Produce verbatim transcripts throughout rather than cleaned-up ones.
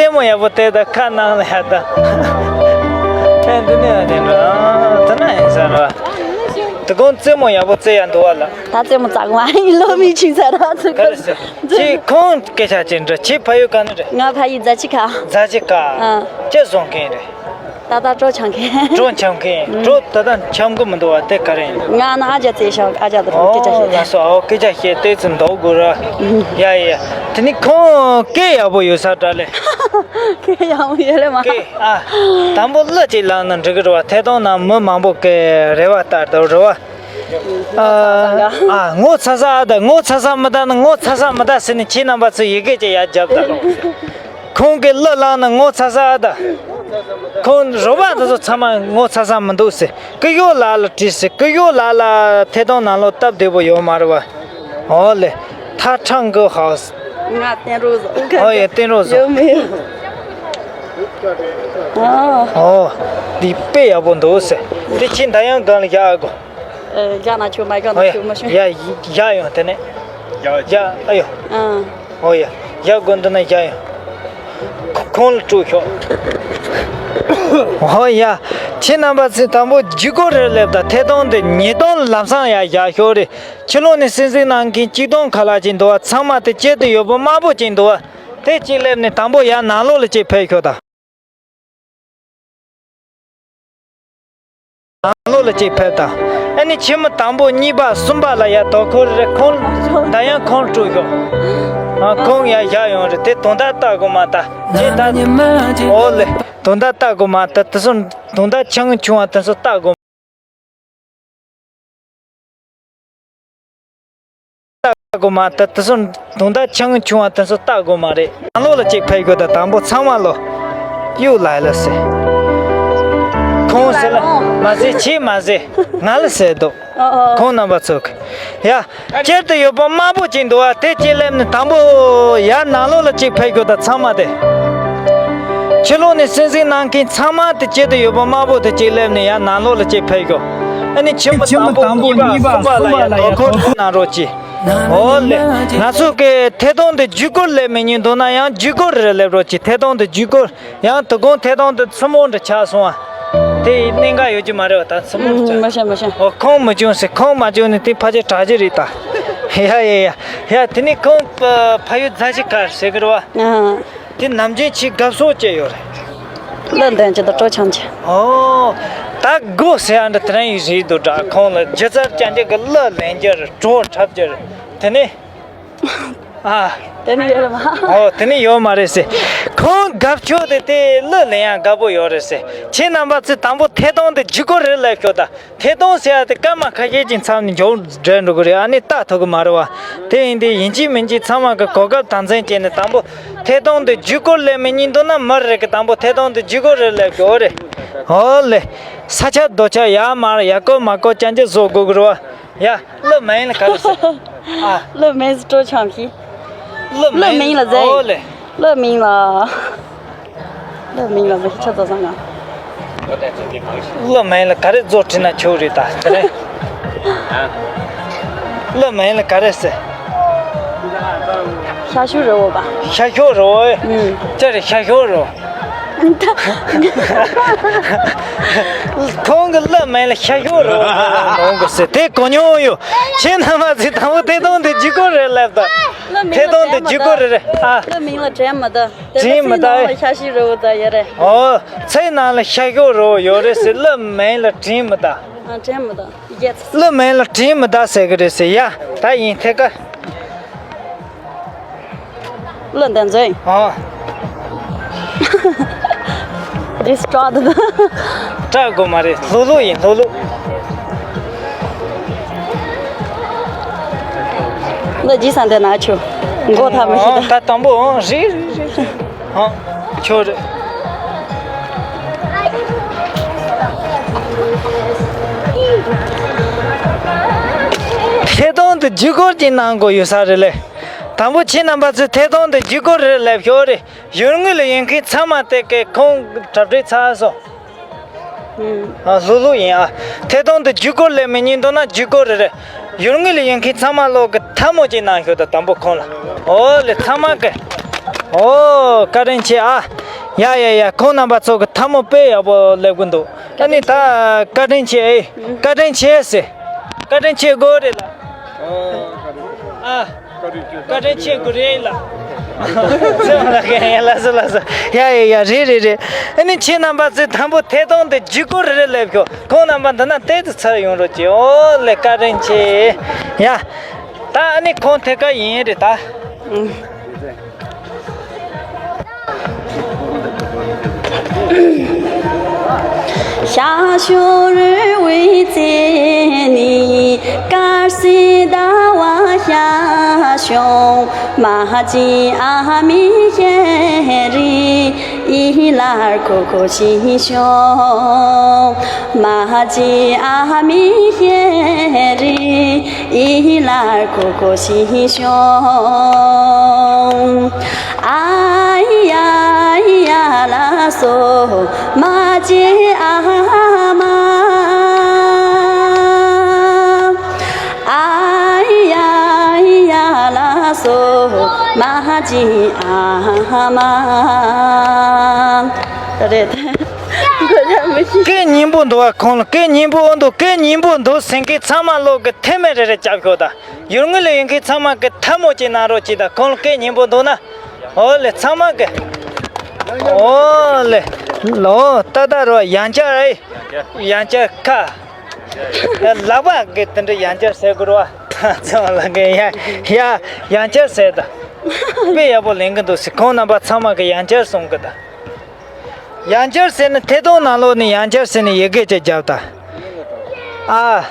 རྩེད་མོ་ཡག་པོ་རྩེ་ད། ཁ་ནང་ལ་ཡ་ད། ཕན་འདི་ནས་ཡ་དེ་འགྲོ། ཨ་དེ་ན་ཡིན་ས་ར། དེ་གོང་རྩེད་མོ་ཡག་པོ་རྩེ་ཡ་འདུག་བ་ལ། ད་རྩེད་མོ་རྩེ་གི་མ་ཡིན། ལོ་མི་ཆིང་ས་ར་ཚུགས་ག་རེ་ཟེར། ཁྱེད་ཁོང་སྐད་ཆ་ཅིག་འདྲི། ཁྱེད་ཕ་ཡུལ་ག་ནས་རེད། ང་ཕ་ཡུལ་རྫ་ཆུ་ཁ། རྫ་ཆུ་ཁ། ཨ། ཁྱེད་བཟོ་མཁན་རེད། ད་ལྟ་གྲོ་འཆམ་མཁན། གྲོ་འཆམ་མཁན། གྲོ་ད་ལྟ་འཆམ་གི་མི་འདུག་བ། དེ་ག་རེ་ཡིན། ང་ནི་ཨ་ཅག་རྩེ་ཤག་ཨ་ཅག་དང་སྐད་ཆ་ཨོ་བཤད། ལགས་སོ། ཨོ་སྐད་ཆ་བཤད་ཏོག་ཙམ་འདོགས་དགོས་ར། ཡ་ཡ། དེ་ནི་ཁོང་སྐད་ཡག་པོ་ཡོད་ས་འདྲ་ལེ། སྐད་ཡག་པོ་ཡོད་ལེ་མ། སྐད་ཨ། དང་པོ་གླུ་ཅིག་བླངས་ན་འགྲིག་གི་རེད་བ། ཐད་གཏོང་ནང་མི་མང་པོ་གི་རེ་བ་ལྟར་དུ་རེད་བ། ཨ་ཨ་ངོ་ཚ་ས་ཨ་ད། ངོ་ཚ་ས་མི་ད་ན། ངོ་ཚ་ས་མི་ད་ཟེར་ནས་ཁྱེད་རྣམ་པ་ཚོས་ཡི་གེ་ཅིག་ཡར་རྒྱབ་ད་རོགས། ཁོང་གི་གླུ་བླངས་ན་ངོ་ཚ་ས་ཨ་ད། ཁོང་རོགས་པ་དེ་ཚོ་ཚང་མ་ངོ་ཚ་ས་མི་འདུག་ཟེར། སྐུ་ཞབས་ལགས་ལ་དྲིས་ཟེར། སྐུ་ཞབས་ལགས་ལ་ཐད་གཏོང་ནང་ལོགས་སྟབས་བདེ་པོ་ཡོད་མ་རེད་བ། ཨོ་ལེ། ཐ་ཁྲང་གི་ཧའོ་སི། ང་བསྟན་རོགས་བཟོ། ཨོ་ཡ། བསྟན་རོགས་བཟོ། ཡོད་མི་ཡོད། ཨ། ཨོ། འདི་དཔེ་ཡག་པོ་འདུག་ཟེར། འདི་ཁྱེད་ད་ཡང་སྒང་ལ་བཞག་གོ། ཨ། བཞག་ན་ཆོག་མ་བཞག་ན་ཨོ་ཡ། ཆོག་མ་ཤོད། ཡ་བཞག་ཡོང་དེ་ནས། བཞག་ཨ་ཡོ། ཨ། ཨོ་ཡ། བཞག་དགོས་འདུག་ན་བཞག་ཡོང་། ཁོ་ཁོང་ལ་སྤྲོད་ཤོག་ཨོ་ཡ། ཁྱེད་རྣམ་པ་ཚོས་དང་པོ་བརྒྱུད་སྐུར་རེ་སླེབས་དང་། ཐད་གཏོང་འདི་ཉིས་སྟོང་ལམ་སང་ཡར་བཞག་ཤོག་རེད། ཕྱི་ལོགས་ནས་གསན་གཟིགས་གནང་མཁན་གཅིག་སྟོང་ཁ་ལག་ཅིག་འདུག་བ། ཚང་མ་དེ་དཀྱིལ་དུ་ཡོད་པོ་དམར་པོ་ཅིག་འདུག་བ། དེ་གཅིག་སླེབས་ནས་དང་པོ་ཡར་ནང་ལོགས་ལ་ཅིག་ཕེབས་ཤོག་དང་། ནང་ལོགས་ལ་ཅིག་ཕེབས་དང་། ཨ་ནི་ཁྱིམ་མི་དང་པོ་གཉིས་པ་གསུམ་པ་ལ་ཡར་དོ་ཁུར་རེ། ཁོང་ད་ཡང་ཁོང་སྤྲོད་ཤོག་ཨ། ཁོང་ཡར་བཞག་ཡོང་རེད། དེ་དོན་དག་ལྟ་དགོས་མ་ད། ཁྱེད་ད། ཨོ་ལེ། དོན་དག་ལྟ་དགོས་མ་ད། དེ་ཚོ་དོན་དག་ཆུང་ཆུང་བ་དེ་ཚོ་ལྟ་དགོས། ལྟ་དགོས་མ་ད། དེ་ཚོ་དོན་དག་ཆུང་ཆུང་བ་དེ་ཚོ་ལྟ་དགོས་མ་རེད། ནང་ལོགས་ལ་ཅིག་ཕེབས་དགོས་ད། དང་པོ་ཚང་མ་ལོ། གཡུག་ལ་ལ་ཟེར། ཁོང་ཟེར་ལ་མ་ཟེར། ཁྱེད་མ་ཟེར། ང་ལ་ཟེར་འདུག་ཨོ་ཨོ། ཁོང་རྣམ་པ་ཚོ་གི། ཡ། དཀྱིལ་དུ་ཡོད་པ་དམར་པོ་ཅིག་འདུག་བ། དེ་གཅིག་སླེབས་ནས་དང་པོ་ཡར་ནང་ལོགས་ལ་ཅིག་ཕེབས་དགོས་ད། ཚང་མ་དེ། ཕྱི་ལོགས་ནས་གསན་གཟིགས་གནང་མཁན་ཚང་མ་དེ་དཀྱིལ་དུ་ཡོད་པ་དམར་པོ་དེ་གཅིག་སླེབས་ནས་ཡར་ནང་ལོགས་ལ་ཅིག་ཕེབས་དགོས། ཨ་ནི་ཁྱིམ་པ་དང་པོ་གཉིས་པ་གསུམ་པ་ལ་ཡར་དོ་ཁུར་གནང་རོགས་གྱིས། ཨོ་ལེ། ང་ཚོ་གི་ཐད་གཏོང་དེ་བརྒྱུད་སྐུར་སླེབས་མི་ཉན་འདུག་ན་ཡང་བརྒྱུད་སྐུར་རེ་སླེབས་རོགས་གྱིས། ཐད་གཏོང་དེ་བརྒྱུད་སྐུར། ཡང་དོ་དགོང་ཐད་གཏོང་དེ་མཚན་མོ་འདྲ་ཆགས་སོང་ཨ། དེ་ཡི་གནད་འགག་ཡོད་ཀྱི་མ་རེད་བ། ད་མཚན་མོ་འདྲ་ཆགས། མ་ཤེས་མ་ཤེས། ཨོ་ཁོང་མ་བྱུང་ཟེར། ཁོང་མ་བྱུང་ནས་དེ་ཕལ་ཆེར་དྲག་གི་རེད་ད། ཡ་ཡ་ཡ་ཡ། དེ་ནས་ཁོང་ཕ་ཕ་ཡུལ་རྫ་ཆུ་ཁ་ཟེར་གི་རེད་བ། ཨ། དེ་ནམ་རྒྱུན་ཆེས་དགའ་ཕྱོགས་ཅན་ཡོད་རེད། གླུ་འདོན་གྱི་དང་སྤྲོ་འཆམ་གྱི། ཨོ། ད་དགོས་ཟེར་ཡ་འདྲ་དེ་རིང་ཡི་རེད་འདུག་འདྲ། ཁོང་ལ་སྒྱུ་རྩལ་ཅན་གྱི་གླུ་ལེན་རྒྱུ་རེད། བྲོ་འཁྲབ་རྒྱུ་རེད། དེ་ནས། ཨ། དེ་ནི་ཡོད་རེད་མ། ཨོ་དེ་ནི་ཡོད་མ་རེད་ཟེར། ཁོང་དགའ་ཕྱོགས་དེ་དེ་གླུ་ལེན་ཡང་དགའ་པོ་ཡོད་རེད་ཟེར། ཁྱེད་རྣམ་པ་ཚོས་དང་པོ་ཐད་གཏོང་དེ་བརྒྱུད་སྐུར་རེ་སླེབས་ཤོག་ད། ཐད་གཏོང་ཟེར་ཡ་དེ་སྐར་མ་ཁ་ཤས་ཀྱི་མཚམས་ནས་མཇུག་སྒྲིལ་འགྲོ་གི་རེད། ཨ་ནི་ལྟ་ཐུབ་གི་མ་རེད་བ། དེ་ཡིན་དུས་ཡིན་གཅིག་མིན་གཅིག་ཚང་མ་གི་གོ་སྐབས་དམ་འཛིན་བྱས་ནས་དང་པོ་ཐད་གཏོང་དེ་བརྒྱུད་སྐུར་སླེབས་མི་ཉན་འདུག་ན་མི་རེ་གི་དང་པོ་ཐད་གཏོང་དེ་བརྒྱུད་སྐུར་རེ་སླེབས་ཤོག་རེད། ཨོ་ལེ། ས་ཆ་རྡོ་ཆ་ཡར་མར་ཡར་སྐོར་མར་སྐོར་ཅན་ཅིག་བཟོ་དགོས་གི་རེད་བ། ཡ། གླུ་མིང་ལ་ག་རེ་ཟེར། ཨ། གླུ་མིང་ལ་སྤྲོ་འཆམ་གྱི། གླུ་མིང་ལ་ཟེར། ཨོ་ལེ། གླུ་མིང་ལ། གླུ་མིང་ལ་མི་ཤེས་ཆ་ཚང་ང་། གླུ་མིང་ལ་ག་རེ་བཟོ་བྲིས་ན་ཆོག་རེད་ད་དེ་རེད། གླུ་མིང་ལ་ག་རེ་ཟེར། ཤ་ཤུ་རི་བོ་པ། ཤ་ཤོག་རི་བོ། ཨུམ། ཅི་རེད་ཤ་ཤོག་རི་བོ། ཁོང་གི་གླུ་མིང་ལ་ཤ་ཤོག་རི་བོ་ལོང་གི་ཟེར་དེ་གོ་མྱོང་ཡོད། ཁྱེད་རྣམ་པ་ཚོས་དང་པོ་ཐད་གཏོང་དེ་བརྒྱུད་སྐུར་རེ་སླེབས་དང་། ཐད་གཏོང་དེ་བརྒྱུད་སྐུར་རེ་རེད་ཨ། གླུ་མིང་ལ་དྲན་མི་འདུག་དེ་དྲན་མི་འདུག་ཤ་ཤི་རི་བོ་ད་ཡོད་རེད། ཨོ། ཚེ་ནང་ལ་ཤ་ཤོག་རི་བོ་ཡོད་རེད་ཟེར། གླུ་མིང་ལ་དྲན་མི་འདུག་ཨ། དྲན་མི་འདུག་ཡེ་ཚ། གླུ་མིང་ལ་དྲན་མི་འདུག་ཟེར་གི་རེད་ཟེར་ཡ། ད་ཡིན་ཐད་ཀར། གླུ་འདི་མཛོད་ཡིན། ཨ། འདི་སྐྲག་འདུག་སྐྲག་དགོས་མ་རེད། ལྷུག་ལྷུག་ཡིན་ལྷུག་ལྷུག་གླུ་ཇི་སང་དེ་ན་ཆུ། མགོ་ཐག་མི་ཤེས་ད། ད་དང་པོ་ཨང་རེད་རེད་རེད་རེད། ཨང་ཁྱོད་རེད། ཐད་གཏོང་དུ་བརྒྱུད་སྐུར་གྱི་གནང་དགོས་ཡོད་ས་རེད་ལེ། དང་པོ་ཁྱེད་རྣམ་པ་ཚོས་ཐད་གཏོང་དུ་བརྒྱུད་སྐུར་རེ་སླེབས་ཤོག་རེ། ཡུལ་དངོས་ལ་ཡོད་མཁན་ཚང་མ་དེ་གའི་ཁོང་གྲ་སྒྲིག་ཚར་སོང་། ཨ། ལྷུག་ལྷུག་ཡིན་ཨ། ཐད་གཏོང་དུ་བརྒྱུད་སྐུར་སླེབས་མི་ཉན་འདུག་ན་བརྒྱུད་སྐུར་རེ་རེ། ཡུལ་དངོས་ལ་ཡོད་མཁན་ཚང་མ་ལོག་གི་ཐལ་མོ་ཅིག་གནང་ཤོག་ད་དང་པོ་ཁོང་ལ། ཨོ་ལེ་ཚང་མ་གི། ཨོ། བཀའ་དྲིན་ཆེ་ཨ། ཡ་ཡ་ཡ། ཁོང་རྣམ་པ་ཚོ་གི་ཐལ་མོ་དཔེ་ཡག་པོ་སླེབས་གི་འདུག་ཨ་ནི་ད་བཀའ་དྲིན་ཆེ་ཨེ། བཀའ་དྲིན་ཆེ་ཟེར། བཀའ་དྲིན་ཆེ་དགོས་རེད་ལ། ཨ། བཀའ་དྲིན་ཆེ་དགོས་རེད་ལ། ལགས་སོ་ལགས་སོ། ཡ་ཡ་ཡ། རེད་རེད་རེད། ཨ་ནི་ཁྱེད་རྣམ་པ་ཚོས་དང་པོ་ཐད་གཏོང་དེ་བརྒྱུད་སྐུར་རེ་རེ་སླེབས་ཤོག་ཁོང་རྣམ་པ་འདི་ན་ཏོག་ཙམ་ཚུར་ཡོང་རོགས་གྱིས། ཨོ་ལེ། བཀའ་དྲིན་ཆེ། ཡ། ད་ཨ་ནི་ཁོང་ཐད་ཀ་ཡིན་རེད་ད། ཤ་ཤོར་བའི་རྩེ་ནས་དཀར་གསལ་ཟླ་བ་ཤར་བྱུང་། མ་གཅིག་ཨ་མའི་ཞལ་རས་ཡིད་ལ་འཁོར་འཁོར་ཞིག་བྱུང་། མ་གཅིག་ཨ་མའི་ཞལ་རས་ཡིད་ལ་འཁོར་འཁོར་ཞིག་བྱུང་། ཨ་ཡ་ཡ་ལ་སོ་མ་གཅིག་ཨ་མ། ཨ་ཡ་ཡ་ལ་སོ་མ་གཅིག་ཨ་མ། རེད། སྐད་སྙན་པོ་འདུག་བ། ཁོང་ལ་སྐད་སྙན་པོ་འདུག་སྐད་སྙན་པོ་འདུག་ཟེར་མཁན་ཚང་མ་ལོག་གི་ཐལ་མོ་རེ་རེ་རྒྱབ་ཤོག་ད། ཡུལ་དངོས་ལ་ཡོད་མཁན་ཚང་མ་གི་ཐལ་མོ་ཅིག་གནང་རོགས་གྱིས་ད། ཁོང་ལ་སྐད་སྙན་པོ་འདུག་ན། ཨོ་ལེ། ཚང་མ་གི། ཨོ་ལེ། ལོ་ཏ་ཏ་རོ། ཡང་བསྐྱར་ཨེ། ཡང་བསྐྱར་ཁ། ལག་པ་གི་དེ་འདྲ་ཡང་བསྐྱར་ཟེར་དགོས་རེད་བ། ཚང་མ་ལ་གི་ཡ་ཡ་ཡང་བསྐྱར་ཟེར་ད། དཔེ་ཡག་པོ་ལེན་གི་འདུག་ཟེར། ཁོང་རྣམ་པ་ཚང་མ་གི་ཡང་བསྐྱར་གསུང་གི་ད། ཡང་བསྐྱར་ཟེར་ན་ཐད་གཏོང་ནང་ལོགས་ནས་ཡང་བསྐྱར་ཟེར་ནས་ཡི་གེ་ཅིག་རྒྱབ་ད། ཨ།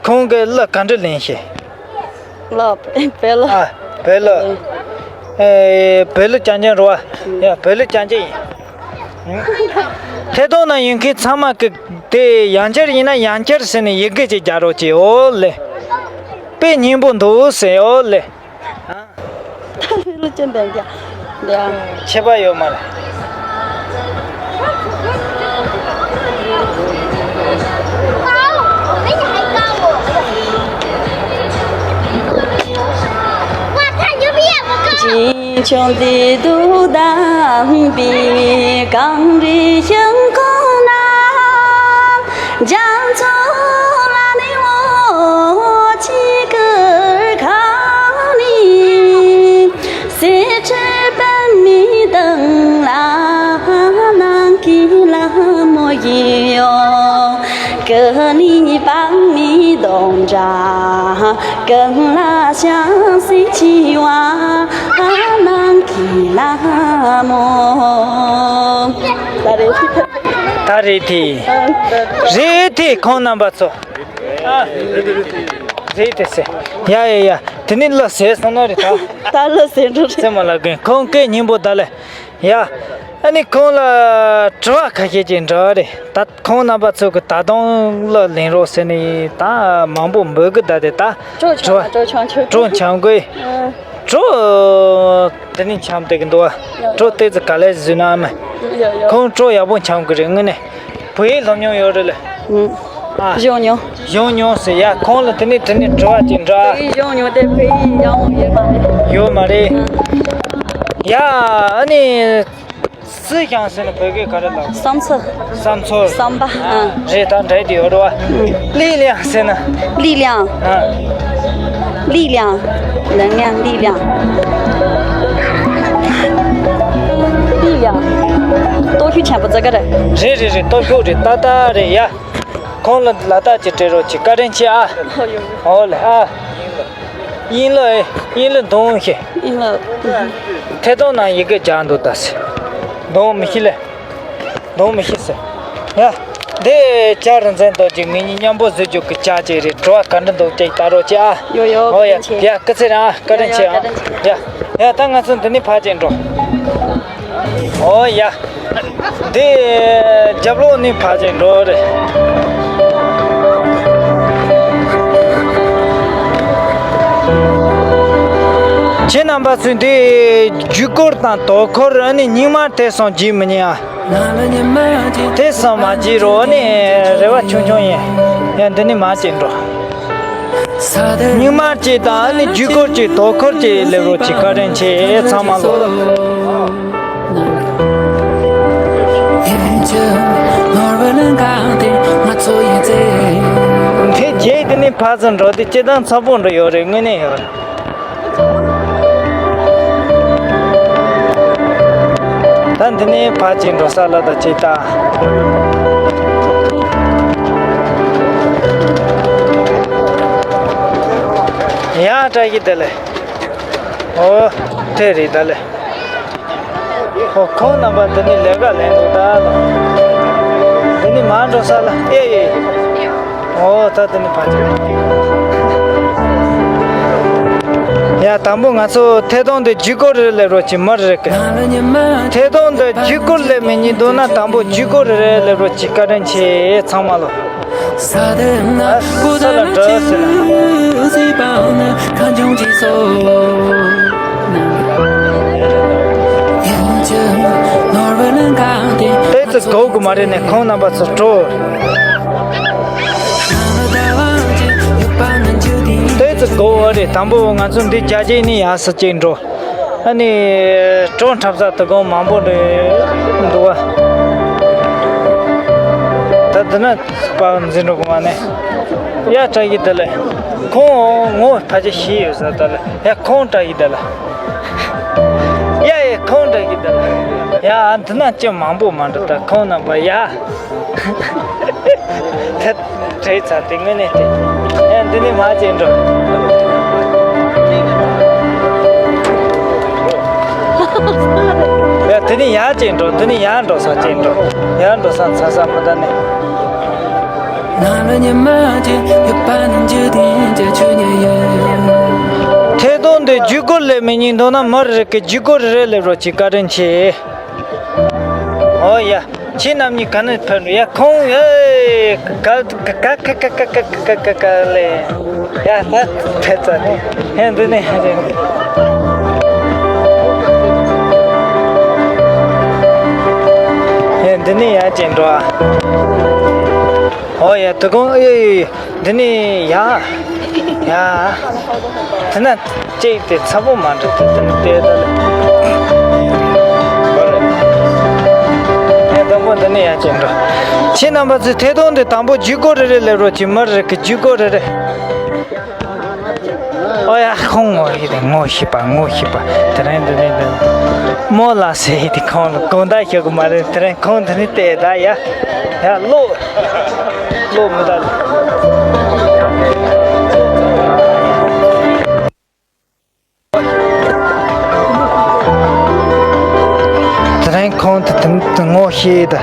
ཁོང་གི་གླུ་ག་འདྲ་ལེན་ཤེས། གླུ། བོད་གླུ། ཨ། བོད་གླུ། ཨེ། བོད་གླུ་རྐྱང་རྐྱང་རེད་བ། ཡ། བོད་གླུ་རྐྱང་རྐྱང་ཡིན། ཐད་གཏོང་ནང་ཡོད་མཁན་ཚང་མ་གི་དེ་ཡང་བསྐྱར་ཡིན་ན་ཡང་བསྐྱར་ཟེར་ནས་ཡི་གེ་ཅིག་རྒྱག་རོགས་གྱིས། ཨོ་ལེ། དཔེ་སྙན་པོ་འདུག་ཟེར། ཨོ་ལེ། ད་ལྷོད་ལྷོད་ཅན་དང་འདྲ་འདྲ། ཁྱད་པར་ཡོད་མ་རེད། ཆུང་དུས་སུ་བདམས་པའི་གངས་རིའི་ཤིང་ཁོག་ན། རྒྱ་མཚོ་ལ་ནི་འོ་ཆི་ཀི་ཁ་ནི། སེ་ཁྲི་པདྨའི་སྟེང་ལ་ནམ་མཁའི་ལྷ་མོ་ཡིན་ཡོད། ཀི་ནི་པདྨའི་སྡོང་གྲོགས་ཀུན་ལ་ཞབས་བསིལ་ཆེ་བ་ནམ་མཁའི་ལྷ་མོ། ད་རེད། ད་རེད་དེ། རེད་དེ། ཁོང་རྣམ་པ་ཚོ། ཨ། རེད་དེ་ཟེར། ཡ་ཡ་ཡ། དེ་ནི་གླུ་ཟེར་སོང་ན་རེད་ད། ད་གླུ་ཟེར་འགྲོ་རེད། ཚེ་མ་ལ་རྒན། ཁོང་སྐད་སྙན་པོ་ད་ལེ། ཡ། ཨ་ནི་ཁོང་ལ་དྲི་བ་ཁ་ཤས་ཅིག་འདྲི་བ་རེད་ད། ཁོང་རྣམ་པ་ཚོ་གི་ད་དུང་གླུ་ལེན་རོགས་ཟེར་ནས་ད་མང་པོ་འབོད་གི་ད་དེ་ད། གྲོགས་འཆམ་དྲི་བ། གྲོགས་འཆམ་ཆོག་གྲོགས་འཆམ་དགོས། ཨ། གྲོགས་དེ་ནི་འཆམ་བསྡད་གི་འདུག་བ། ཡ། གྲོགས་ཏོག་ཙམ་ག་ལེར་བཟོས་ན་ཨ་མ། ཡ་ཡ། ཁོང་གྲོགས་ཡག་པོ་འཆམ་གི་རེད་དངོས་གནས། བོད་ཡིག་སློབ་མྱོང་ཡོད་རེད་ལེ། ཨ། སྦྱོང་མྱོང་། སྦྱོང་མྱོང་ཟེར་ཡ། ཁོང་ལ་དེ་ནས་དེ་ནས་དྲི་བ་ཅིག་འདྲི། བོད་ཡིག་སྦྱོང་མྱོང་དེ་བོད་ཡིག་ཡག་པོ་ཡོད་མ་རེད། ཡོད་མ་རེད། ཨ། ཡ། ཨ་ནི། སི་ཞང་ཟེར་ན་བོད་སྐད་ག་རེ་ལབ། བསམ་ཚུལ། བསམ་ཚུལ། བསམ་པ། ཨ། རེད། ད་འདྲ་དེ་ཡོད་རེད་བ། ཨ། ལི་ལིང་ཟེར་ན། ལི་ལིང་། ཨ། ལི་ལིང་། 能量力量། ལི་ལིང་། སྟོབས་ཤུགས་ཆེན་པོ་ཟེར་ག་རེ། རེད་རེད་རེད། སྟོབས་ཤུགས་རེད། ཏག་ཏག་རེད་ཡ། ཁོང་ལ་ལ་དྭགས་ཀྱི་སྤྲད་རོགས་གྱིས། བཀའ་དྲིན་ཆེ་ཨ། ཨོ་ཡོ་ཡོ། ཨོ་ལེ་ཨ། དབྱིན་ལོ་ཨེ། དབྱིན་ལོ་འདོན་ཤེས། དབྱིན་ལོ། ཐད་གཏོང་ནང་ཡི་གེ་རྒྱག་འདུག་ད་ཟེར། འདོན་མི་ཤེས་ལེ། འདོན་མི་ཤེས་ཟེར། ཡ། འདི་ཇ་རིན་ཆེན་རྡོ་རྗེ་ངེད་གཉིས་མཉམ་པོ་བཟོས་རྒྱུ་གི་ཇ་ཅིག་རེད། དྲི་བ་ག་འདྲ་འདུག་ཅིག་ལྟ་རོགས་གྱིས་ཨ། ཡོ་ཡོ། ཨོ་ཡ། བཀའ་དྲིན་ཆེ། ཡ། སྐུ་ཚེ་རིང་ཨ། བཀའ་དྲིན་ཆེ་ཨ། ཡ་ཡ། བཀའ་དྲིན་ཆེ། ཡ། ཡ། ད་ང་ཚོ་འདི་ནས་ཕར་ཅིག་འགྲོ། ཨོ་ཡ། འདི་རྒྱབ་ལོགས་ནས་ཕར་ཅིག་འགྲོ་རེད། ཁྱེད་རྣམ་པ་ཚོས་འདི་བརྒྱུད་སྐུར་དང་དོ་ཁུར། ཨ་ནི་སྙིང་མ་དེ་སོང་བརྗེད་མི་ཉན་ཨ། དེ་སོང་མ་བརྗེད་རོགས། ཨ་ནི་རེ་བ་ཆུང་ཆུང་ཡིན། ཡ། འདི་ནས་མར་ཅིག་འགྲོ། རྙིང་མ་གཅིག་དང་ཨ་ནི་བརྒྱུད་སྐུར་གཅིག་དོ་ཁུར་གཅིག་སླེབས་རོགས་གྱིས། བཀའ་དྲིན་ཆེ་ཚང་མ་ལ། དེ་རྗེས་དེ་ནས་ཕར་ཚུར་འགྲོ་དུས་སྐྱིད་ཐང་ཚ་པོ་འདྲ་ཡོད་རེད། དངོས་གནས་ཡོད་རེད། ད་འདི་ནས་ཕར་ཅིག་འགྲོ་ས་ལ་ད་ཅིག་ལྟ། ཡ་བཀྲ་ཤིས་བདེ་ལེགས། ཨོ། དེ་རེད་ད་ལེ། ཨོ། ཁོང་རྣམ་པ་འདི་ནས་ལས་ཀ་ལས་འདུག་ད་ལ། འདི་ནས་མར་འགྲོ་ས་ལ། ཨེ་ཨེ། ཨོ། ད་དེ་ནི་ཕ་ཆེ། ཡ། དང་པོ་ང་ཚོ་ཐད་གཏོང་དེ་བརྒྱུད་སྐུར་རེ་སླེབས་རོགས་གྱིས། མར་རེ་གི། ཐད་གཏོང་དེ་བརྒྱུད་སྐུར་སླེབས་མི་ཉིད་འདུག་ན་དང་པོ་བརྒྱུད་སྐུར་རེ་སླེབས་རོགས་གྱིས། བཀའ་དྲིན་ཆེ་ཚང་མ་ལ། ཨ། ས་ལ་འགྲོ་ཟེར་ན། ཏོག་ཙམ་སྒུག་དགོས་མ་རེད་ནས་ཁོང་རྣམ་པ་ཚོ་འགྲོ། ཏོག་ཙམ་སྒུག་དགོས་རེད། དང་པོ་ང་ཚོ་འདི་རྒྱ་ཆེ་ནས་ཡར་སུ་གཅིག་འགྲོ། ཨ་ནི་གྲོང་འཁྲབ་ས་དུ་གོང་མང་པོ་འདུག་བ། ད་འདི་ན་པ་འཛིན་འགྲོ་གོང་ནས། ཡ། བཀྲ་ཤིས་བདེ་ལེགས། ཁོང་ངོ་ཕལ་ཆེར་ཤེས་ཡོད་ས་ད་ལ། ཡ། ཁོང་བཀྲ་ཤིས་བདེ་ལེགས། ཡ་ཡ། ཁོང་བཀྲ་ཤིས་བདེ་ལེགས། ཡ། འདི་ན་ཅི་མང་པོ་མ་འགྲོ། ད་ཁོང་རྣམ་པ་ཡ། ད་བྲེལ་ཚར་དེ་དངོས་གནས་དེ། ཡ། འདི་ནས་མར་ཅིག་འགྲོ། ཡ། དེ་ནས་ཡར་ཅིག་འགྲོ། དེ་ནས་ཡར་འགྲོ་ས་ཅིག་འགྲོ། ཡར་འགྲོ་ས་ཚ་ས་མི་ད་ནས། ཐད་གཏོང་དེ་བརྒྱུད་སྐུར་སླེབས་མི་ཉིད་འདུག་ན་མར་རེ་གི་བརྒྱུད་སྐུར་རེ་སླེབས་རོགས་གྱིས། བཀའ་དྲིན་ཆེ། ཨོ་ཡ། ཁྱེད་རྣམ་གཉིས་ག་ནས་ཕེབས་འགྲོ། ཡ། ཁོང་ཨེ་ག་ག་ག་ལེ། ཡ། ད་ཕེབས་ཚར་ཏེ། ཧེ། འདི་ནས་ཧེ། འདི་ནས་ཡར་ཅིག་འགྲོ་ཨ། ཨོ་ཡ། དུ་གོང་ཨེ། འདི་ནས་ཡ། ཡ། དེ་ན་ཅིག་དེ་ཚ་པོ་མ་འགྲོ། དེ་དེ་ནི་དེ་ད་ལེ། ཡ། དང་པོ་འདི་ནས་ཡར་ཅིག་འགྲོ། ཁྱེད་རྣམ་པ་ཚོས་ཐད་གཏོང་དེ་དང་པོ་བརྒྱུད་སྐུར་རེ་རེ་སླེབས་རོགས་གྱིས། མར་རེ་གི་བརྒྱུད་སྐུར་རེ་རེ། ཨོ་ཡ། ཁོང་ངོ་ཤེས་དེ། ངོ་ཤེས་པ། ངོ་ཤེས་པ། དེ་རིང་འདི་ནས་འདི་མོ་ལ་ཟེར་དེ། ཁོང་ལ་དགོངས་དག་ཞུ་གི་མ་རེད། དེ་རིང་ཁོང་འདི་ནས་བལྟས་ད་ཡ། ཡ། ལོ། ལོ་མི་ད། དེ་རིང་ཁོང་དེ་དེ་ངོ་ཤེས་ད།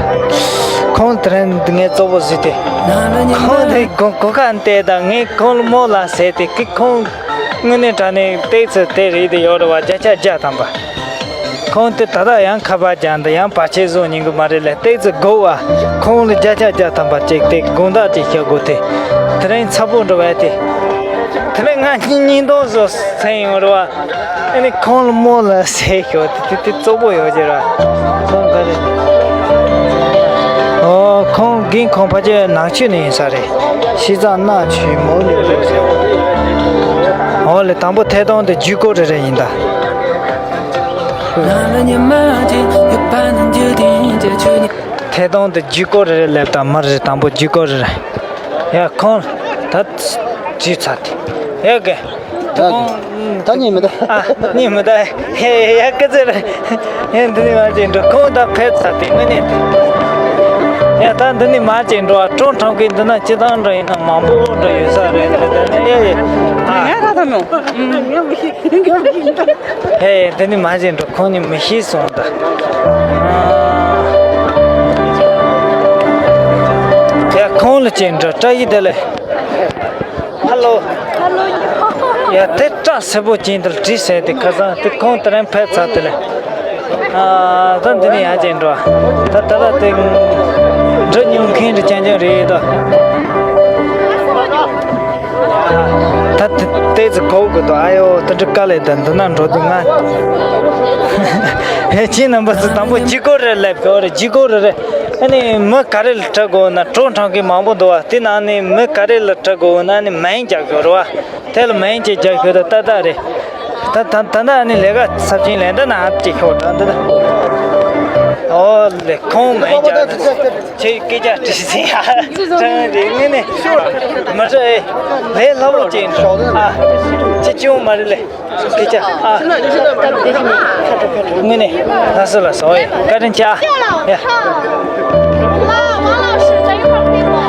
ཁོང་དེ་རིང་ངས་གཙོ་བོ་བཟོས་ཏེ། ཁོང་དེ་གོ་གོ་ཁ་བལྟས་ད། ངས་ཁོང་ལ་མོ་ལ་ཟེར་དེ་གི། ཁོང་དངོས་གནས་དྲང་གནས་ཏོག་ཙམ་དེ་རེད་དེ་ཡོད་རེད་བ། བརྒྱ་ཆ་བརྒྱ་ཐམ་པ། ཁོང་དེ་ད་ལྟ་ཡང་ཁ་པར་རྒྱག་འདི་ཡང་བར་ཆད་བཟོ་ཉན་གི་མ་རེད་ལ། ཏོག་ཙམ་སྒུག་བ། ཁོང་ལ་བརྒྱ་ཆ་བརྒྱ་ཐམ་པ་ཅིག་དེ་དགོངས་དག་ཅིག་ཞུ་དགོས་ཏེ། དེ་རིང་ཚ་པོ་འགྲོ་བས་ཏེ། དེ་རིང་ང་གཉིས་གཉིས་མདོག་བཟོ་སེམས་ཡོང་རེད་བ། ཨ་ནི་ཁོང་ལ་མོ་ལ་ཟེར་ཞོག་དེ་དེ་དེ་གཙོ་བོ་ཡོད་ཀྱི་ར། ཁོང་ག་རེ། ཨོ། ཁོང་རྒན་ཁོང་ཕལ་ཆེར་ནག་ཆུ་ནས་ཡིན་ས་རེད། ཤི་ཙང་ནག་ཆུའི་མོ་ལ་ཟེར། ཨོ་ལེ། དང་པོ་ཐད་གཏོང་དེ་བརྒྱུད་སྐུར་རེ་རེ་ཡིན་ད། ཐད་གཏོང་དེ་བརྒྱུད་སྐུར་རེ་རེ་སླེབས་ད། མར་རེ་དང་པོ་བརྒྱུད་སྐུར་རེ་རེ། ཡ། ཁོང་ད་ཇི་ཚ་དེ། ཡ་གི། ད་ཁོང་ད་ཉིན་མི་ད། ཨ། ཉིན་མི་ད། ཧེ། ཡ། ག་ཚོད་རེད། ཡ། འདི་ནི་མ་ཅིག་འགྲོ། ཁོང་ད་ཕེབས་ཚར་ཏེ་དངོས་གནས་དེ། ཡ། ད་འདི་ནི་མ་ཅིག་འགྲོ། ཨ། གྲོང་ཁྲོམ་གི་འདི་ན་སྤྱི་བཏང་འགྲོ་ཡིན་ན་མང་པོ་འགྲོ་ཡོད་ས་རེད། ད་ནི་ཡ་ཡ། ཨ། ང་ད་ད་མོ། ཧེ། འདི་ནི་མ་ཅིག་འགྲོ། ཁོང་ནི་མི་ཤེས་སོང་ད། ཨ། ཡ། ཁོང་ལ་ཅིག་འགྲོ། བཀྲ་ཤིས་བདེ་ལེགས། ཧ་ལོ། ཧ་ལོ། ཡ། དེ་སྐྲ་སེར་པོ་ཅན་དེ་ལ་དྲིས་ཟེར་དེ། ཁ་སང་དེ་ཁོང་དེ་རིང་ཕེབས་ཚར་དེ་ལས། ཨ། ད་འདི་ནས་ཡར་ཅིག་འགྲོ། ད་ད་ལྟ་དེ་འགྲོ་མྱོང་མཁན་དེ་རྐྱང་རྐྱང་རེད་ད། ད་དེ་ཏོག་ཙམ་སྒུག་དགོས་འདུག་ཨ་ཡོ། ད་འགྲོ་དཀའ་ལས་ད། འདི་ན་འགྲོ་དུས་ང་། ཧེ། ཁྱེད་རྣམ་པ་ཚོ་དང་པོ་བརྒྱུད་སྐུར་རེ་སླེབས་དགོས་རེད། བརྒྱུད་སྐུར་རེ་རེ། ཨ་ནི་མི་ག་རེ་ལ་སྤྲད་དགོས་ན་བྲོ་འཕྲང་མཁན་མང་པོ་འདུག་བ། དེ་ནང་ནས་མི་ག་རེ་ལ་སྤྲད་དགོས་ན་ནི་མིང་རྒྱག་དགོས་རེད་བ། དེ་ལ་མིང་ཅིག་རྒྱག་དགོས་ད་ཏག་ཏག་རེད། ད་ད་ད་ད་ཨ་ནི་ལས་ཀ་ཚབས་ཆེན་ལས་འདི་ན་ཅིག་ཤོག་ད་འདི་ད། ཨོ་ལེ་ཁོང་མིང་རྒྱག་ད་ཁྱེད་སྐད་ཆ་དྲིས་ཟིན་ཡ། ཀྲང་རེད་ངས་ནི་མ་ཧྲ་ཨེ་ལས་སླ་པོ་ཅིག་ཨ་ཅི་ཅུང་མ་རེད་ལེ། སྐད་ཆ་ཨ། དངོས་གནས་ལགས་སོ་ལགས་སོ། ཨོ་ཡ་བཀའ་དྲིན་ཆེ་ཨ། ཡ།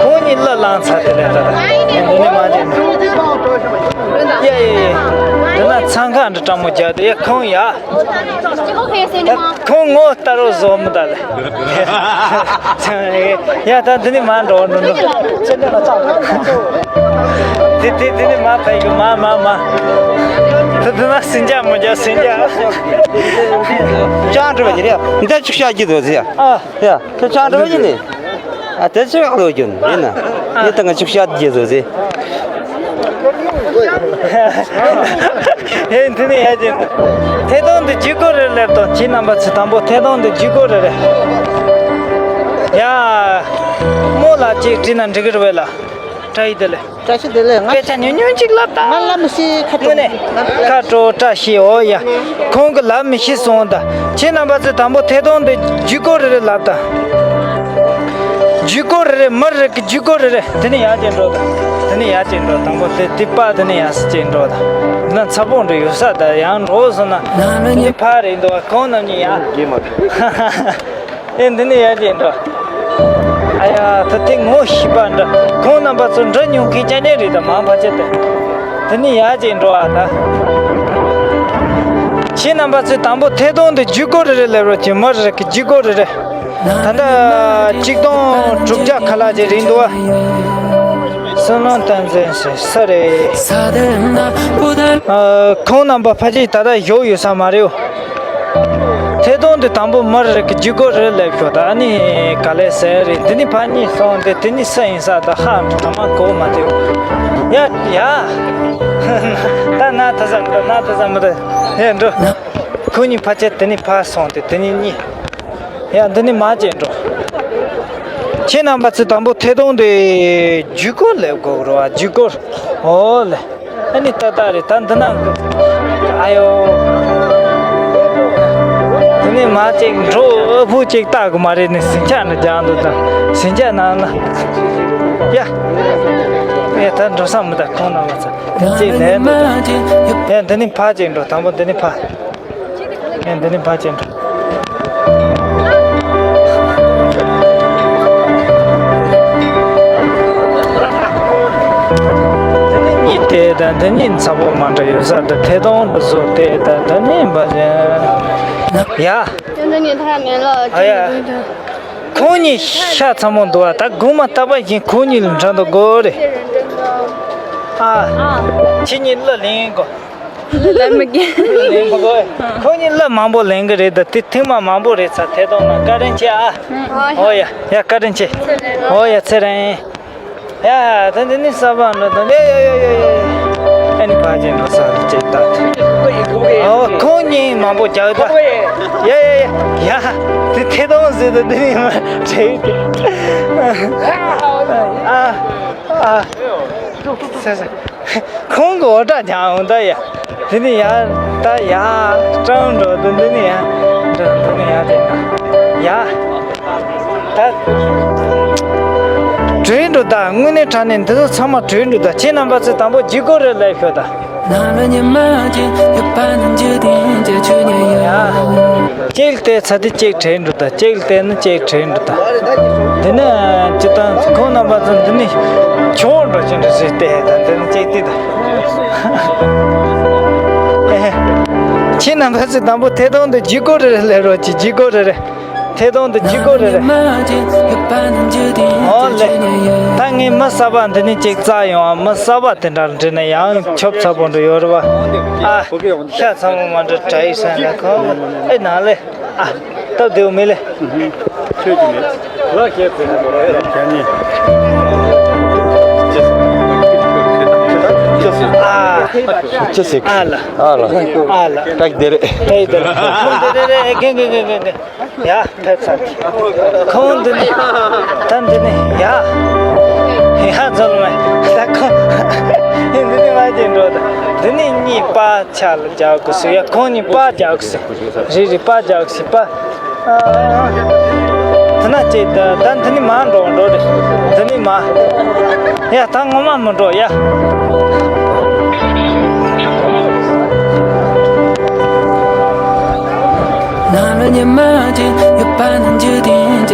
ཁོང་གཉིས་གླུ་བླངས་ཚར་དེ་ལས་ད་ད། དངོས་གནས་མ་བྱས་ན། ཡ་ཡ་ཡ། འདི་ན་འཚང་ཁ་འདྲ་སྤྲང་མོ་རྒྱག་དེ་ཡ་ཁོང་ཡ། ད་ཁོང་ངོ་ལྟ་རོགས་བཟོ་མི་ད་ལེ། ཡ་ད་འདི་ནས་མ་འགྲོ་འགྲོ་འགྲོ། དེ་དེ་དེ་ནས་མ་ཕེབས་གི་མ་མ་མ། དེ་དེ་ན་ཟིན་ཆ་མི་རྒྱག་ཟིན་ཆ། ཅང་འགྲོ་བ་ཡིན་རེད། འདི་ཆུ་ཤག་གི་དོ་ཟེར་ཡ། ཨ། ཡ། དེ་ཅང་འགྲོ་བ་ཡིན་ནི། ཨ་དེ་ཆུ་ཤག་ལོ་རྒྱུན་ཡིན་ན། ཡིན་ད་ང་ཆུ་ཤག་གི་དོ་ཟེར། ཧེ་འདི་ནི་ཡ་ཅིན། ཐད་གཏོང་འདི་ཇུས་འགོད་རེ་སླེབས་དང་ཁྱེད་རྣམ་པ་ཚོ་དང་པོ་ཐད་གཏོང་འདི་ཇུས་འགོད་རེ་རེ། ཡ། རྨོ་ལགས་ཅིག་བྲིས་ན་འགྲིག་གི་རེད་བས་ལ། བཀྲ་ཤིས་བདེ་ལེགས། བཀྲ་ཤིས་བདེ་ལེགས། ང་སྐད་ཆ་ཉུང་ཉུང་ཅིག་ལབ་དང་། ང་ལབ་མི་ཤེས་ཁ་དྲོ། དངོས་གནས་ཁ་དྲོ་བཀྲ་ཤིས། འོ་ཡ། ཁོང་གི་ལབ་མི་ཤེས་སོང་ད། ཁྱེད་རྣམ་པ་ཚོས་དང་པོ་ཐད་གཏོང་འདི་ཇུས་འགོད་རེ་རེ་ལབ་དང་། ཇུས་འགོད་རེ་རེ། མི་རེ་གི་ཇུས་འགོད་རེ་རེ། དེ་ནས་ཡར་ཅིག་འགྲོ་དང་། དེ་ནས་ཡར་ཅིག་འགྲོ། དང་པོ་དེ་དེ་པ་དེ་ནས་ཡར་སི་ཅིག་འགྲོ་དང་། འདི་ན་ཚ་པོ་འདྲ་ཡོད་ས་ད་ཡང་འགྲོ་སོང་ན། དེ་ཕར་རེད་འདུག་བ། ཁོང་རྣམ་གཉིས་ཡར། ཨེ་འདི་ནས་ཡར་ཅིག་འགྲོ། ཨ་ཡ་ད་དེ་ངོ་ཤེས་པ་འདྲ། ཁོང་རྣམ་པ་ཚོ་འདྲ་ཉུང་མཁན་ཅན་ཅན་རེད་ད་མང་ཕལ་ཆེར་དེ། དེ་ནས་ཡར་ཅིག་འགྲོ་ཨ་ད། ཁྱེད་རྣམ་པ་ཚོས་དང་པོ་ཐད་གཏོང་འདི་ཇུས་འགོད་རེ་རེ་ལབ་རོགས་གྱིས། མི་རེ་རེ་གི་ཇུས་འགོད་རེ་རེ། ད་ལྟ་ཆིག་སྟོང་དྲུག་བརྒྱ་ཁ་ལག་ཅིག་རེད་འདུག་བ། བསོད་ནམས་བསྟན་འཛིན་ཟེར་ས་རེད། ཨ། ཁོང་རྣམ་པ་ཕལ་ཆེར་ད་ལྟ་བཞུགས་ཡོད་ས་མ་རེད། ཐད་གཏོང་དེ་དང་པོ་མི་རེ་གི་ཇུས་འགོད་རེ་སླེབས་ཤོག་ད། ཨ་ནི་ག་ལེ་ཟེར་རེད། འདི་ནི་ཕར་གཉིས་སོང་སྟེ་དེ་ནི་སུ་ཡིན་ས་ད་ཧ་འགྲོ་མ་གོ་མ་ཐེའུ། ཡ་ཡ། ད་ན་ད་ས་མི་ད་ན་ད་ས་མི་ད། ཡ་འགྲོ། ཁོ་གཉིས་ཕལ་ཆེར་དེ་ནི་ཕར་སོང་སྟེ་དེ་ནི་གཉིས། ཡ་འདི་ནི་མ་བྱེད་འགྲོ། ཁྱེད་རྣམ་པ་ཚོས་དང་པོ་ཐད་གཏོང་དེ་ཇུས་འགོད་སླེབས་དགོས་རེད་བ། ཇུས་འགོད། ཨོ་ལེ། ཨ་ནི་ཏག་ཏག་རེད་ད་འདི་ན། ཨ་ཡོ། འདི་ནི་མ་ཅིག་འགྲོ་ཨ་ཕུ་ཅིག་ལྟ་དགོས་མ་རེད་ནི་ཟིང་ཆ་ནི་རྒྱག་འདུག་ད། ཟིང་ཆ་ནང་ན། ཡ། ཡ་ད་འགྲོ་ས་མི་ད་ཁོང་རྣམ་པ་ཚོ། ཅིག་ལས་འདུག་ད། ཡ་འདི་ནི་ཕར་ཅིག་འགྲོ། དང་པོ་འདི་ནི་ཕར། ངས་འདི་ནས་ཕར་ཕྱིན་འགྲོ། འདི་ནི་གཉིས་དེ་དང་འདི་གཉིས་ཚ་པོ་མ་འདྲ་ཡོད་ས་འདི་ཐད་གཏོང་འདི་བཟོ་དེ་དང་འདི་གཉིས་འབའ་ཞིག་ཡ། འདི་ནི་ཐ་མེད་ལ། ཨ་ཡ། ཁོང་གཉིས་ཤ་ཚ་མོ་འདུག་བ། ད་དགོང་མ་རྟག་པ་བཞིན་ཁོང་གཉིས་ལ་འགྲོ་འདུག་དགོས་རེད། ཨ། ཁྱེད་གཉིས་གླུ་ལེན་དགོས། ལེན་མི་དགོས། ལེན་མི་དགོས། ཁོང་གཉིས་གླུ་མང་པོ་ལེན་གི་རེད་ད། དེ་ཐེངས་མ་མང་པོ་རེད་ཚ་ཐད་གཏོང་ན། བཀའ་དྲིན་ཆེ་ཨ། ཨོ་ཡ་ཡ་བཀའ་དྲིན་ཆེ། ཨོ་ཡ་ཚེ་རིང་། ཡ་ད་འདི་ནི་གསར་པ་འགྲོ་དང་། ཡ་ཡ་ཡ་ཡ་ཡ། ཨ་ནི་ཕ་ཅན་འགྲོ་ས་རེད་ཅེས་ད། ཨོ་ཁོང་གཉིས་མང་པོ་རྒྱག་ད། ཡ་ཡ་ཡ་ཡ། དེ་ཐད་གཏོང་ཟེར་ད་འདི་ནི་མ་བྲེལ་ཏེ། ཨ་ཨ། ས་ས། ཁོང་གི་འོ་སྐྲ་རྒྱག་འོང་ད་ཡ། དེ་ནི་ཡ། ད་ཡ། སྤྲང་འགྲོ་དུ་འདི་ནི་ཡ། འགྲོ་འདི་ནི་ཡ་དེ་ན། ཡ། ད། བྲོས་འགྲོ་ད། དངོས་གནས་དྲང་གནས་འདི་ཚོ་ཚང་མ་བྲོས་འགྲོ་ད། ཁྱེད་རྣམ་པ་ཚོས་དང་པོ་ཇུས་འགོད་རེ་ལས་ཤོག་ད། ཡ། གཅིག་བལྟས་ཚར་དུས་གཅིག་བྲོས་འགྲོ་ད། གཅིག་བལྟས་ན་གཅིག་བྲོས་འགྲོ་ད། དེ་ནས་སྤྱིར་བཏང་ཁོང་རྣམ་པ་ཚོ་འདི་ནི་ཆུང་འགྲོ་ཆུང་འགྲོ་ཞིག་བལྟས་ད། འདི་ནི་གཅིག་བལྟས་ད། ཁྱེད་རྣམ་པ་ཚོས་དང་པོ་ཐད་གཏོང་དུ་ཇུས་འགོད་རེ་རེ་སླེབས་རོགས་གྱིས། ཇུས་འགོད་རེ་རེ། ཐད་གཏོང་དུ་ཇུས་འགོད་རེ་རེ། ཨོ་ལེ། ད་ངས་མི་གསར་པ་འདི་ནི་གཅིག་བཙལ་ཡོང་ཨ། མི་གསར་པ་དེ་འདྲ་འདྲི་ན་ཡང་ཁྱོབ་ཚ་པོ་འདྲ་ཡོད་རེད་བ། ཨ། ཤ་ཚ་པོ་མ་འདྲ་དྲ་ཡི་ས་ན་ཁོ། ཨེ་ན་ལེ། ཨ། སྟབས་བདེ་བོ་མེད་ལེ། ཆོས་ཀྱི་མེད། ལ་ཁྱེད་ཕེབས་ན་རོགས་ཡ་རབས་ཁྱེད་ནི། ཨ། ཅི་ཟེར། ཨ་ལ། ཨ་ལ། ཨ་ལ། ཏག་དེ་རེད། ཨེ་དེ་རེད། ཁོང་དེ་རེད་རེད། གན་གན་གན་གན་གན། ཡ་ཕེབས་ཚར། ཁོང་འདི་ནི། ད་འདི་ནི་ཡ། ཡ་ཛོལ་མེ། ད་ཁོང་འདི་ནི་མ་བྱེད་འགྲོ་ད། འདི་ནི་གཉིས་པ་ཆ་ལ་རྒྱག་དགོས་སུ། ཡ་ཁོང་གཉིས་པ་རྒྱག་དགོས་སུ། རེ་རེ་པ་རྒྱག་དགོས་སུ་པ། དེ་ན་ཅིག་ད་ད་འདི་ནི་མ་འགྲོ་འགྲོ་རེད། འདི་ནི་མ། ཡ་ད་ངོ་མ་མི་འགྲོ་ཡ།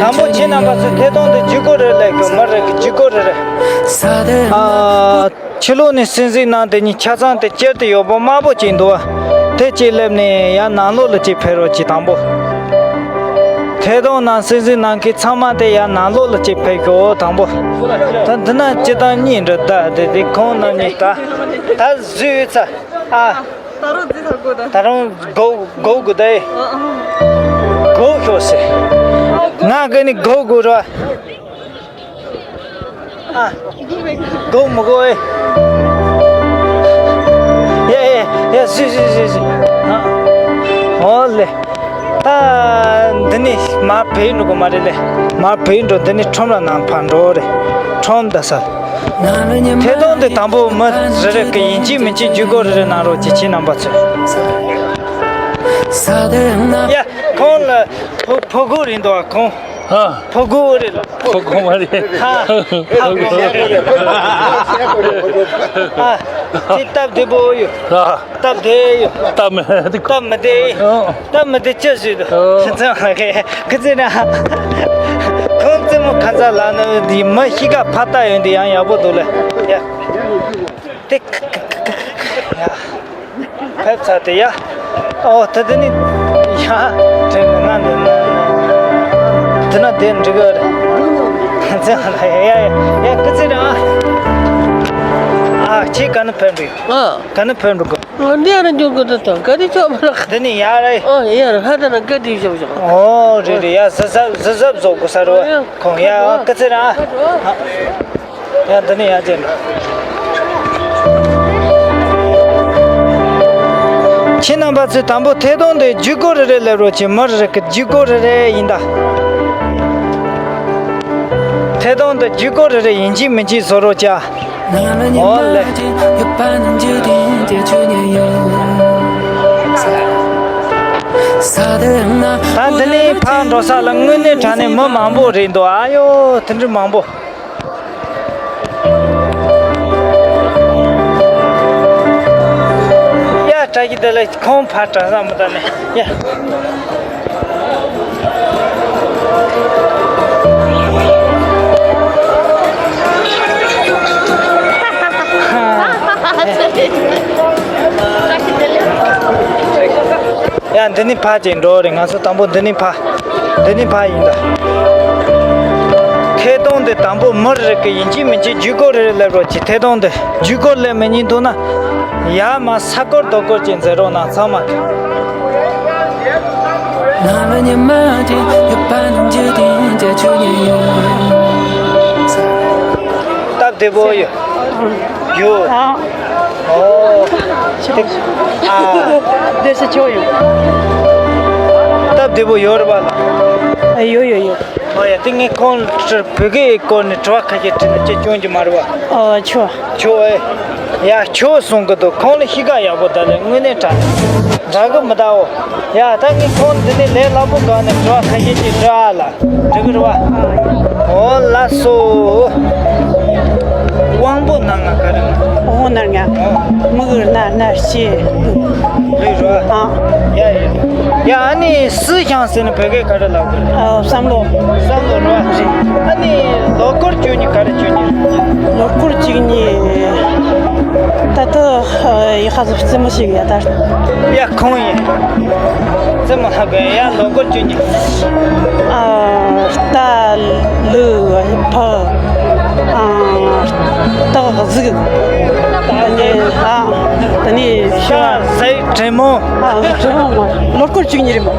དང་པོ་ཁྱེད་རྣམ་པ་ཚོས་ཐད་གཏོང་དེ་བརྒྱུད་སྐོར་རེ་ལས་གི་མི་རེ་གི་བརྒྱུད་སྐོར་རེ་རེད། ཨ། ཕྱི་ལོགས་ནས་སྲིད་འཛིན་ནང་དེ་གཉིས་ཆ་ཚང་དེ་སྤྱིར་དུ་ཡོད་པ་དམར་པོ་ཅིག་འདུག་བ། དེ་གཅིག་སླེབས་ནས་ཡར་ནང་ལོགས་ལ་ཅིག་ཕེབས་རོགས་གྱིས་དང་པོ། ཐད་གཏོང་ནང་སྲིད་འཛིན་ནང་གི་ཚང་མ་དེ་ཡར་ནང་ལོགས་ལ་ཅིག་ཕེབས་ཤོག་དང་པོ། ད་འདི་ན་སྤྱི་བཏང་གཉིས་འདྲ་ད་དེ་དེ་ཁོང་རྣམ་གཉིས་ད་ད་བཟོས་ཚར་ཨ། ད་རུང་རྫི་ཚར་དགོས་ད། ད་རུང་སྒོ་སྒོ་དགོས་ད་ཨེ། ཨ་ཨ། སྒོ་ཤོག་ཟེར། ང་གི་ནི་སྒོ་དགོས་ར། ཨ། སྒོ་མི་དགོས་ཨེ། ཡ་ཡ་ཡ་སུ་སུ་སུ་སུ། ཨ། ཨོ་ལེ། ད་འདི་ནི་མར་བུད་འགྲོ་གི་མ་རེད་ལེ། མར་བུད་འགྲོ། འདི་ནི་ཁྲོམ་ལ་ནང་ཕར་འགྲོ་རེད། ཁྲོམ་ད་ས། ཐད་གཏོང་དེ་དང་པོ་མི་རེ་རེ་གི་ཡིན་གཅིག་མིན་གཅིག་བརྒྱུད་སྐོར་རེ་རེ་གནང་རོགས་གྱིས་ཁྱེད་རྣམ་པ་ཚོས། ཡ་ཁོང་ལ་ཕོ་ཕོ་རྒོད་རེད་འདུག་ཨ། ཁོང་ཧ། ཕོ་རྒོད་རེད་ལ། ཕོ་རྒོད་མ་རེད། ཧ་ཧ་ཁོང་ཨ་ཅི་སྟབས་བདེ་པོ་ཡོད། ཧ། སྟབས་བདེ་ཡོད། སྟབས་མི་བདེ། སྟབས་མི་བདེ། ཨོ། སྟབས་མི་བདེ་ཅི་ཞིག་འདུག་ཨོ། ཁྱེད་ཚང་ལ་ཁྱེད་ཚོས་ན། ཁོང་རྩེད་མོ་ག་ཚ་ལ་ནི་འདི་མི་གཤིས་ཀ་ཕ་ལྟ་ཡོང་དུས་ཡང་ཡག་པོ་འདུག་ལེ། ཡ། དེ་ཁ་ཁ་ཁ་ཁ་ཁ། ཡ། ཕེབས་ཚར་དེ་ཡ། ཨོ་ད་དེ་ནི། ཡ། དྲན་ན་ང་འདི་ན། འདི་ན་དེ་འགྲིག་གི་རེད། ཁྱེད་ཚང་ལ་ཡ་ཡ་ཡ་ཁྱེད་ཚོས་ན། ཨ་ཁྱེད་ག་ནས་ཕེབས་འགྲོ། ཨ། ག་ནས་ཕེབས་འགྲོ་གི། འདི་ཡང་འགྱོ་དགོས་འདུག་ད་ག་རེ་ཆོག་མ་རེད། འདི་ནི་ཡ་རེད། ཨོ་ཡ་རེད། ཧ་ད་ན་ག་དེ་ཞོག་ཞོག་ཨོ་རེད་རེད། ཡ་གཟབ་གཟབ་གཟབ་གཟབ་བཟོ་དགོས་ས་རེད། ཁོང་ཡ་ཨ་ཀི་ཚེ་ར་ཨ། ཡ་འདི་ནི་ཡ་ཅན། ཁྱེད་རྣམ་པ་ཚོས་དང་པོ་ཐད་གཏོང་དེ་བརྒྱུད་སྐོར་རེ་རེ་སླེབས་རོགས་གྱིས། མི་རེ་རེ་གི་བརྒྱུད་སྐོར་རེ་རེ་ཡིན་ད། ཐད་གཏོང་དེ་བརྒྱུད་སྐོར་རེ་རེ་ཡིན་གཅིག་མིན་གཅིག་བཟོ་རོགས་བྱ། ཨོ་ལེ། ད་འདི་ནས་ཕར་འགྲོ་ས་ལ་དངོས་གནས་དྲང་གནས་མི་མང་པོ་རེད་འདུག་ཨ་ཡོ་དེ་འདྲ་མང་པོ། ཡ་བཀྲ་ཤིས་བདེ་ལེགས། ཁོང་ཕར་དྲང་ས་མི་ད་ནས་ཡ། ཡ་འདི་ནི་ཕ་ཅིག་འགྲོ་རེད། ང་ཚོ་དང་པོ་འདི་ནི་ཕ། འདི་ནི་ཕ་ཡིན་ད། ཐད་གཏོང་འདི་དང་པོ་མི་རེ་གི་ཡིན་གཅིག་མིན་གཅིག་བརྒྱུད་སྐོར་རེ་རེ་སླེབས་རོགས་གྱིས། ཐད་གཏོང་འདི་བརྒྱུད་སྐོར་སླེབས་མི་ཉན་འདུག་ན། ཡར་མར་ས་སྐོར་རྡོ་སྐོར་ཅིག་མཛད་རོགས་གནང་ཚང་མ། སྟབས་བདེ་པོ་ཡོད། ཡོད། ཨ། ཨོ། ཨ། བདེ་སྐྱིད་ཡོད། སྟབས་བདེ་པོ་ཡོད་རེད་པ་ལགས། ཨ། ཡོད་ཡོད་ཡོད། ཨོ་ཡ། དེ་ངས་ཁོང་ལ་བོད་སྐད་སྐོར་ནས་དྲི་བ་ཁ་ཤས་དྲིས་ན་ཅི་སྐྱོན་གྱི་མ་རེད་པ། ཨོ་ཆོག་ཆོག་ཨེ། ཡ་ཆོག་གསུང་གི་འདུག་ཁོང་ལ་གཤིས་ཀ་ཡག་པོ་ད་ལས་དངོས་གནས་དྲང་འདྲ་གི་མི་གདའ་འོ། ཡ་ད་ངས་ཁོང་འདི་ནས་ལས་སླ་པོ་སྒང་ནས་དྲི་བ་ཁ་ཤས་ཅིག་དྲི་ཨ་ལ། འགྲིག་གི་རེད་པ། འོ་ལགས་སོ། དབང་པོ་སྣ་ལྔ་ག་རེ་ལ། དབང་པོ་སྣ་ལྔ། ཨོ། མིག་རྣ་སྣ་ལྕེ། ལུས་རོ། ཨ། ཡ་ཡ། ཡ་ཨ་ནི་思想ཟེར་ནི་བོད་སྐད་ག་རེ་ལབ་དགོས། ཨ། བསམ་བློ། བསམ་བློ་རོ། ཨ་ནི་ལོ་འཁོར་བཅུ་གཉིས་ག་རེ་བཅུ་གཉིས། ལོ་འཁོར་བཅུ་གཉིས། ད་ལྟ་ཡི་ཧ་ཟི་རྩེད་མོ་ཞིག་ཡ་ད། ཡ་ཁོང་ཡིན། རྩེད་མོ་ལྷག་གི་ཡ་ལོ་འཁོར་བཅུ་གཉིས། ཨ། རྟ་ལུག་ཕག་ཨ། སྟག་གཟིག་ད་ནི་ཨ། ད་ནི་ཤ་ཟ་དྲེད་མོང་། ཨ། དྲེད་མོང་མ་ལོ་འཁོར་བཅུ་གཉིས་རེད་མོ།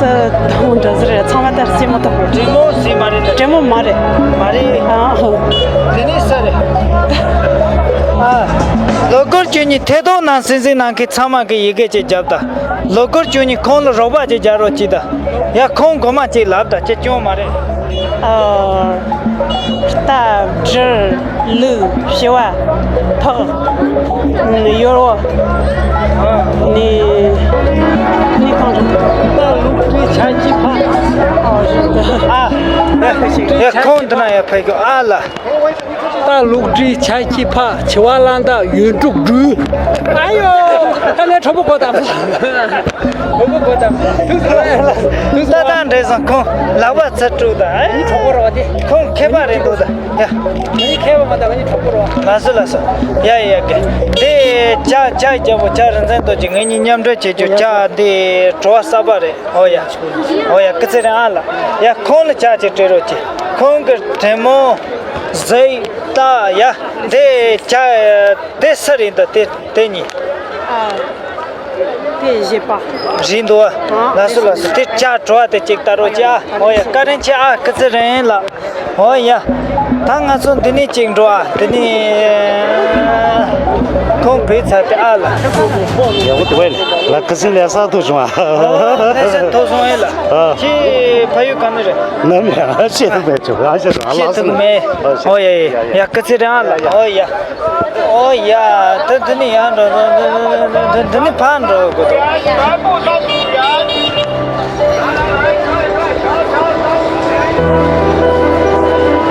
ད་ད་འོང་འདྲ་ཟེར་རེད། ཚང་མ་ད་རྩེད་མོ་ཐོག་རེད། དྲེད་མོང་ཟེར་མ་རེད། དྲེད་མོང་མ་རེད། མ་རེད། ཨ་ཧོ། དེ་ནས་ས་རེད། ཨ། ལོ་སྐོར་བཅུ་གཉིས་ཐད་གཏོང་ནང་གསན་གཟིགས་གནང་མཁན་ཚང་མ་གི་ཡི་གེ་ཅིག་རྒྱབ་དང་། ལོ་སྐོར་བཅུ་གཉིས་ཁོང་ལ་རོགས་པ་ཅིག་རྒྱག་རོགས་གྱིས་དང་། ཡ། ཁོང་མགོ་མ་ཅིག་ལབ་དང་། ཅི་སྐྱོན་མ་རེད། ཨ། རྟ། སྦྲུལ། ལུག། བྱི་བ། ཕག་ཡོར་བ། ནི། ནི་གང་རེད། ད་ལུག་སྤྲེལ་བྱ་ཁྱི་ཕག་ཨ། ཡ། ཁོང་འདི་ན་ཡ་ཕ་གི་ཨ་ལ། ད་ལུག་སྤྲེལ་བྱ་ཁྱི་ཕག་བྱི་བ་གླང་དར་ཡོས་འབྲུག་སྦྲུལ། ཨ་ཡོ། ད་ནས་གྲོགས་པོ་གོ་དམ། གྲོགས་པོ་གོ་དམ། ཐུགས་སུ་ད་ད་འདྲེ་བཟང་ཁོང་ལག་པ་ཚུར་དཀྲུགས་དང་། ཨ་ཡི་གྲོགས་པོ་ར་བ་དེ། ཁོང་མཁས་པ་རེད་འདུག་ད། ཡ། ངའི་མཁས་པ་མ་ད་ངའི་གྲོགས་པོ་ར་བ། ལགས་སོ་ལགས་སོ། ཡ་ཡ་གི། དེ་ཇ་ཇ་རྒྱལ་པོ་ཇ་རིན་ཆེན་རྡོ་རྗེ་ངེད་གཉིས་མཉམ་འབྲེལ་བྱེད་རྒྱུ། ཇ་འདི་བྲོ་བ་གསར་པ་རེད། ཨོ་ཡ། ཨོ་ཡ། སྐུ་ཚེ་རིང་ཨ་ལ། ཡ། ཁོང་ལ་ཇ་ཅིག་སྤྲད་རོགས་གྱིས། ཁོང་གི་དྲེད་མོང་། གཟིག་ད་ཡ། དེ་ཇ་དེ་སུ་རེད་འདུག་དེ་དེ་གཉིས། ཨ། དེ་བཞེས་པ། རེད་འདུག་ཨ། ལགས་སོ་ལགས་སོ། དེ་ཇ་བྲོ་བ་དེ་གཅིག་ལྟ་རོགས་གྱིས་ཨ། ཨོ་ཡ། བཀའ་དྲིན་ཆེ་ཨ། སྐུ་ཚེ་རིང་ལགས། ཨོ་ཡ། ད་ང་ཚོ་འདི་ནས་གཅིག་འགྲོ་ཨ། འདི་ནས་ཁོང་བུད་ཚར་ཏེ་ཨ་ལ། ཡག་པོ་འདུག་བས་ལ། ཁ་སང་ལས་ས་ཐུག་བྱུང་ཨ། ཨོ་ལས་ས་ཐུག་སོང་ཨེ་ལ། ཨ། ཁྱེད་ཕ་ཡུལ་ག་ནས་རེད། ནམ་ཡང་ཤེས་ཐུབ་མེད་བྱུང་ཨ། ཤེས་སོང་ཨ། ཤེས་ལགས་སོ། ཐུབ་མེད། ཨོ་ཡ་ཡ་ཡ། སྐུ་ཚེ་རིང་ཨ་ལ། ཨོ་ཡ། ཨོ་ཡ། ད་འདི་ནས་ཡར་འགྲོ། འདི་ནས་ཕར་འགྲོ་དགོས་འདུག་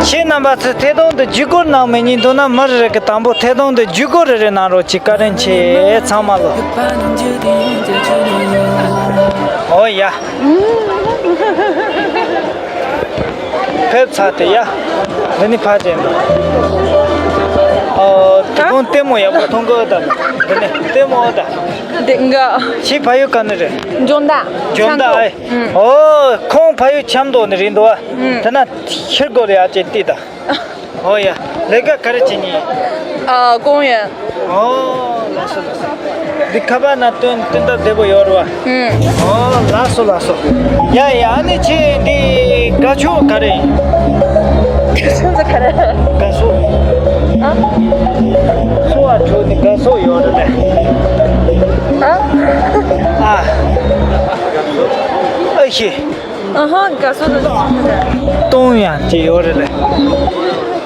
ཁྱེད་རྣམ་པ་ཚོས་ཐད་གཏོང་དུ་བརྒྱུད་སྐུར་གནང་མི་ཉན་འདུག་ན། མི་རེ་རེ་གི་དང་པོ་ཐད་གཏོང་དུ་བརྒྱུད་སྐུར་རེ་རེ་གནང་རོགས་གྱིས། བཀའ་དྲིན་ཆེ་ཚང་མ་ལ། ཨོ་ཡ། ཕེབས་ཚར་ཏེ་ཡ། འདི་ནི་ཕ་ཅན་དང་། ཨོ། དེ་ཁོང་ལྟད་མོ་ཡག་པོ་མཐོང་གི་ད། འདི་ནི་ལྟད་མོ་ད། འདི་འགའ། ཁྱེད་ཕ་ཡུལ་ག་ནས་རེད། འཇོ་མདའ། འཇོ་མདའ་ཨེ། ཨོ། ཁོང་ཕ་ཡུལ་ཆབ་མདོ་ནས་རེད་འདུག་བ། དེ་ན་ཤེལ་སྒོ་ལ་ཡ་ཅན་ཏི་ད། ཨོ་ཡ། ལས་ཀ་ག་རེ་བྱེད་ཉིན། ཨ། ཀོང་ཡོན། ཨོ། ལགས་སོ་ལགས་སོ། འདི་ཁ་པར་ནང་སྟོན་སྟོན་སྟབས་བདེ་པོ་ཡོད་རེད་བ། ཨུམ། ཨོ། ལགས་སོ་ལགས་སོ། ཡ་ཡ། ཨ་ནི་ཁྱེད་འདི་དགའ་ཕྱོགས་ག་རེ་ཡིན། ཁྱེད་ཚོ་ག་རེ། དགའ་ཕྱོགས། ཨ། སོ་བ་ཕྱོགས་འདི་དགའ་ཕྱོགས་ཡོད་རེད་དེ། ཨ། ཨ། ཨ་ཤེ། ཨ་ཧ། དགའ་ཕྱོགས་དང་། གཏོང་ཡང་ཅི་ཡོད་རེད་ལེ།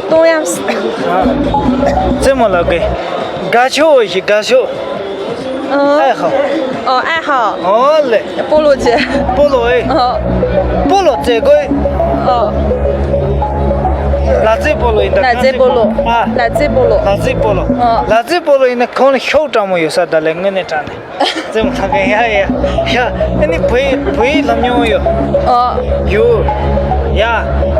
གཏོང་ཡང་། རྩེད་མོ་ལབ་གི། དགའ་ཕྱོགས་ཞིག་དགའ་ཕྱོགས། ཨ། ཨེ་ཧ། ཨོ། ཨེ་ཧ། ཨོ་ལེ། སྤོ་ལོ་བྱེད། སྤོ་ལོ་ཨེ། ཨོ། སྤོ་ལོ་རྩེད་དགོས། ཨོ། ལག་རྩེད་སྤོ་ལོ་ཡིན་ད། ལག་རྩེད་སྤོ་ལོ། ཨ། ལག་རྩེད་སྤོ་ལོ། ལག་རྩེད་སྤོ་ལོ། ཨོ། ལག་རྩེད་སྤོ་ལོ་ཡིན་ན་ཁོང་ལ་ཤུགས་དྲག་མོ་ཡོད་ས་ད་ལེ། དངོས་གནས་དྲང་གནས། རྩེད་མོ་ལབ་གི། ཡ་ཡ་ཡ། ཨ་ནི་བོད་ཡིག་བོད་ཡིག་སློབ་མྱོང་ཡོད། ཨོ། ཡོད། ཡ།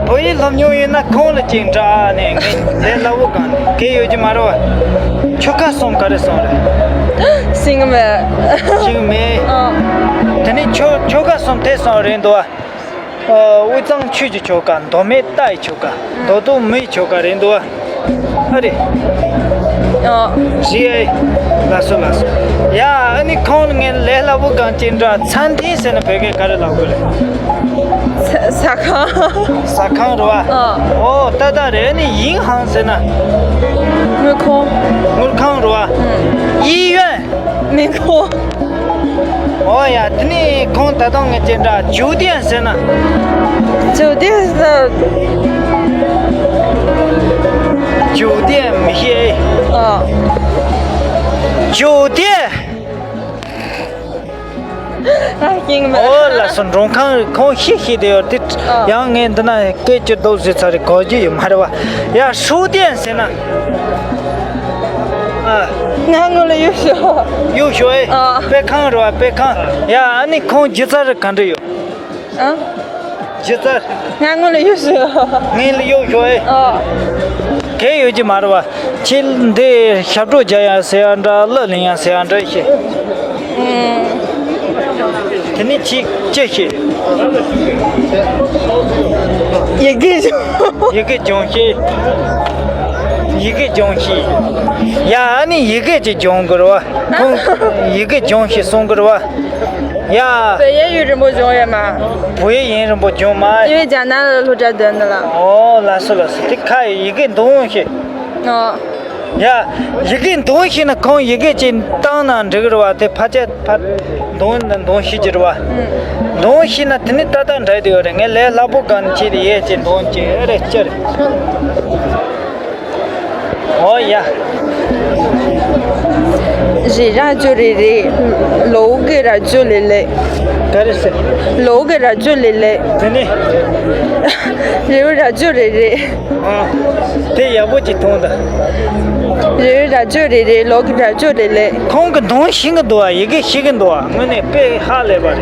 བོད་ཡིག་སློབ་མྱོང་ཡོད་ན་ཁོང་ལ་ཅིག་འདྲ་ནས་ངས་ལས་སླ་བོ་གང་གལ་ཡོད་ཀྱི་མ་རེད་བ། ཆོལ་ཁ་གསུམ་ག་རེ་གསུམ་རེད། ཤེས་ཀྱི་མེད། ཤེས་ཀྱི་མེད། ཨོ། དེ་ནས་ཆོལ་ཆོལ་ཁ་གསུམ་དེ་གསུམ་རེད་འདུག་བ། ཨ། དབུས་གཙང་ཆོས་ཀྱི་ཆོལ་ཁ། མདོ་སྨད་རྟ་ཡི་ཆོལ་ཁ། མདོ་སྟོད་མི་ཡི་ཆོལ་ཁ་རེད་འདུག་བ། ཨ་རེད། ཨ། རེད་ཨེ། ལགས་སོ་ལགས་སོ། ཡ། ཨ་ནི་ཁོང་ངས་ལས་སླ་པོ་གང་ཅི་འདྲ། ཚན་ཐིན་ཟེར་ན་བོད་སྐད་ག་རེ་ལབ་དགོས་རེད། ཟ་ཟ་ཁང་། ཟ་ཁང་རེད་བ། ཨ། ཨོ་ཏག་ཏག་རེད། ཨ་ནི་ཡིང་ཧང་ཟེར་ན། དངུལ་ཁང་། དངུལ་ཁང་རེད་བ། ཨུ། ཡིན་ཡོན། མིན་ཁོ། ཨོ་ཡ། དེ་ནས་ཁོང་ད་དུང་ངས་ཅི་འདྲ་酒店ཟེར་ན། 酒店ཟེར། 酒店མི་ཤེས། ཨ། 酒店། ཨ། ཤེས་མེད། ཨོ་ལགས་སོ། མགྲོན་ཁང་ཁོང་ཤེས་ཤེས་དེ་ཡོད་དེ། ཨ། ཡང་ངས་འདི་ན་སྐད་ཅིག་རྡོག་བཟོས་ཚར་རེད། གོ་རྒྱུ་ཡོད་མ་རེད་བ། ཡ། 书店ཟེར་ན། ཨ། ང་སྔོན་ལ་གཡུག་ཞོག་གཡུག་ཞོག་ཨེ། ཨ། དཔེ་ཁང་རེད་བ། དཔེ་ཁང་། ཡ། ཨ་ནི་ཁོང་སྒྱུ་རྩལ་ག་འདྲ་ཡོད། ཨ། སྒྱུ་རྩལ། ང་སྔོན་ལ་གཡུག་ཞོག་ངས་ལ་གཡུག་ཞོག་ཨེ། ཨ། གལ་ཡོད་ཀྱི་མ་རེད་བ། ཁྱེད་འདི་ཞབས་བྲོ་རྒྱག་ཡ་ཟེར་ཡ་འདྲ། གླུ་ལེན་ཡ་ཟེར་ཡ་འདྲ་ཤེས། ཨུམ། དེ་ནི་ཅི་ཅི་ཤེས། 一个就 ཡི་གེ་སྦྱོང་ཤེས། ཡི་གེ་སྦྱོང་ཤེས། ཡ། ཨ་ནི་ཡི་གེ་ཅིག་སྦྱོང་དགོས་རེད་བ། ཁོང་ཡི་གེ་སྦྱོང་ཤེས་གསུང་དགོས་རེད་བ། ཡ། བོད་ཡིག་ཡུན་རིང་པོ་སྦྱོང་ཡོད་མ། བོད་ཡིག་ཡུན་རིང་པོ་སྦྱོང་མ། དེ་བས་རྒྱ་ནག་ལ་སློབ་གྲྭ་སྡོད་ནི་ལ། ཨོ་ལགས་སོ་ལགས་སོ། དེ་ཁ་ཡི་གེ་འདུག་ཤེས། ཨོ། ཡ། ཡི་གེ་འདོན་ཤེས་ན་ཁོང་ཡི་གེ་ཅིག་བཏང་ན་འགྲིག་གི་རེད་བ། དེ་ཕལ་ཆེར་ཕ་འདོན་འདོན་ཤེས་ཀྱི་རེད་བ། འདོན་ཤེས་ན་དེ་ནི་ཏག་ཏག་འགྲིག་བསྡད་ཡོད་རེད། ངས་ལས་སླ་པོ་ག་ནས་བྱས་ཏེ་ཡས་ཅིག་འདོན་ཅིག་ཨེ་རེད་ཅི་རེད། ཨོ་ཡ། རེད་ར་ཇོ་རེད་རེད། ལོ་གི་ར་ཇོ་ལེ་ལེ། ག་རེ་ཟེར། ལོ་གི་ར་ཇོ་ལེ་ལེ། དེ་ནི། རེད་ར་ཇོ་རེད་རེད། ཨ། དེ་ཡག་པོ་ཅིག་མཐོང་ད། རེད་ར་ཇོ་རེད་རེད། ལོ་གི་ར་ཇོ་ལེ་ལེ། ཁོང་གི་འདོན་ཤེས་ཀྱི་འདུག་བ། ཡི་གེ་ཤེས་ཀྱི་འདུག་བ། དངོས་གནས་དཔེ་ཧ་ལས་པ་རེད།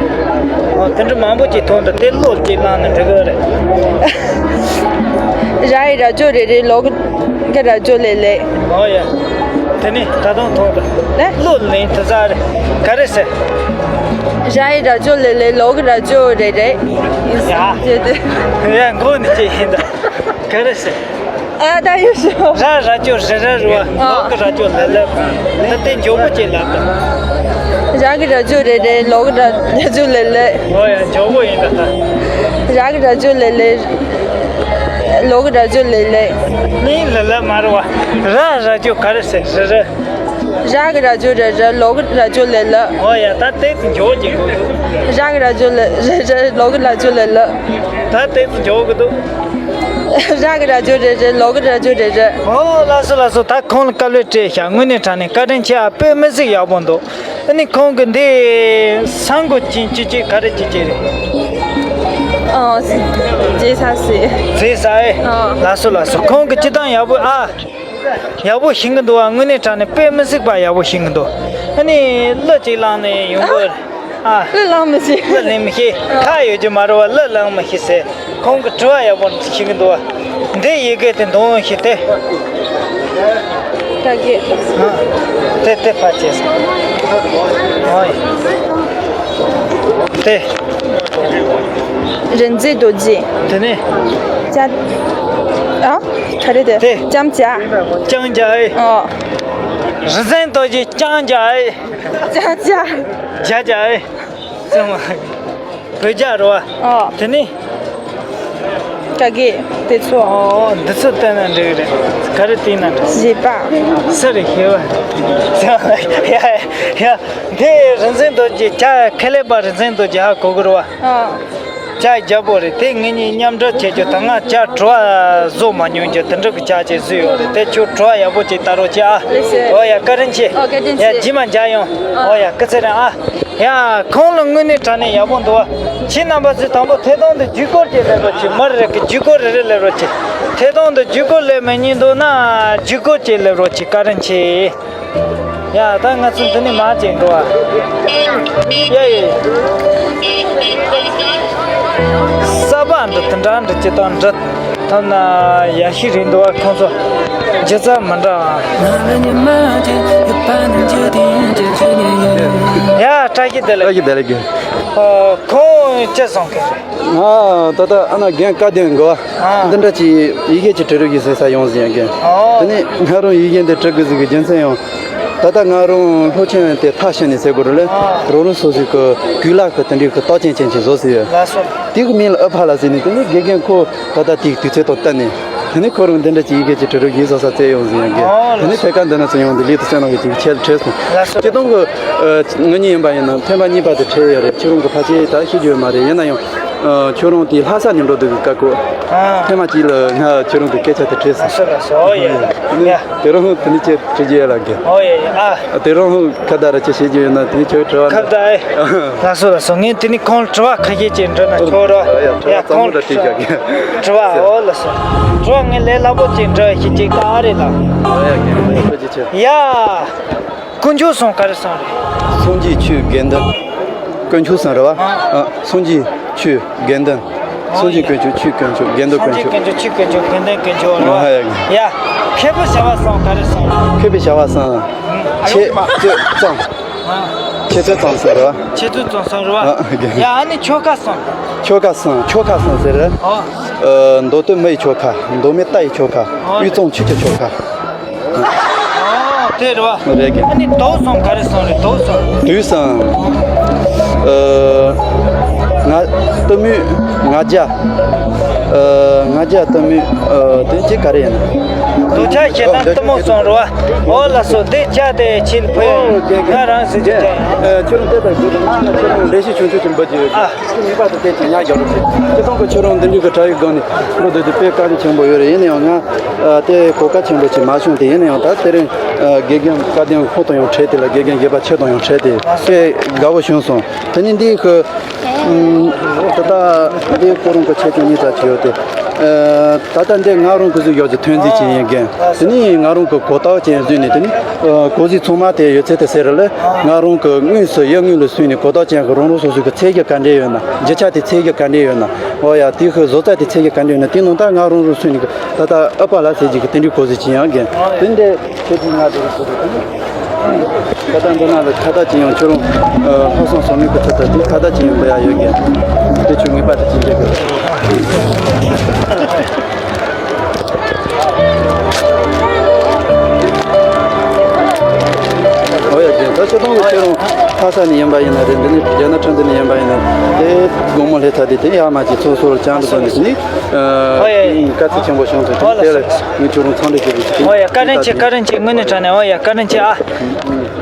ཨ། དེ་འདྲ་མང་པོ་ཅིག་མཐོང་ད། དེ་བློ་ཅིག་བླངས་ན་འགྲིག་གི་རེད། ར་ཡི་ར་ཇོ་རེད་རེད། ལོ་གི་ར་ཇོ་ལེ་ལེ། ཨོ་ཡ། དེ་ནི་ད་དུང་མཐོང་ད། ལེ། བློ་ལེན་དུ་ཟ་རེད། ག་རེ་ཟེར། ར་ཡི་ར་ཇོ་ལེ་ལེ། ལོ་གི་ར་ཇོ་རེད་རེད། ཡ། ཡ་མགོ་ནི་ཅི་ཡིན་ད། ག་རེ་ཟེར། ཨ་ད་ཡོད་ཤོ། ར་ར་ཅོ་རི་ར་རུ་བ། ཨ། ལོ་གི་ར་ཅོ་ལེ་ལེ། ད་དེ་མགྱོགས་པོ་ཅིག་ལབ་ད། ར་གི་ར་ཅོ་རེད་རེད། ལོ་གི་ར་ར་ཅོ་ལེ་ལེ། ཨོ་ཡ་མགྱོགས་པོ་ཡིན་ད་ད། ར་གི་ར་ཅོ་ལེ་ལེ། ལོ་གི་ར་ཅོ་ལེ་ལེ། ནི་ལེ་ལེ་མ་རུ་བ། ར་ར་ཅོ་ག་རེ་ཟེར་རི་རི། ར་གི་ར་ཅོ་རི་རི། ལོ་གི་ར་ཅོ་ལེ་ལེ། ཨོ་ཡ་ད་དེ་མགྱོགས་ཅིག་དགོས་འདུག་ར་གི་ར་ཅོ་ལེ་རི་རི། ལོ་གི་ར་ཅོ་ལེ་ལེ། ད་དེ་མགྱོགས་གི་འདུག་ར་གི་ར་ཅོ་རི་རི། ལོ་གི་ར་ཅོ་རི་རི། ཨོ་ལགས་སོ་ལགས་སོ། ད་ཁོང་ལ་དཀའ་ལས་སྤྲད་ཤག་དངོས་གནས་དྲང་གནས་བཀའ་དྲིན་ཆེ་ཨ། དཔེ་མི་སྲིད་ཡག་པོ་འདུག་ཨ་ནི་ཁོང་གི་འདི་སང་གོ་ཅིན་ཅི་ཅི་ག་རེ་ཅི་ཅི་རེད། ཨོ་ཇེ་ས་སི། ཇེ་ས་ཨེ། ཨོ། ལགས་སོ་ལགས་སོ། ཁོང་གི་སྤྱི་བཏང་ཡག་པོ་ཨ། ཡག་པོ་ཤེས་ཀྱི་འདུག་ཨ། དངོས་གནས་དྲང་གནས་དཔེ་མི་སྲིད་པ་ཡག་པོ་ཤེས་ཀྱི་འདུག་ཨ་ནི་གླུ་ཅིག་བླངས་ནས་ཡོང་དགོས། ཨ། གླུ་བླངས་མི་ཤེས། གླུ་ལེན་མི་ཤེས། ཨ། ཁ་ཡོད་རྒྱུ་མ་རེད་བ། གླུ་བླངས་མི་ཤེས་ཟེར། ཁོང་གི་དྲི་བ་ཡག་པོ་ཤེས་ཀྱི་འདུག་བ། འདི་ཡི་གེ་དེ་འདོན་ཤེས་ཏེ། ཀ་གེ། ཨ། དེ་དེ་ཕར་བྱས་སོང་། ཨོ་ཡ། དེ། རིག་འཛིན་རྡོ་རྗེ། དེ་ནས། ཅ། ཨ། ག་རེ་དེ། དེ། ལྕམ་ཅ། ལྕམ་ཅ་ཨེ། ཨོ། རིག་འཛིན་རྡོ་རྗེ་ལྕམ་ཅ་ཨེ། ཅ་ཅ། ཅ་ཅ་ཨེ། ཙམ་བོད་རྒྱ་རོ། ཨོ། དེ་ནི། ཀ་གེ་དེ་ཚོ། ཨོ་འདི་ཚོ་བལྟས་ན་འགྲིག་རེད། ག་རེ་བལྟས་ན་འགྲིག་བཞེས་པ། ས་རེ་ཤེས་པ། ཡ་ཡ། དེ་རིག་འཛིན་རྡོ་རྗེ་ཅ། ཁེ་ལས་པ་རིག་འཛིན་རྡོ་རྗེ་ཧ་གོ་གི་རོ། ཨོ། ཅ་རྒྱལ་པོ་རེད། དེ་ངེད་གཉིས་མཉམ་འབྲེལ་བྱེད་རྒྱུ་ད་ང་ཅ་དྲི་བ་བཟོ་མ་མྱོང་རྒྱུ་དེ་འདྲ་གི་ཅ་ཅེ་བཟོས་ཡོད་རེད། དེ་ཁྱོད་དྲི་བ་ཡག་པོ་ཅིག་ལྟ་རོགས་བྱེད་ཨ། ལགས་སོ། ཨོ་ཡ་བཀའ་དྲིན་ཆེ། ཨོ་བཀའ་དྲིན་ཡ་ཆེ། རྗེས་མ་མཇལ་ཡོང་། ཨོ། ཨོ་ཡ་སྐུ་ཚེ་རིང་ཨ། ཡ། ཁོང་ལ་དངོས་གནས་དྲང་གནས་ཡག་པོ་འདུག་བ། ཁྱེད་རྣམ་པ་ཚོས་དང་པོ་ཐད་གཏོང་དུ་བརྒྱུད་སྐུར་ཅིག་སླེབས་རོགས་གྱིས། མི་རེ་གིས་བརྒྱུད་སྐུར་རེ་རེ་སླེབས་རོགས་གྱིས། ཐད་གཏོང་དུ་བརྒྱུད་སྐུར་སླེབས་མི་ཉན་འདུག་ན་བརྒྱུད་སྐུར་ཅིག་སླེབས་རོགས་གྱིས། བཀའ་དྲིན་ཆེ། ཡ། ད་ང་ཚོ་འདི་ནས་མར་ཅིག་འགྲོ་བ། ཡ་ཡ། ས་པ་འདི་དེ་འདྲ་འདྲ་ཅིག་དང་འདྲ། ཐོབ་ན་ཡག་ཤོས་རེད་འདུག་བ། ཁོང་ཚོ་སྒྱུ་རྩལ་མི་འདྲ་བ། ཡ་བཀྲ་ཤིས་བདེ་ལེགས། བཀྲ་ཤིས་བདེ་ལེགས། ཨ། ཁོང་ཅི་སོང་གི་རེད། ཨ། ད་ལྟ་ཨ་ན་རྒན་བཀའ་བསྡུ་འགོ་བ། ཨ། འདི་འདྲ་ཅིག་ཡི་གེ་ཅིག་འབྲི་རོགས་གྱིས་ཟེར་ས་ཡོང་ཟིན་ཡང་རྒན། ཨོ། དེ་ནས་ང་རང་ཡི་གེ་འདི་འབྲི་དགོས་ཟེར་གི་རྒྱུ་མཚན་ཡང་། ད་ལྟ་ང་རང་སློབ་ཆེན་དེ་མཐར་ཕྱིན་ནས་ཟེར་དགོས་རེད་ལེ། ཨ། རང་རང་སོ་སོའི་གི་གུས་ལག་གི་དེ་འདྲའི་གི་རྟགས་ཅན་ཅན་ཅིག་བཟོ་ཟེར་ཡོད། ལགས་སོ། དེ་གི་མིང་ལ་ཨུ་ཕ་ལ་ཟེར་ནས། དེ་ནས་དགེ་རྒན་ཁོ་ད་ལྟ་དེའི་དུས་ཚོད་དང་བསྟུན་ནས། དེ་ནས་ཁོ་རང་འདི་འདྲ་ཅིག་ཡི་གེ་ཅིག་འབྲི་རོགས་གྱིས་ཟེར་ས་བཙལ་ཡོང་ཟིན་ཡང་རྒན། ཨོ། དེ་ནས་ཐད་ཀར་འདི་ན་ཚུར་ཡོང་དུས་ལུས་དུ་སེམས་ནང་གི་ཅིག་ཁྱེད་ལ་འཕྲད་སོང་། ལགས་སོ། སྤྱིར་བཏང་གི་ཨ། ངེད་གཉིས་ཡིན་པ་ཡིན་ན་ཐེངས་མ་གཉིས་པ་དེ་འཕྲད་ཡོད་རེད། ཁྱོད་རང་གི་ཕལ་ཆེར་ད་ཤེས་རྒྱུ་ཡོད་མ་རེད། ཡིན་ན་ཡང་། ཨ། ཁྱོད་རང་དེ་ལྷ་ས་ནས་འགྲོ་འདུག་གི་སྐབས་ཁོ། ཨ། ཐེངས་མ་གཅིག་ལ་ང་ཁྱོད་རང་གི་སྐད་ཆ་དེ་དྲིས་སོང་། ལགས་སོ་ལགས་སོ། ཨོ་ཡ། ཡ། དེ་རང་དེ་ནས་ཁྱེད་དྲི་རྒྱུ་ཡོད་ལ་རྒན། ཨོ་ཡ་ཡ། ཨ། དེ་རང་ཁ་བརྡ་ར་ཅིག་བྱེད་རྒྱུ་ཡོད་ན་དེ་ནས་ཁྱོད་དྲི་བ་ཁ་བརྡ་ཨེ། ལགས་སོ་ལགས་སོ། ངས་དེ་ནས་ཁོང་དྲི་བ་ཁ་ཤས་ཅིག་འདྲི་ན་ཁྱོད་ར། ཡ། དྲི་བ་ཡ། ཚང་མ་ཁོང་ར་དྲི་དྲི་བ། དྲི་བ། ཨོ་ལགས་སོ། དྲི་བ་ངས་ལས་སླ་པོ་ཅིག་འདྲི་ཞིག་ཅིག་ད་ཨ་རེད་ལ། ཨོ་ཡ། རྒན་ཁོ་ཅི་ཆེ། ཡ། དཀོན་མཆོག་གསུམ་ག་རེ་གསུམ་རེད། སངས་རྒྱས་ཆོས་དགེ་འདུན། དཀོན་མཆོག་གསུམ་རེད་བ། ཨ། ཨ། སངས་རྒྱས་ཆོས་དགེ་འདུན། སངས་རྒྱས་དཀོན་མཆོག་ཆོས་དཀོན་མཆོག་དགེ་འདུན་དཀོན་མཆོག་སངས་རྒྱས་དཀོན་མཆོག་ཆོས་དཀོན་མཆོག་དགེ་འདུན་དཀོན་མཆོག་རེད་བ། ཨ། ཡ། ཡ། མཁས་པའི་བྱ་བ་གསུམ་ག་རེ་གསུམ་རེད། མཁས་པའི་བྱ་བ་གསུམ། ཨ། འཆད་རྩོད་རྩོམ། ཨ། འཆད་རྩོད་རྩོམ་གསུམ་རེད་བ། འཆད་རྩོད་རྩོམ་གསུམ་རེད་བ། ཨ། ཡ། ཨ་ནི་ཆོ་ག་གསུམ། ཆོ་ག་གསུམ། ཆོ་ག་གསུམ་ཟེར། ཨོ། ཨ། མདོ་སྟོད་མི་ཡི་ཆོ་ག། མདོ་སྨད་རྟ་ཡི་ཆོ་ག། ཨོ། དབུས་གཙང་ཆོས་ཀྱི་ཆོ་ག། ཨོ། དེ་རེད་བ། རེད་གི། ཨ་ནི་དུག་གསུམ་ག་རེ་གསུམ་རེད། དུག་གསུམ། དུག་གསུམ། ཨ། ང་། གཏུམ་མོ། ང་རྒྱལ། ཨ། ང་རྒྱལ་གཏུམ་མོ། ཨ། དེ་གཅིག་ག་རེ་ཡིན་ན། སྡུག་ཅག་བྱེད་ན་གཏི་མུག་གསུམ་རེད་བ། འོ་ལགས་སོ། འདི་ཅག་དེ་ཕྱིར་ཕུལ། ང་རང་ཟེར་རྒྱུ་ཅན། ཨ། ཁྱོད་རང་བལྟས་པ་དགོས་འདུག་ང་ཁྱོད་རང་ལས་གཞི་ཆུང་ཆུང་ཅིག་འབུལ་གྱི་ཡོད། ཨ། ཁྱོད་ངེས་པར་དུ་དེ་ཅིག་ཉར་རྒྱག་རོགས་བྱེད། སྤྱིར་བཏང་གི་ཁྱོད་རང་འདི་འདྲའི་གི་གྲྭ་བའི་སྒང་ནས་འགྲོ་སྡོད་དུས་དཔེ་བཀའ་དྲིན་ཆེན་པོ་ཡོད་རེད། ཡིན་ན་ཡང་ང་ཨ་དེ་གོ་སྐབས་ཆེན་པོ་ཅིག་མ་བྱུང་སྟེ། ཡིན་ན་ཡང་ད་དེ་རིང་ཨ་དགེ་རྒན་བཀའ་བསྟན་ཧོ་ཏོ་ཡང་འཕྲད་དེ་ལ། དགེ་རྒན་གཞས་པ་ཁྱེད་དང་ཡང་འཕྲད་དེ་དཔེ་དགའ་བོ་བྱུང་སོང་། དེ་ནས་འདི་གི་ད་ལྟ་འདི་ཁོ་རང་གི་ཆེད་དུ་གཉིས་ཙམ་བྱས་ཡོད་དེ། ཨ། ད་ལྟ་འདི་ང་རང་གི་གཟིགས་ཡོད་ཀྱི་ཐོན་རྫས་ཅན་ཡིན་མཁན། དེ་ནས་ང་རང་གི་གོ་རྟོགས་ཅན་བཟོས་ནས། དེ་ནས་ཨ་གོ་གཟིགས་ཚང་མ་དེ་ཡོད་ཚད་དེ་ཟེར་ལ། ང་རང་གི་དངོས་སུ་ཡུལ་དངོས་ལ་སོང་ནས་གོ་རྟོགས་ཅན་གྱི་རང་རང་སོ་སོ་གི་ཚད་གཞི་ག་འདྲས་ཡོད་ན། རྒྱུ་ཆ་དེ་ཚད་གཞི་ག་འདྲས་ཡོད་ན། འོ་ཡ། དེ་གི་བཟོ་རྩལ་དེ་ཚད་གཞི་ག་འདྲས་ཡོད་ན། དེ་ནང་ལྟར་ང་རང་རང་སོང་ནས་ད་ལྟ་ཨ་པ་ལ་ཟེར་གྱི་གི་དེ་འདྲའི་གོ་གཟིགས་ཅན་ཡང་མཁན། དེ་འདྲས། ཁྱེད་ཀྱིས་ང་དེ་རུ་བཟོ་དགོས། ད་ལྟ་འདི་ནང་ལ་ཁ་བརྡ་ཅིག་ཡང་ཁྱོད་རང་ཨ་ལྷག་བསམ་ཟོལ་མེད་ཀྱི་ཚུལ་དུ་འདི་ཁ་བརྡ་ཅིག་ཡང་འབུལ་ཡ་ཡོད་མཁན། དེ་ཁྱོད་ངེས་པར་དུ་ཅིག་འབུལ་དགོས། འོ་ཡ། རྒན། ད་སྤྱིར་བཏང་གི་ཁྱོད་རང་ལྷ་ས་ནས་ཡིན་པ་ཡིན་ན་རེད། འདི་ནས་རྒྱ་ནག་ཁྲོན་འདི་ནས་ཡིན་པ་ཡིན་ན། དེ་དགོང་མོ་སླེབས་ཚར་དུས་དེ་ཡར་མར་ཅིག་ཚུར་ཚུར་བཅར་འགྲོ་དོན་ནི་ནི། ཨ། ཨོ་ཡ། དཀའ་ཚེགས་ཆེན་པོ་བྱུང་སོང་། དེ་ལ་ངས་ཁྱོད་རང་འཚམས་འདྲི་ཞུ་རྒྱུ་ཞིག་ཨོ་ཡ། བཀའ་དྲིན་ཆེ། བཀའ་དྲིན་ཆེ། དངོས་གནས་དྲང་གནས། ཨོ་ཡ། བཀའ་དྲིན་ཆེ་ཨ།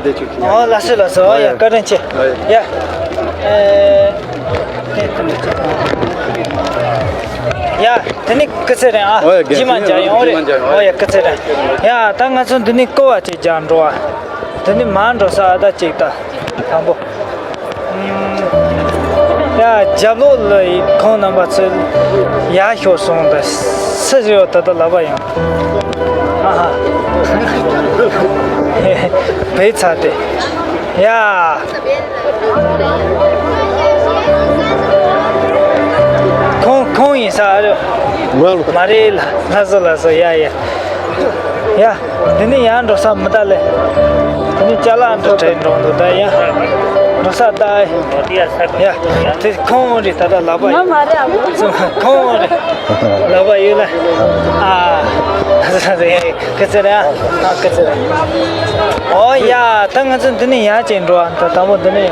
འདི་ཆུ་ཁྱི་ཨོ་ལགས་སོ་ལགས་སོ། ཨོ་ཡ། བཀའ་དྲིན་ཆེ། ཨོ་ཡ། ཡ། ཨེ། ཡ། དེ་ནི་སྐུ་ཚེ་རིང་ཨ། ཨོ་ཡ། རྗེས་མ་མཇལ་ཡོང་རེད། རྗེས་མ་མཇལ་ཡོང་། ཨོ་ཡ། སྐུ་ཚེ་རིང་། ཡ། ད་ང་ཚོ་འདི་ནས་སྐོར་བ་ཅིག་རྒྱག་འགྲོ་བ། འདི་ནས་མར་འགྲོ་ས་ཨ་ད་ཅིག་ད་དང་པོ། ཡ། རྒྱབ་ལོགས་ལ་ཁོང་རྣམ་པ་ཚོ་ཡར་ཤོག་སོང་། ད་སུ་རེད་ད་ལྟ་ལབ་པ་ཡང་། ཨ་ཧ། བས་ཚར་ཏེ། ཡ། ཁོང་ཁོང་ཡིན་ས་རེད། མ་རེད། ལགས་སོ་ལགས་སོ། ཡ་ཡ། ཡ། འདི་ནས་ཡར་འགྲོ་ས་མི་ད་ལེ། འདི་ནས་ཅ་ལག་འདི་བྲེལ་འགྲོ་འདུག་ད་ཡ། འགྲོ་ས་ད། ཡ། དེ་ཁོང་རེད་ད་ལྟ་ལབ་པ་ཡིན། ང་མ་རེད་ཨ་བུ། ཁོང་རེད་ལབ་པ་ཡོད་ལ། ཨ། སྐུ་ཚེ་རིང་ཨ། སྐུ་ཚེ་རིང་། ཨོ་ཡ། ད་ང་ཚོ་འདི་ནས་ཡར་ཅིག་འགྲོ་ཨ། ད་དང་པོ་འདི་ནས་ཡ།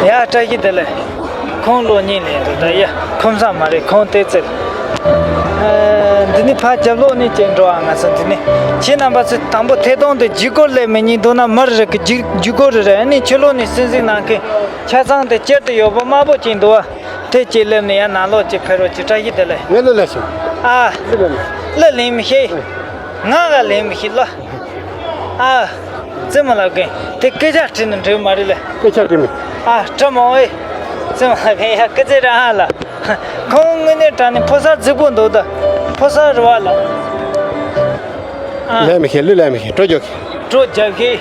ཡ། བཀྲ་ཤིས་བདེ་ལེགས། ཁོང་གློག་བརྙན་ལེན་འདུག་ད་ཡ། ཁོམ་ས་མ་རེད། ཁོང་ལྟས་ཚེ། ཨ། འདི་ནི་ཕར་རྒྱབ་ལོགས་ནས་ཅིག་འགྲོ་ཨ། ང་ཚོ་འདི་ནི། ཁྱེད་རྣམ་པ་ཚོས་དང་པོ་ཐད་གཏོང་དུ་བརྒྱུད་སྐུར་ལས་མི་ཉན་འདུག་ན། མི་རེ་རེ་གི་བརྒྱུད་བརྒྱུད་སྐུར་རེ་རེ། ཨ་ནི་ཕྱི་ལོགས་ནས་གསན་གཟིགས་གནང་མཁན་ཆ་ཚང་དེ་དཀྱིལ་དུ་ཡོད་པ་དམར་པོ་ཅིག་འདུག་ཨ། དེ་ཅིག་སླེབས་ནས་ཡར་ནང་ལོགས་ཅིག་ཕེབས་རོགས་གྱིས། བཀྲ་ཤིས་བདེ་ལེགས། ངས་གླུ་ལེན་ཤོག་ཨ། གླུ་ལེན། གླུ་ལེན་མི་ཤེས། ང་ག་ལེན་མི་ཤེས་ལ། ཨ། རྩེད་མོ་ལབ་མཁན་དེ་སྐད་ཆ་དྲིས་ན་འགྲིག་མ་རེད་ལེ། སྐད་ཆ་དྲིས་མེད། ཨ། དྲི་མ་འོང་ཨེ། རྩེད་མོ་ལབ་མཁན་ཡ། སྐུ་ཚེ་རིང་ཨ་ལ། ཁོང་དངོས་གནས་དྲང་གནས་ཕོ་གསར་རྫིག་པོ་འདུག་ད་ཕོ་གསར་རེད་བ་ལ། ཨ། ལེན་མི་ཤེས། གླུ་ལེན་མི་ཤེས། སྤྲོ་རྒྱག་ཤེས། སྤྲོ་རྒྱག་ཤེས།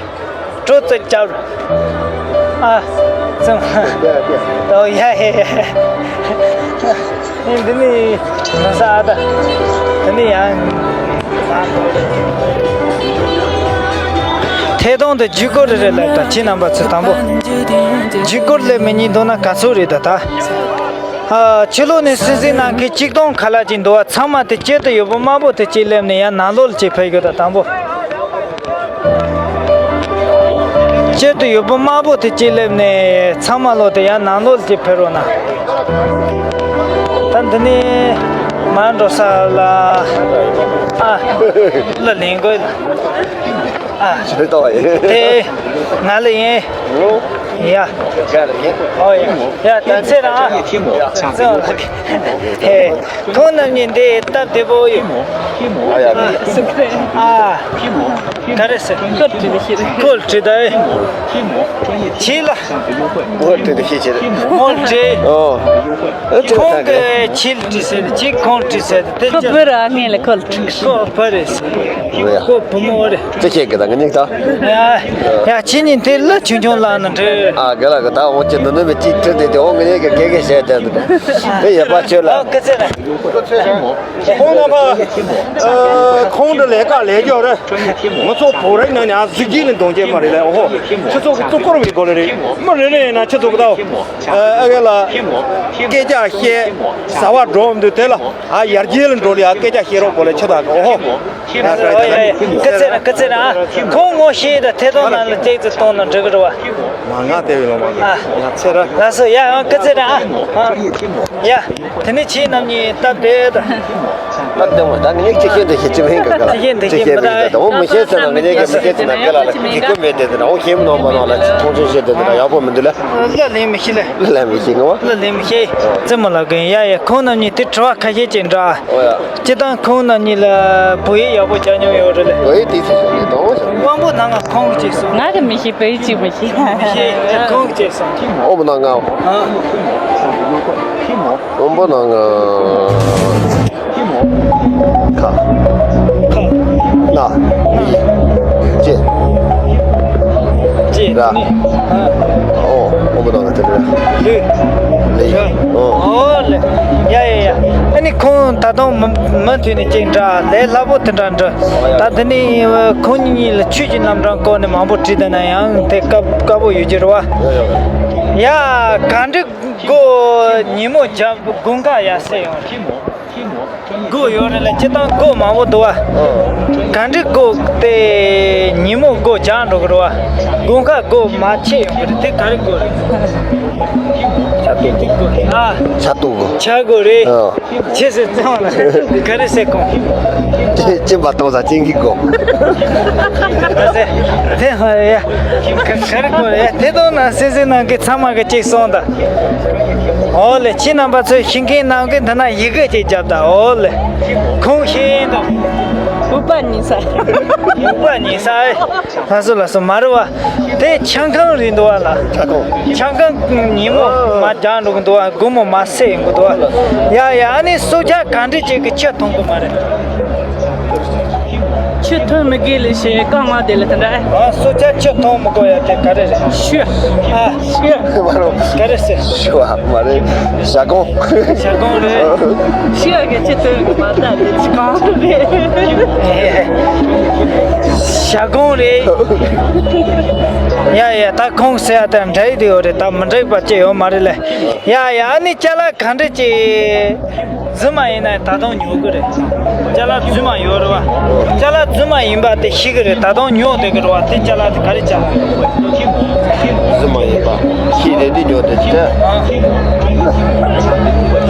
སྤྲོ་རྩེད་རྒྱབ། ཨ། རྩེད་མོ། ད་ཡ་ཡ་ཡ། ཨེ། འདི་ནི་ལོ་ས་ཨ་ད། འདི་ནི་ཡང་ཐད་གཏོང་དུ་བརྒྱུད་སྐུར་རེ་རེ་ལབ་ད། ཁྱེད་རྣམ་པ་ཚོས་དང་པོ་བརྒྱུད་སྐུར་ལས་མི་ཉན་འདུག་ན་ག་ཚོད་རེད་ད་ད། ཨ། ཕྱི་ལོགས་ནས་གསན་གཟིགས་གནང་མཁན་ཆིག་སྟོང་ཁ་ལག་ཅིག་འདུག་བ། ཚང་མ་དེ་དཀྱིལ་དུ་ཡོད་པ་དམར་པོ་དེ་ཅིག་སླེབས་ནས་ཡར་ནང་ལོགས་ལ་ཅིག་ཕེབས་དགོས་ད་དང་པོ། དཀྱིལ་དུ་ཡོད་པ་དམར་པོ་དེ་ཅིག་སླེབས་ནས་ཚང་མ་ལོག་དེ་ཡར་ནང་ལོགས་ལ་ཅིག་ཕེབས་རོགས་གནང་། ད་འདི་ནས་མར་འགྲོ་ས་ལ། ཨ། གླུ་ལེན་དགོས་ལ། ཨ། ཞེས་བཏང་བ་ཡིན། དེ་ང་ལ་ཡིན། ཡ། ཨོ་ཡ། ཡ། དེ་ཚེ་རང་ཨ། ཧེ། ཁོང་རྣམ་གཉིས་འདི་སྟབས་བདེ་པོ་ཡོད། ཨ། ག་རེ་ཟེར། ཁོལ་བྲིས་ད། ཁྱི་ལ། ཁོལ་བྲིས་ད་ཤེས་ཆེ། ཁོལ་བྲིས། ཨོ། ཁོང་གི་ཁྱི་ལ་བྲིས་ཟེར། ཁྱི་ཁོང་བྲིས་ཟེར། དེ་ཁོ་བོད་རང་ངེས་ལ་ཁོལ་བྲིས། ཁོ་བོད་རེད་ཟེར། ཁོ་བུ་མོ་རེད། ཅི་བྱེད་གི་ད་ང་གཉིས་ད། ཡ། ཡ། ཁྱེད་གཉིས་དེ་གླུ་ཆུང་ཆུང་བླངས་ན་འགྲིག་ཨ། དགེ་ལགས་ཀྱིས་ད་འོ་ཅི་འདི་ནུ་མི་གཅིག་ཁྲིད་དེ་དེ་འོ་ངེད་གཉིས་ཀྱི་དགེ་རྒན་བྱས་ཏེ་འདུག་དེ་ཡོད་པ་ཁྱོད་ལ། ཨ། སྐུ་ཚེ་རིང་། ཁོང་རྣམ་པ། ཨ། ཁོང་འདི་ལས་ཀ་ལས་རྒྱུ་རེད། ང་ཚོ་བོད་རིགས་ནང་ནས་ཨ་གཟི་བརྗིད་ནི་གདོང་ཅན་མ་རེད་ལ། ཨོ་ཧོ། ཁྱེད་ཚོ་གི་བརྩི་བཀུར་བའི་སྒོ་ལས་རེད། མི་རེ་རེ་ཡིན་ན་ཁྱེད་ཚོ་གི་ད། ཨ། ཨ་གེ་ལ། སྐད་ཆ་བཤད། ཟ་བ་འགྲོ་འདུག་དེ་ལ། ཨ། ཡར་རྒྱས་ལ་འགྲོ་ལ་ཡ་སྐད་ཆ་བཤད་རོགས་གོ་ལ་ཆེ་ད་གི་ཨོ་ཧོ། ཨ། སྐུ་ཚེ་རིང་། སྐུ་ཚེ་རིང་ཨ། ཁོང་ངོ་ཤེས་ད་ཐད་གཏོང་ནང་ལ་ཅིག་ཙི་གཏོང་ན་འགྲིག་གི་རེད་བ། ང་དེ་བས་ལོ་མ་ང་ཚེ་ར། ལགས་སོ། ཡ་ཡང་སྐུ་ཚེ་ར། ཨ་ཡ། དེ་ནས་ཁྱེད་རྣམ་གཉིས་སྟབས་བདེ་ད། ད་དེ་མོ་ད་ངས་ཅི་ཤེས་འདི་ཤེས་ཅི་མིན་ག་ག་ཅི་ཤེས་འདི་ཤེས་མི་ད། འོ་མི་ཤེས་ཟེར་ན་ངས་ཀྱི་མི་ཤེས་ཟེར་ན་དེ་ལ་ལ་ཅི་ཀུ་མེད་དེ་དེ་ན་འོ་ཤེས་མི་ནོར་མ་ནོར་ལ་ཅི་མཐོང་ཆུང་བཤད་དེ་དེ་ན་ཡག་པོ་མི་འདུག་ལ། ལ་ལས་མི་ཤེས་ལ། ལ་ལས་མི་ཤེས་ངོ་། ལ་ལས་མི་ཤེས། རྩེད་མོ་ལ་གོན་ཡ་ཡ། ཁོང་རྣམ་གཉིས་དེ་དྲི་བ་ཁ་ཤས་ཅིག་འདྲ། འོ་ཡ། སྤྱིར་བཏང་ཁོང་རྣམ་གཉིས་ལ་བོད་ཡིག་ཡག་པོ་སྦྱང་མྱོང་ཡོད་རེད་ལ། བོད་ཡིག་དེ་ཚོ་ཞིག་རེད་དོ། དབང་པོ་ནང་ང་ཁོང་གིས་ཅིག་གསུངས། ང་གི་མི་ཤེས། བོད་ཡིག་ཅིག་མི་ཤེས། མི་ཤེས། ཁོང་གིས་ཅིག་གསུངས། དབང་པོ་ནང་ང་། ཨ། དབང་པོ་ནང་ང་། ཁ། ཁ། སྣ། ལྕེ། ལྕེ། ར། ཨ། ཨོ། དབང་པོ་ནང་ང་དེ་རེད། ལུས། ལུས། ཨོ། ཨོ་ལེ། ཡ་ཡ་ཡ། ཨ་ནི་ཁོང་ད་དུང་མུ་མུ་མཐུད་ནས་ཅིག་འདྲ་ལས་སླ་པོ་དེ་འདྲ་འདྲ། ད་དེ་ནི་ཁོང་གཉིས་ལ་ཆོས་ཀྱི་རྣམ་གྲངས་སྐོར་ནས་མང་པོ་དྲིས་བསྡད་ན་ཡང་དེ་དཀའ་དཀའ་པོ་ཡོད་ཀྱི་རེད་བ། ཡ་ག་འདྲ་སྒོ་ཉིན་མོ་རྒྱབ་དགུན་ཁ་ཡར་སེ་ཡོང་རེད། སྒོ་ཡོད་རེད་ལ་སྤྱིར་བཏང་སྒོ་མང་པོ་འདུག་བ། ག་འདྲ་སྒོ་དེ་ཉིན་མོ་སྒོ་རྒྱག་འགྲོ་གི་རེད་བ། དགུན་ཁ་སྒོ་མ་ཕྱེ་ཡོང་གི་རེད། དེ་ག་རེ་སྒོ་རེད། ཆར་གཏོང་སྒོ། ཨ། ཆར་གཏོང་སྒོ། ཆར་སྒོ་རེད། ཨ། ཁྱེད་ཚོས་བཙལ་བ་ལ་ག་རེ་ཟེར་གོ། སྤྱིན་པ་གཏོང་ས་སྤྱིན་གྱི་སྒོ། ད་ཟེར། དེ་ཧ་ཡ། ག་རེ་གོ་རེད། དེ་དང་ན་སེ་སེ་ནང་གི་ཚང་མ་གི་གཅིག་སོང་ད། འོ་ལེ། ཁྱེད་རྣམ་པ་ཚོས་ཤེས་མཁན་ནང་གི་འདི་ན་ཡི་གེ་གཅིག་བརྒྱབ་ད། འོ་ལེ། ཁོང་ཤེས་ཡིན་དང་། ཨུ་པ་ཉི་ས། ཨུ་པ་ཉི་ས་ཨེ། ལགས་སོ་ལགས་སོ། མ་རེད་བ། དེ་ཆང་ཁང་རེད་འདུག་བ་ལ། ཆང་ཁང་། ཆང་ཁང་ཉིན་མོ་མ་རྒྱག་འགྲོ་གི་འདུག་བ། དགོང་མོ་མ་སེ་ཡོང་གི་འདུག་བ། ཡ་ཡ། ཨ་ནི་སྲོག་ཆགས་ག་འདྲ་ཅིག་གི་ཆུ་འཐུང་གི་མ་རེད། ཆུ་འཐུང་མི་དགོས་ལེ་ཞེས་རྐང་མ་དེ་ལ་དེ་འདྲ་ཨེ། ཨ། སྲོག་ཆགས་ཆུ་འཐུང་མི་དགོས་ཡ་དེ་ག་རེ་རེད། ཤུ། ཨ། ཤུ། མ་རུང་། ག་རེ་ཟེར། ཤུ་བ་མ་རེད། ཞྭ་གོང་། ཞྭ་གོང་རེད། ཤུ་གི་ཆུ་འཐུང་གི་མ་ད་དེ་ཆུ་གང་རེད། ཞྭ་གོང་རེད། ཡ་ཡ། ད་ཁོང་ཟེར་ཡ་དེ་འདྲ་ཡི་དེ་ཡོད་རེད། ད་མི་འདྲ་བ་ཅི་ཡོད་མ་རེད་ལེ། ཡ་ཡ། ཨ་ནི་ཅ་ལག་ག་འདྲ་ཅིག་རྫུན་མ་ཡིན་ན་ད་དུང་ཉོ་གི་རེད། ཅ་ལག་རྫུན་མ་ཡོད་རེད་བ། ཅ་ལག་རྫུན་མ་ཡིན་པ་དེ་ཤེས་གི་རེད། ད་དུང་ཉོ་བསྡད་གི་རེད་བ། དེ་ཅ་ལག་དེ་ག་རེ་ཅ་ལག་རྫུན་མ་ཡིན་པ་ཤེས་རེད། དེ་ཉོ་བསྡད་ཀྱི་རེད། ཨ།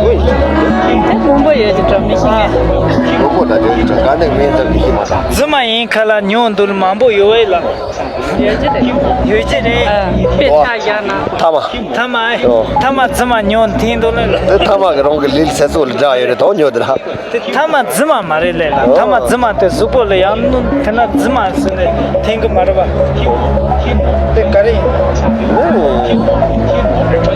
ཨོ་ཡིན། དེ་མང་པོ་ཡོད་ཀྱི་འགྲོ་མི་ཤེས་ངས། མང་པོ་ད་དེ་ག་ནས་མིན་ཙམ་གྱི་ཤེས་མ་ཐག་རྫུན་མ་ཡིན་ཁ་ལ་ཉོ་འདུག་མང་པོ་ཡོད་བས་ལ། ཡོད་ཀྱི་རེད། ཡོད་ཀྱི་རེད། ཨ། དཔེ་ཐག་བཞག་ན། ཐ་མ། ཐ་མ་ཨེ། ཨོ། ཐ་མ་རྫུན་མ་ཉོ་འཐེན་འདུག་ལ། དེ་ཐ་མ་གི་རང་གི་ལུས་ཚེ་སྲོག་ལ་འདྲ་ཡོད་རེད་དོ། ཉོ་དེ་ར། དེ་ཐ་མ་རྫུན་མ་མ་རེད་ལས་ལ། ཨོ། ཐ་མ་རྫུན་མ་དེ་གཟུགས་པོ་ལ་ཡང་ནུ་དེ་ན་རྫུན་མ་ཟེར་ནས་འཐེན་གི་མ་རེད་པ། དེ་ག་རེ་ཡིན། ཨོ།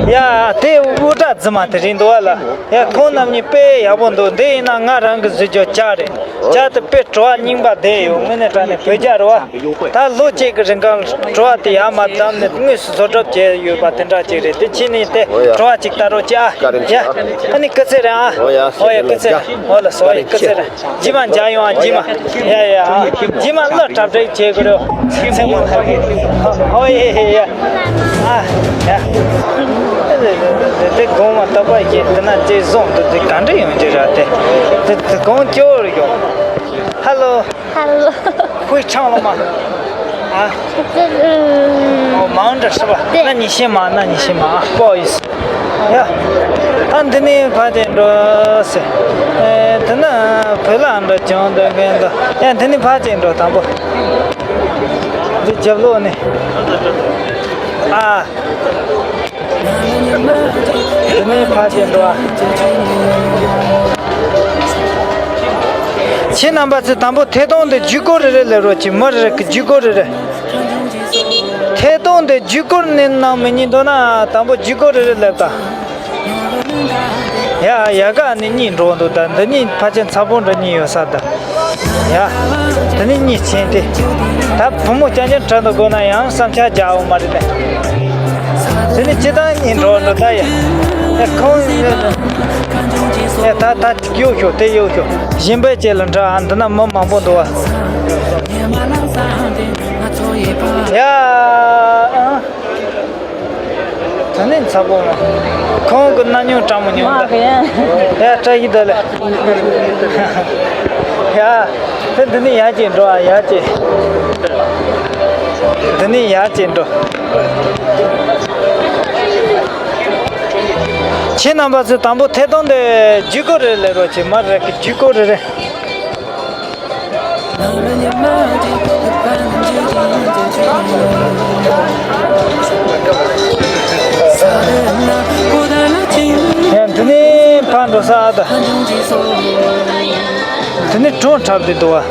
ཡ་དེ་དབུ་སྐྲ་རྫུན་མ་དེ་རེད་འདུག་བ་ལ། ཡ་ཁོང་རྣམ་གཉིས་དཔེ་ཡག་པོ་འདུག་འདི་ཡིན་ན་ང་རང་གི་བཟོས་རྒྱུ་ལྕགས་རེད། ལྕགས་དེ་དཔེ་བྲོ་བ་རྙིང་པ་བསྡད་ཡོད། དངོས་གནས་དྲང་གནས་བོད་རྒྱ་རེད་བ། ད་ལོ་གཅིག་གི་རིང་གང་བྲོ་བ་དེ་ཡར་མར་བསྡམས་ནས་དངོས་སུ་བཟོ་གྲབས་བྱས་ཡོད་པ་དེ་འདྲ་ཅིག་རེད། དེ་ཕྱིན་ནས་དེ་ཨོ་ཡ། བྲོ་བ་ཅིག་ལྟ་རོགས་བྱ། བཀའ་དྲིན་ཡ། ཆེ། ཨ་ནི་སྐུ་ཚེ་རིང་ཨ། ཨོ་ཡ། ཨོ་ཡ། སྐུ་ཚེ་རིང་། ཨོ་ལགས་སོ། ཨོ་ཡ། སྐུ་ཚེ་རིང་། རྗེས་མ་མཇལ་ཡོང་ཨ། རྗེས་མ། ཡ་ཡ། ཨ། རྗེས་མ་གླུ་གྲ་སྒྲིག་བྱེད་དགོས་རེད། ཚེ་མོ་ལ། ཨོ་ཡ་ཡ་ཡ། ཨ། ཡ། དེ་དགོང་མ་ད་པ་ཡི་དེ་ན་ཅེ་བཟུང་དུ་དེ་ག་འདྲ་ཡོང་རྒྱུ་ར་དེ། དེ་དེ་གོང་ཅོ་རུ་ཡོང་། ཧ་ལོ། ཧ་ལོ། ཧུའི་ཆང་ལོ་མ། ཨ། ཨོ་མང་འདྲ་ཧྲི་བ། ན་ཉི་ཤེ་མ། ན་ཉི་ཤེ་མ། ཨ་པོ་ཡིས། ཡ། ད་འདི་ནས་ཕ་ཅན་འགྲོ་ཟེར། ཨེ་དེ་ན་བོད་ལ་འགྲོ་ཅང་འདོད་མཁན་འདུག་ཡ་འདི་ནས་ཕ་ཅན་འགྲོ་དང་པོ། འདི་རྒྱབ་ལོགས་ནས། ཨ། དེ་ནས་ཕར་ཕྱིན་འགྲོ་བ། ཁྱེད་རྣམ་པ་ཚོས་དང་པོ་ཐད་གཏོང་དེ་བརྒྱུད་སྐུར་རེ་རེ་སླེབས་རོགས་གྱིས། མི་རེ་རེ་གི་བརྒྱུད་སྐུར་རེ་རེ། ཐད་གཏོང་དེ་བརྒྱུད་སྐུར་ནས་གནང་མི་ཉན་འདུག་ན་དང་པོ་བརྒྱུད་སྐུར་རེ་རེ་སླེབས་དང་། ཡ། ཡ་ག་ནས་གཉིས་འགྲོ་འདུག་ད་འདི་གཉིས་ཕལ་ཆེར་ཚ་པོ་འདྲ་གཉིས་ཡོད་ས་ད། ཡ། དེ་ནས་གཉིས་ཕྱིན་ཏེ། ད་བུ་མོ་རྐྱང་རྐྱང་འཁྲིད་འདུག་དགོས་ན་ཡང་བསམ་འཆར་རྒྱག་འོང་མ་རེད་པས། དེ་ནས་སྤྱིར་བཏང་གཉིས་འགྲོ་འདུག་ད་ཡ། ཡ་ཁོང་། ཡ་ད་ད་གཡུག་ཤོག་དེ་གཡུག་ཤོག་གཞན་པའི་ཆེད་ལ་འདྲ་ཨ། འདི་ན་མི་མང་པོ་འདུག་བ། ཡ། ཨ། ད་ནི་ཚ་པོ་མ། ཁོང་གི་གནའ་མྱོང་དྲང་མོ་མྱོང་། མ་ད་གི་ཡ། ཡ་བཀྲ་ཤིས་བདེ་ལེགས། ཡ། དེ་འདི་ནི་ཡ་གཅིག་འགྲོ་ཨ། ཡ་གཅིག་འདི། ནི་ཡར་ཅིག་འགྲོ། ཁྱེད་རྣམ་པ་ཚོས་དང་པོ་ཐད་གཏོང་དེ་བརྒྱུད་སྐུར་རེ་ལེན་རོགས་གྱིས། མར་རེ་གི་བརྒྱུད་སྐུར་རེ་རེ། ཡང་འདི་ནས་ཕར་འགྲོ་ས་ཨ་ད། དེ་ནས་གྲོང་འཁྲབ་སྟེ་འདུག་བ།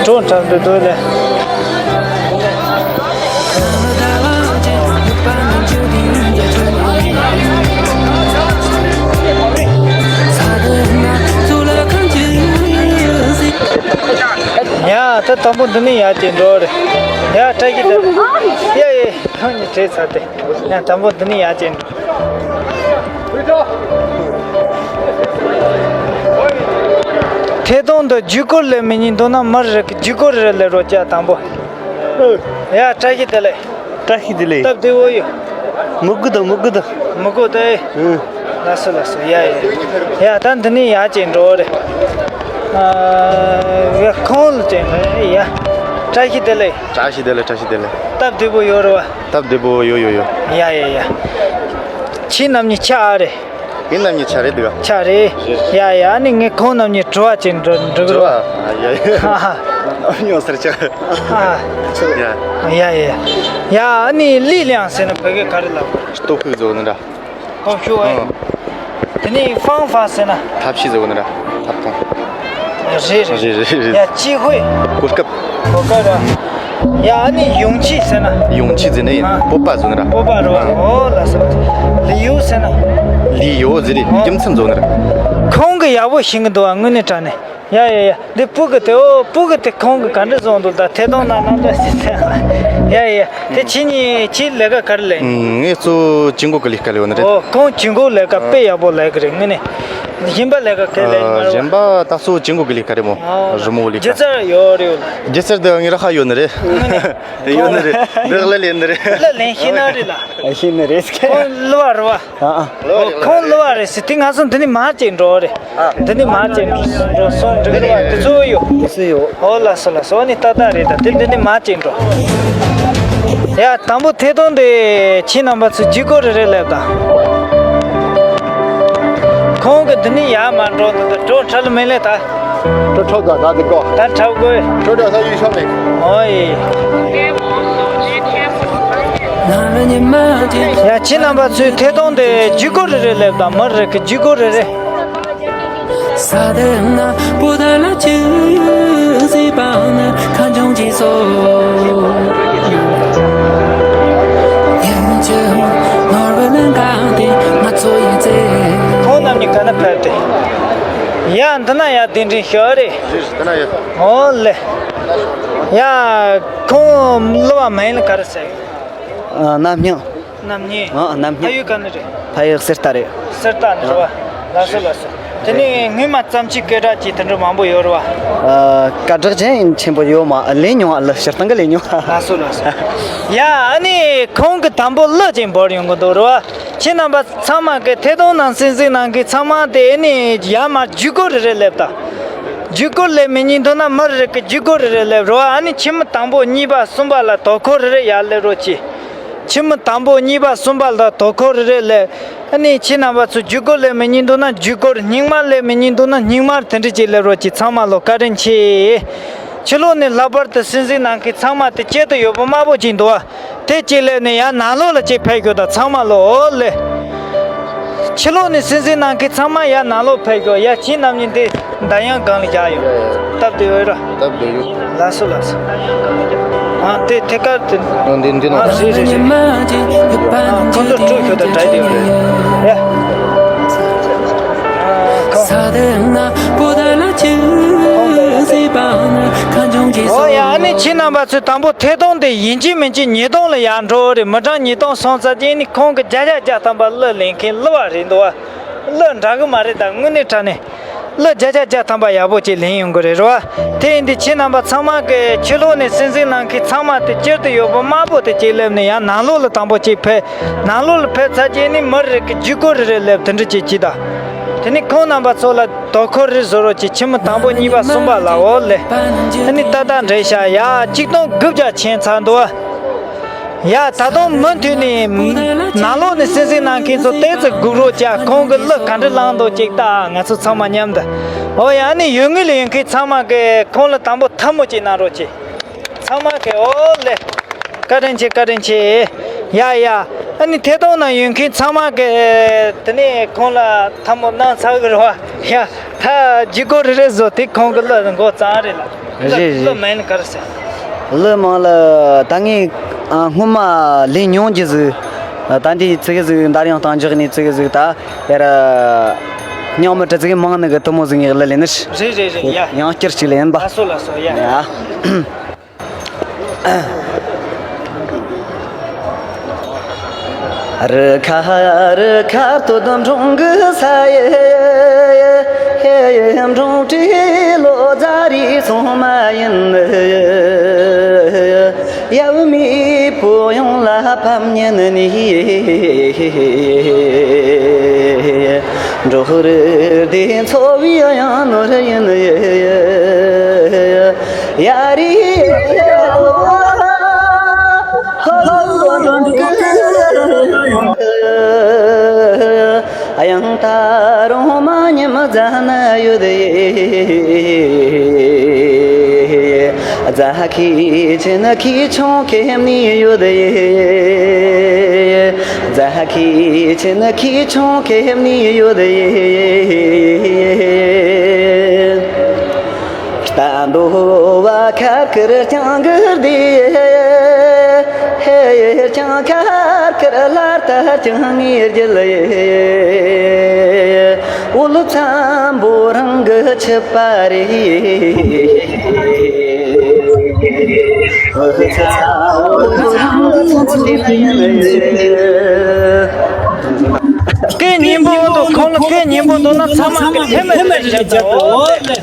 གྲོང་འཁྲབ་སྟེ་འདུག་ལེ། ཡ་ད་དང་པོ་འདི་ནས་ཡར་ཅིག་འགྲོ་རེ། ཡ་བཀྲ་ཤིས་བདེ་ལེགས། ཡ་ཡེ་ཁྱོད་གཉིས་བྲེལ་ཚར་ཏེ། ཡ་དང་པོ་འདི་ནས་ཡར་ཅིག་འགྲོ། ཐད་གཏོང་དུ་བརྒྱུད་སྐུར་ལེན་མི་ཉན་འདུག་ན་མར་རེ་གི་བརྒྱུད་སྐུར་རེ་ལེན་རོགས་གྱིས་དང་པོ། ཡ་བཀྲ་ཤིས་བདེ་ལེགས། བཀྲ་ཤིས་བདེ་ལེགས། སྟབས་བདེ་བོ་ཡོད། མི་དགོས་དང་མི་དགོས་དང་། མི་དགོས་དང་། ཨེ། ཨུ། ལགས་སོ་ལགས་སོ། ཡ་ཡ་ཡ། ད་འདི་ནས་ཡར་ཅིག་འགྲོ་རེ། ཨ། ཡ་ཁོང་ལ་ཅིག་ཡ། བཀྲ་ཤིས་བདེ་ལེགས། བཀྲ་ཤིས་བདེ་ལེགས། བཀྲ་ཤིས་བདེ་ལེགས། སྟབས་བདེ་བོ་ཡོད་རེད་བ། སྟབས་བདེ་བོ་ཡོད་ཡོད་ཡོད། ཡ་ཡ་ཡ། ཁྱེད་རྣམ་གཉིས་ཆ་ཨ་རེད། ངེད་རྣམ་གཉིས་ཆ་རེད་འདུག་ག་ཆ་རེད། ཡ་ཡ། ཨ་ནི་ངས་ཁོང་རྣམ་གཉིས་དྲི་བ་ཅིག་འདྲི་འདྲི་གི་རེད། དྲི་བ། ཡ་ཡ། ཨ་ཧ། ཨ་ཉོ་སར་ཆ། ཨ། ཡ་ཡ་ཡ། ཡ་ཨ་ནི་ལི་ལིང་ཟེར་ན་བོད་སྐད་ག་རེ་ལབ་དགོས། སྟོབས་ཤུགས་བཟོ་ནི་འདྲ། སྟོབས་ཤུགས་ཨེ། ཨང་། དེ་ནས་ཧྥང་ཧྥ་ཟེར་ན། ཐབས་ཤེས་ཟེར་བ་ནི་ར། ཐབ་ཐང་། རེད་རེད། རེད་རེད་རེད། ཡ་ཅི་ཧུའེ། གོ་སྐབས། གོ་སྐབས་ར། ཡ་ཨ་ནི་ཡུང་ཆི་ཟེར་ན། ཡུང་ཆི་ཟེར་ན་ཡིན། ཨ། སྤོབས་པ་ཟེར་ན་ར། སྤོབས་པ་ར། ཨ། ཨོ་ལགས་སོ། ལི་ཡུའུ་ཟེར་ན། ལི་ཡུའུ་ཟེར་རེད། ཨོ། རྒྱུ་མཚན་ཟེར་ན་ར། ཁོང་གིས་ཡག་པོ་ཤེས་ཀྱི་འདུག་ཨ། དངོས་གནས་དྲང་གནས། ཡ་ཡ་ཡ། འདི་སྤུ་གུ་དེ། ཨོ་སྤུ་གུ་དེ་ཁོང་གིས་ག་འདྲ་བཟོ་འདུག་ད་ཐད་གཏོང་ནང་རྣམ་པ་ཞིག་ཡ་ཡ་ཡ། དེ་ཁྱེད་གཉིས་ཁྱེད་ལས་ཀ་ག་རེ་ལས། ངས་གཙོ་བོ་ཅིང་གོ་གི་ལས་ཀ་ལས་ཡོད་ནི་རེད། ཨོ་ཁོང་ཅིང་གོ་ལས་ཀ་དཔེ་ཡག་པོ་ལས་ཀྱི་རེད། དངོས་གནས། གཞན་པ་ལས་ཀ་ག་རེ་ལས་ཡོད་ནི་རེད། གཞན་པ་ད་གཙོ་བོ་ཅིང་གོ་གི་ལས་ཀ་རེད་མོ། ཨོ། རི་མོ་ལས་ཀ་སྒྱུ་རྩལ་ཡོད་རེད། སྒྱུ་རྩལ་དེ་ངའི་ར་ཧ་ཡོད་ནི་རེད། དངོས་གནས། ཡོད་ནི་རེད། འདི་ལ་ལེན་ཤེས་ནི་རེད། ལ་ལེན་ཤེས་ནི་རེད་ལ། ཨ་ཤེས་ནི་རེད། ཁོང་གླུ་བ་རེད་བ། ཨ་ཨ། ཁོང་གླུ་བ་རེད་ཟེར། དེ་ང་ཚོ་འདི་ནས་མར་ཅིག་འགྲོ་རེད། འདི་ནས་མར་ཅིག་འགྲོ་སོང་འགྲིག་རེད་བ། དེ་ཚོ་ཡོད། དེ་ཚོ་ཡོད། ཨོ་ལགས་སོ་ལགས་སོ། ཨ་ནི་ཏག་ཏག་རེད། ད་དེ་འདི་ནས་མར་ཅིག་འགྲོ། ཡ་དང་པོ་ཐད་གཏོང་དེ་ཁྱེད་རྣམ་པ་ཚོས་བརྒྱུད་སྐུར་རེ་རེ་ལེན་དང་། ཁོང་གིས་འདི་ནས་ཡར་མར་འགྲོ་འདུག་ད་འགྲོ་འཕྲལ་མེད་ལེ་ད། འགྲོ་འཕྲལ་ད་ད་འདི་གོ་ད་འཕྲལ་དགོས། འགྲོ་འགྲོ་ས་ཡུལ་ཤོག་མེད། ཨོ་ཡེ། ཡ་ཁྱེད་རྣམ་པ་ཚོས་ཐད་གཏོང་དེ་བརྒྱུད་སྐུར་རེ་རེ་ལེན་དང་། མར་རེ་གི་བརྒྱུད་སྐུར་རེ་རེ། ཁོང་རྣམ་གཉིས་ག་ན་ཕེབས་ཏེ། ཡ་འདི་ན་ཡ་གདན་འདྲེན་ཞུ་རེད། འདི་ན་ཡ། ཨོ་ལེ། ཡ་ཁོང་གླུ་བ་མིང་ལ་ག་རེ་ཟེར། ཨ། རྣམ་སྨིན། རྣམ་སྨིན། ཨ། རྣམ་སྨིན། ཕ་ཡུལ་ག་ནས་རེད། ཕ་ཡུལ་གསེར་རྟ་རེད། གསེར་རྟ་ནས་རེད་བ། ལགས་སོ་ལགས་སོ། དེ་ནས་སྔོན་མ་བརྩམས་ཆོས་སྐད་གྲགས་ཅན་དེ་འདྲ་མང་པོ་ཡོད་རེད་བ། ཨ། སྐད་གྲགས་ཅན་ཆེན་པོ་ཡོད་མ་ལེན་མྱོང་། ཨ། གླུ་སྤྱིར་བཏང་གི་ལེན་མྱོང་། ལགས་སོ་ལགས་སོ། ཡ་ཨ་ནི་ཁོང་གིས་དང་པོ་གླུ་ཅིག་འབུལ་ཡོང་གི་འདུག་རེད་བ། ཁྱེད་རྣམ་པ་ཚང་མ་གིས་ཐད་གཏོང་ནང་གསན་གཟིགས་གནང་མཁན་ཚང་མ་དེ་ཨ་ནི་ཡར་མར་བརྒྱུད་སྐུར་རེ་རེ་ལེན་དང་། བརྒྱུད་སྐུར་ལེན་མི་ཉན་འདུག་ན་མར་རེ་གི་བརྒྱུད་སྐུར་རེ་རེ་ལེན་རོགས། ཨ་ནི་ཁྱིམ་མི་དང་པོ་གཉིས་པ་གསུམ་པ་ལ་དོ་ཁུར་རེ་རེ་ཡར་ལེན་རོགས་གྱིས། ཁྱིམ་མི་དང་པོ་གཉིས་པ་གསུམ་པ་ལ་དོ་ཁུར་རེ་རེ་ལེན། ཨ་ནི་ཁྱེད་རྣམ་པ་ཚོ་བརྒྱུད་སྐུར་ལེན་མི་ཉན་འདུག་ན་བརྒྱུད་སྐུར། རྙིང་མ་ལེན་མི་ཉན་འདུག་ན་རྙིང་མ་དེ་འདྲ་ཅིག་ལེན་རོགས་གྱིས། ཚང་མ་ལ་བཀའ་དྲིན་ཆེ། ཕྱི་ལོགས་ནས་ལྷག་པར་དུ་གསན་གཟིགས་གནང་མཁན་ཚང་མ་དེ་དཀྱིལ་དུ་ཡོད་པ་དམར་པོ་ཅིག་འདུག་བ། དེ་གཅིག་ལེན་ནས་ཡར་ནང་ལོགས་ལ་གཅིག་ཕེབས་དགོས་དང་། ཚང་མ་ལོ། ཨོ་ལེ། ཕྱི་ལོགས་ནས་གསན་གཟིགས་གནང་མཁན་ཚང་མ་ཡར་ནང་ལོགས་ཕེབས་དགོས། ཡ་ཁྱེད་རྣམ་གཉིས་འདི་འདར་དབྱངས་སྒང་ལ་བཞག་ཡོད། སྟབས་བདེ་ཡོད་ར། སྟབས་བདེ་ཡོད། ལགས་སོ་ལགས་སོ། ཨ་དེ་ཐད་ཀར་དེ། ཨ་འདི་འདི་ནང་། ཨ་རེད་རེད་རེད། ཨ་ཁོང་ཚོ་དཀྲུག་ཤོག་དང་འདྲ་དེ་ཡོད་རེད། ཡ། ཨ་ཁོང་། ཨོ་ཡ། ཨ་ནི་ཁྱེད་རྣམ་པ་ཚོས་དང་པོ་ཐད་གཏོང་དེ་ཡིན་གཅིག་མིན་གཅིག་ཉིས་སྟོང་ལ་ཡར་འགྲོ་རེད། མི་གྲངས་ཉིས་སྟོང་སོང་ཚར་རྗེས་ནི་ཁོང་གི་བརྒྱ་ཆ་བརྒྱ་ཐམ་པ་གླུ་ལེན་མཁན་གླུ་བ་རེད་འདུག་བ། གླུ་འདྲ་གི་མ་རེད། ད་དངོས་གནས་དྲང་གནས་གླུ་བརྒྱ་ཆ་བརྒྱ་ཐམ་པ་ཡག་པོ་ཅིག་ལེན་ཡོང་གི་རེད་རོ། དེ་ཡིན་དུས་ཁྱེད་རྣམ་པ་ཚང་མ་གི་ཕྱི་ལོགས་ནས་གསན་གཟིགས་གནང་མཁན་ཚང་མ་དེ་དཀྱིལ་དུ་ཡོད་པ་དམར་པོ་དེ་གཅིག་ལེན་ནས་ཡར་ནང་ལོགས་ལ་དང་པོ་གཅིག་ཕེབས། ནང་ལོགས་ལ་ཕེབས་ཚར་རྗེས་ནི་མར་རེ་གི་བརྒྱུད་སྐུར་རེ་རེ་ལེན། དེ་འདྲ་ཅིག་གྱིས་དང་། དེ་ནས་ཁོང་རྣམ་པ་ཚོ་ལ་དོ་ཁུར་རེ་བཟོ་རོགས་གྱིས། ཁྱིམ་མི་དང་པོ་གཉིས་པ་གསུམ་པ་ལ་འོ་ལེ། ཨ་ནི་ཏག་ཏག་འགྲིག་ཤག་ཡ། ཆིག་སྟོང་དགུ་བརྒྱ་ཕྱིན་ཚར་འདུག་ཡ། ད་དུང་མུ་མཐུད་ནས་ནང་ལོགས་ནས་གསན་གཟིགས་གནང་མཁན་ཚོ་ཏོག་ཙམ་སྒུག་རོགས་བྱ། ཁོང་གི་གླུ་ག་འདྲ་བླངས་འདུག་ཅིག་ལྟ། ང་ཚོ་ཚང་མ་མཉམ་དུ། འོ་ཡ། ཨ་ནི་ཡུལ་དངོས་ལ་ཡོད་མཁན་ཚང་མ་གིས་ཁོང་ལ་དང་པོ་ཐལ་མོ་ཅིག་གནང་རོགས་གྱིས། ཚང་མ་གིས། འོ་ལེ། བཀའ་དྲིན་ཆེ། བཀའ་དྲིན་ཆེ། ཡ་ཡ། ཨ་ནི་ཐད་གཏོང་ནང་ཡོད་མཁན་ཚང་མ་གིས་དེ་ནས་ཁོང་ལ་ཐལ་མོ་གནང་ཚར་གི་རེད་བ། ཡ། ད་བརྒྱུད་སྐུར་རེ་རེ་བཟོ། དེ་ཁོང་གི་གླུ་འགོ་བརྩམས་རེད་ལ། རེད་རེད། གླུ་མིང་ག་རེ་ཟེར། གླུ་མིང་ལ་ད་ངས་ཨ་སྔོན་མ་ལས་མྱོང་རྒྱུ་ཟིག་ད་འདི་ཙི་གེ་ཟིག་འདར་ཡང་བཏང་འཇོག་ནས་ཙི་གེ་ཟིག་ད་ཡར་སྙིང་མི་དྲི་ཙི་གེ་མང་ནི་གི་དེ་མོ་ཟིག་ངས་གླུ་ལེན་ནི། རེད་རེད་རེད། ཡ། ཡང་བསྐྱར་གཅིག་ལེན་པ། ལགས་སོ་ལགས་སོ། ཡ། ཡ། རི་ཁ་རི་ཁ་སྟོད་འབྲོང་གི་ས་ཡི། འབྲོང་བྲེ་ལོ་ཙཱ་རི་སོང་མ་ཡིན། ཡབ་མེས་པོ་ཡོངས་ལ་ཕམ་ཉེས་ནས། འབྲོག་རི་སྡེ་ཚོ་བའི་གཡང་ནོར་ཡིན། ཡ་རི་ཧོ་ལོ་ཧོ་ལོ་ཧོ་ལོ་ཧོ་ལོ་ཧོ་ལོ། གཡང་དར་རོ་མ་ཉི་མ་རྫ་ན་ཡོད་ཡེ། རྫ་ཁའི་ཆུ་ནི་ཁའི་ཆུང་ཁེམ་ནི་ཡོད་ཡེ། རྫ་ཁའི་ཆུ་ནི་ཁའི་ཆུང་ཁེམ་ནི་ཡོད་ཡེ། རྟ་འདོ་བ་ཁར་ཁར་རྐྱང་གི་བདེ། ཧེ་རྐྱང་ཁར་ཁར་ལར་ལྟ་རྐྱང་ངེར་རྒྱལ། འོལ་ཚ་འབོ་རང་གི་ཆུ་པ་རེད། འོལ་ཚ་འབོ་རང་གི་ཆུ་པ་རེད། སྐད་སྙན་པོ་འདུག་ཁོང་ལ་སྐད་སྙན་པོ་འདུག་ན་ཚང་མ་གིས་ཐལ་མོ་རེ་རེ་བརྒྱབ་དང་། འོ་ལེ།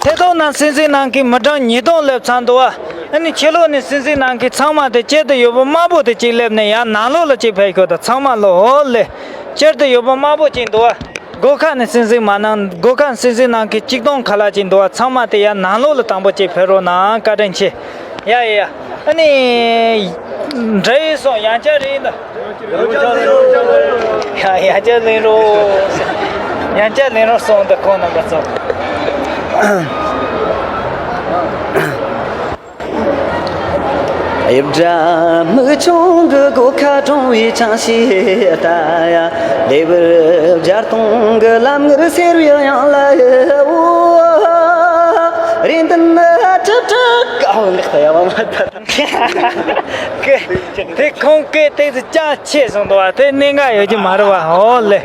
ཐད་གཏོང་ནང་གསན་གཟིགས་གནང་མཁན་མི་གྲངས་ཉིས་སྟོང་སླེབས་ཚར་འདུག་བ། ཨ་ནི་ཕྱི་ལོགས་ནས་གསན་གཟིགས་གནང་མཁན་ཚང་མ་དེ་དཀྱིལ་དུ་ཡོད་པ་དམར་པོ་དེ་གཅིག་སླེབས་ནས་ཡར་ནང་ལོགས་ལ་གཅིག་ཕེབས་ཤོག་དང་། ཚང་མ་ལོ། འོ་ལེ། དཀྱིལ་དུ་ཡོད་པ་དམར་པོ་གཅིག་འདུག་བ། སྒོ་ཁ་ནས་གསན་གཟིགས་མ་གནང་། སྒོ་ཁ་ནས་གསན་གཟིགས་གནང་མཁན་གཅིག་སྟོང་ཁ་ལག་གཅིག་འདུག་བ། ཚང་མ་དེ་ཡར་ནང་ལོགས་ལ་དང་པོ་གཅིག་ཕེབས་རོགས་གནང་། བཀའ་དྲིན་ཆེ། ཡ་ཡ་ཡ། ཨ་ནི། འདྲ་ཡིན་སོང་། ཡང་བསྐྱར་རེད་འདི། ཡ་ཡང་བསྐྱར་ལེན་རོགས། ཡང་བསྐྱར་ལེན་རོགས་སོང་འདི་ཁོང་རྣམ་པ་ཚོ། ཡབ་སྒྲ་མིག་ཆུང་གི་སྒོ་ཁ་གྲོང་བའི་ཆང་ཤེས་ལྟ་ཡ། ལེ་བར་སྦྱར་གཏོང་གི་ལམ་ངར་སེར་བའི་གཡང་ལ་ཡ། འོ། རེད་འདི་ནི་ཀྲི་ཀྲི་ཀའོ་ངག་ད་ཡ་མ་མ་ད། དེ་ཁོང་སྐད་ཏོག་ཙམ་ཅག་ཆེ་སོང་འདུག་བ། དེ་གནད་འགག་ཡོད་ཀྱི་མ་རེད་བ། འོ་ལེ།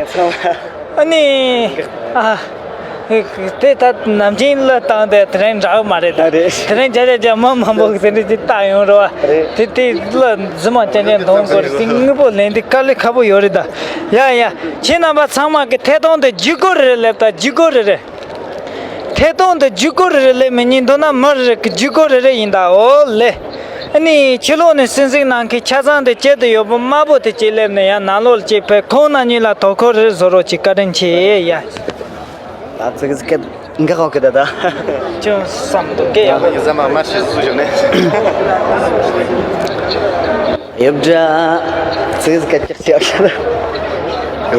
ཨ་ནི། ཨ། དེ་ད་ནམ་རྒྱུན་གླུ་བཏང་དེ་དེ་རིང་འདྲ་གི་མ་རེད་ད། རེད། དེ་རིང་བརྒྱ་ཆ་བརྒྱ་མི་མང་པོ་གིས་དེ་འདྲ་ཅིག་བཏང་ཡོང་རེད་བ། རེད། དེ་དེ་གླུ་རྫུན་མ་རྐྱང་རྐྱང་གཏོང་དགོས་རེད། དེ་དངོས་པོ་ལེན་དུས་དཀའ་ལས་ཁག་པོ་ཡོད་རེད་ད། ཡ་ཡ། ཁྱེད་རྣམ་པ་ཚང་མ་གིས་ཐད་གཏོང་དེ་བརྒྱུད་སྐུར་རེ་རེ་སླེབས་ད། བརྒྱུད་སྐུར་རེ་རེ། ཐད་གཏོང་དེ་བརྒྱུད་སྐུར་རེ་རེ་སླེབས་མི་ཉན་འདུག་ན་མི་རེ་རེ་གིས་བརྒྱུད་སྐུར་རེ་རེ་ཡིན་ད། འོ་ལེ། ཨ་ནི་ཕྱི་ལོགས་ནས་གསན་གཟིགས་གནང་མཁན་ཆ་ཚང་དེ་དཀྱིལ་དུ་ཡོད་པ་དམར་པོ་དེ་གཅིག་སླེབས་ནས་ཡང་ནང་ལོགས་ལ་གཅིག་ཕེབས། ཁོང་རྣམ་གཉིས་ལ་དོ་ཁུར་རེ་བཟོ་རོགས་གྱིས། བཀའ་དྲིན་ཆེ་ཡ། ད་ཙི་གི་ཙི་གི་འགག་འོག་གི་ད་ད། ཅུང་བསམ་འདུག་སྐད་ཡག་པོ་ཡིན། ཟ་མ་མར་ཤེས་སུ་བྱུང་ནས། ཡབ་སྒྲ། ཙི་གི་ཙི་གི་ཅག་ཅག་ཤ་ད།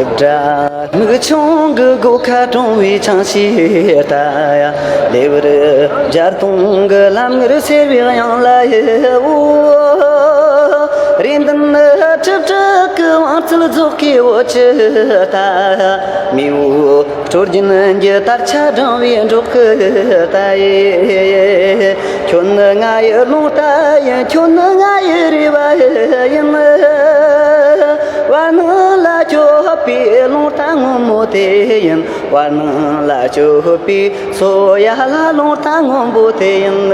ཡབ་སྒྲ་མིག་ཆུང་གི་སྒོ་ཁ་གྲོང་བའི་ཆང་ཤེས་ལྟ་ཡ། ལེ་བར་སྦྱར་གཏོང་གི་ལམ་ངར་སེར་བའི་གཡང་ལ་ཡ། འོ། རེད་འདི་ནི་ཀྲི་ཀྲི་གི་བང་རྩལ་རྫོགས་ཀའི་འོ་ཅི་ལྟ། མེས་པོ་སྲོལ་རྒྱུན་གྱི་དར་ཆ་བསྒྲེངས་པའི་འབྲོག་གི་ལྟ་ཡི། ཁྱོད་ནི་ང་ཡི་རླུང་རྟ་ཡིན། ཁྱོད་ནི་ང་ཡི་རེ་བ་ཡིན། བར་སྣང་ལ་སྐྱོབ་པའི་རླུང་རྟ་སྔོན་མོ་དེ་ཡིན། བར་སྣང་ལ་སྐྱོབ་པའི་སོ་ཡ་ལ་རླུང་རྟ་སྔོན་པོ་དེ་ཡིན།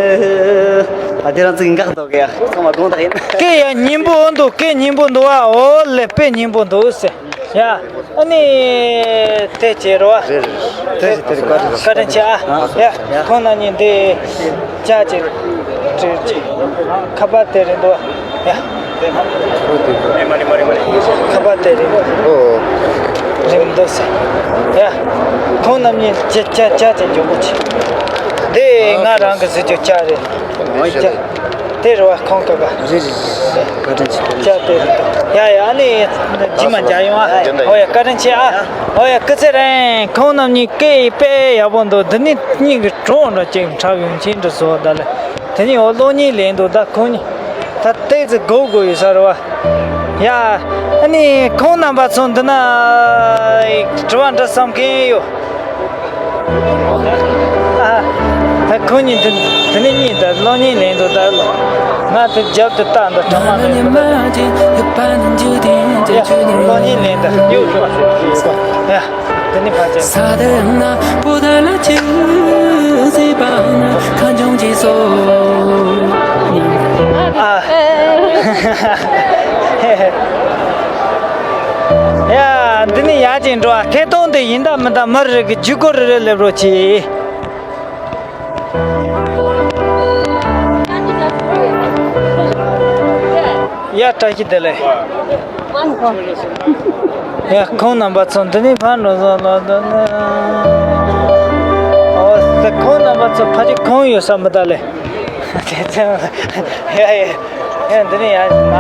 ཨ། དེ་རང་ཚིག་འགག་འདུག་གི་ཡ། ཚང་མ་དགོངས་དག་ཡིན། སྐད་ཡ་སྙན་པོ་འདུག་སྐད་སྙན་པོ་འདུག་ཨ། འོ་ལེ། དཔེ་སྙན་པོ་འདུག་ཟེར། ཡ། ཨ་ནི། དེ་བྱེད་རོགས། རེད་རེད། དེ་བྱེད། དེ་རེད། བཀའ་དྲིན་ཆེ། བཀའ་དྲིན་ཆེ་ཨ། ཡ། ཡ། ཁོང་རྣམ་གཉིས་འདི་ཅག་ཅིག་སྤྲད་ཅིག་ཁ་པར་དེ་རེད་འདུག་ཨ། ཡ། ཁ་པར་དེ་རེད། ཨོ། རེད་མི་འདུག་ཟེར། ཡ། ཁོང་རྣམ་གཉིས་ཅ་ཅ་ཅ་ཅ་མགྱོགས་པོ་བྱེད། འདི་ང་རང་གི་ཟེར་རྒྱུ་ཅ་རེད། ཅ། དེ་རེད་བ། ཁོང་ཀ་ཀ་རེད་རེད་རེད། བཀའ་དྲིན་ཆེ། ཅ་དེ་རེད། ཡ་ཡ། ཨ་ནི་རྗེས་མ་མཇལ་ཡོང་ཨ། ཨོ་ཡ། བཀའ་དྲིན་ཆེ་ཨ། ཨོ་ཡ། སྐུ་ཚེ་རིང་། ཁོང་རྣམ་གཉིས་སྐད་དཔེ་ཡག་པོ་འདུག་འདི་ནི་གཉིས་ཀྱི་གྲོགས་འདྲ་ཅིག་འཁྲབ་ཡོང་ཕྱིན་འདྲ་བཟོ་ད་ལེ། དེ་ནི་འོ་གློག་བརྙན་ལེན་འདུག་ད་ཁོང་གཉིས། ད་ཏོག་ཙམ་སྒུག་དགོས་ཡོད་ས་རེད་བ། ཡ། ཨ་ནི་ཁོང་རྣམ་པ་ཚོ་འདི་ན། དྲི་བ་འདྲི་བསམ་མཁན་ཡོད། ཨ། ད་ཁོང་གཉིས་འདི་འདི་ནས་གཉིད་ད་གློག་བརྙན་ལེན་འདུག་ད་ལོ། ང་དེ་རྒྱབ་ཏུ་བལྟ་འདུག་གྲང་མ་ལེན་འདུག་ད། ཡ། གློག་བརྙན་ལེན་ད་ཡོད་འགྲོ། ཡ། དེ་ནི་ཕ་ཅན། ཨ། ཡ། འདི་ནི་ཡག་ཅིག་འགྲོ་ཨ། ཐད་གཏོང་དེ་ཡིན་ད་མིན་ད་མི་རེ་གི་ཇུས་འགོད་རེ་རེ་སླེབས་རོགས་གྱིས། ཡ། བཀྲ་ཤིས་བདེ་ལེགས། ཡ། ཁོང་རྣམ་པ་ཚོ་འདི་ནས་ཕར་འགྲོ་བཟོ་ལ་འདི་ནས། ཨོ་ཟེར། ཁོང་རྣམ་པ་ཚོ་ཕ་གི་ཁོང་ཡོད་ས་མི་ད་ལེ། ཡ་ཡ། ཡ། འདི་ནས་ཡ་མ།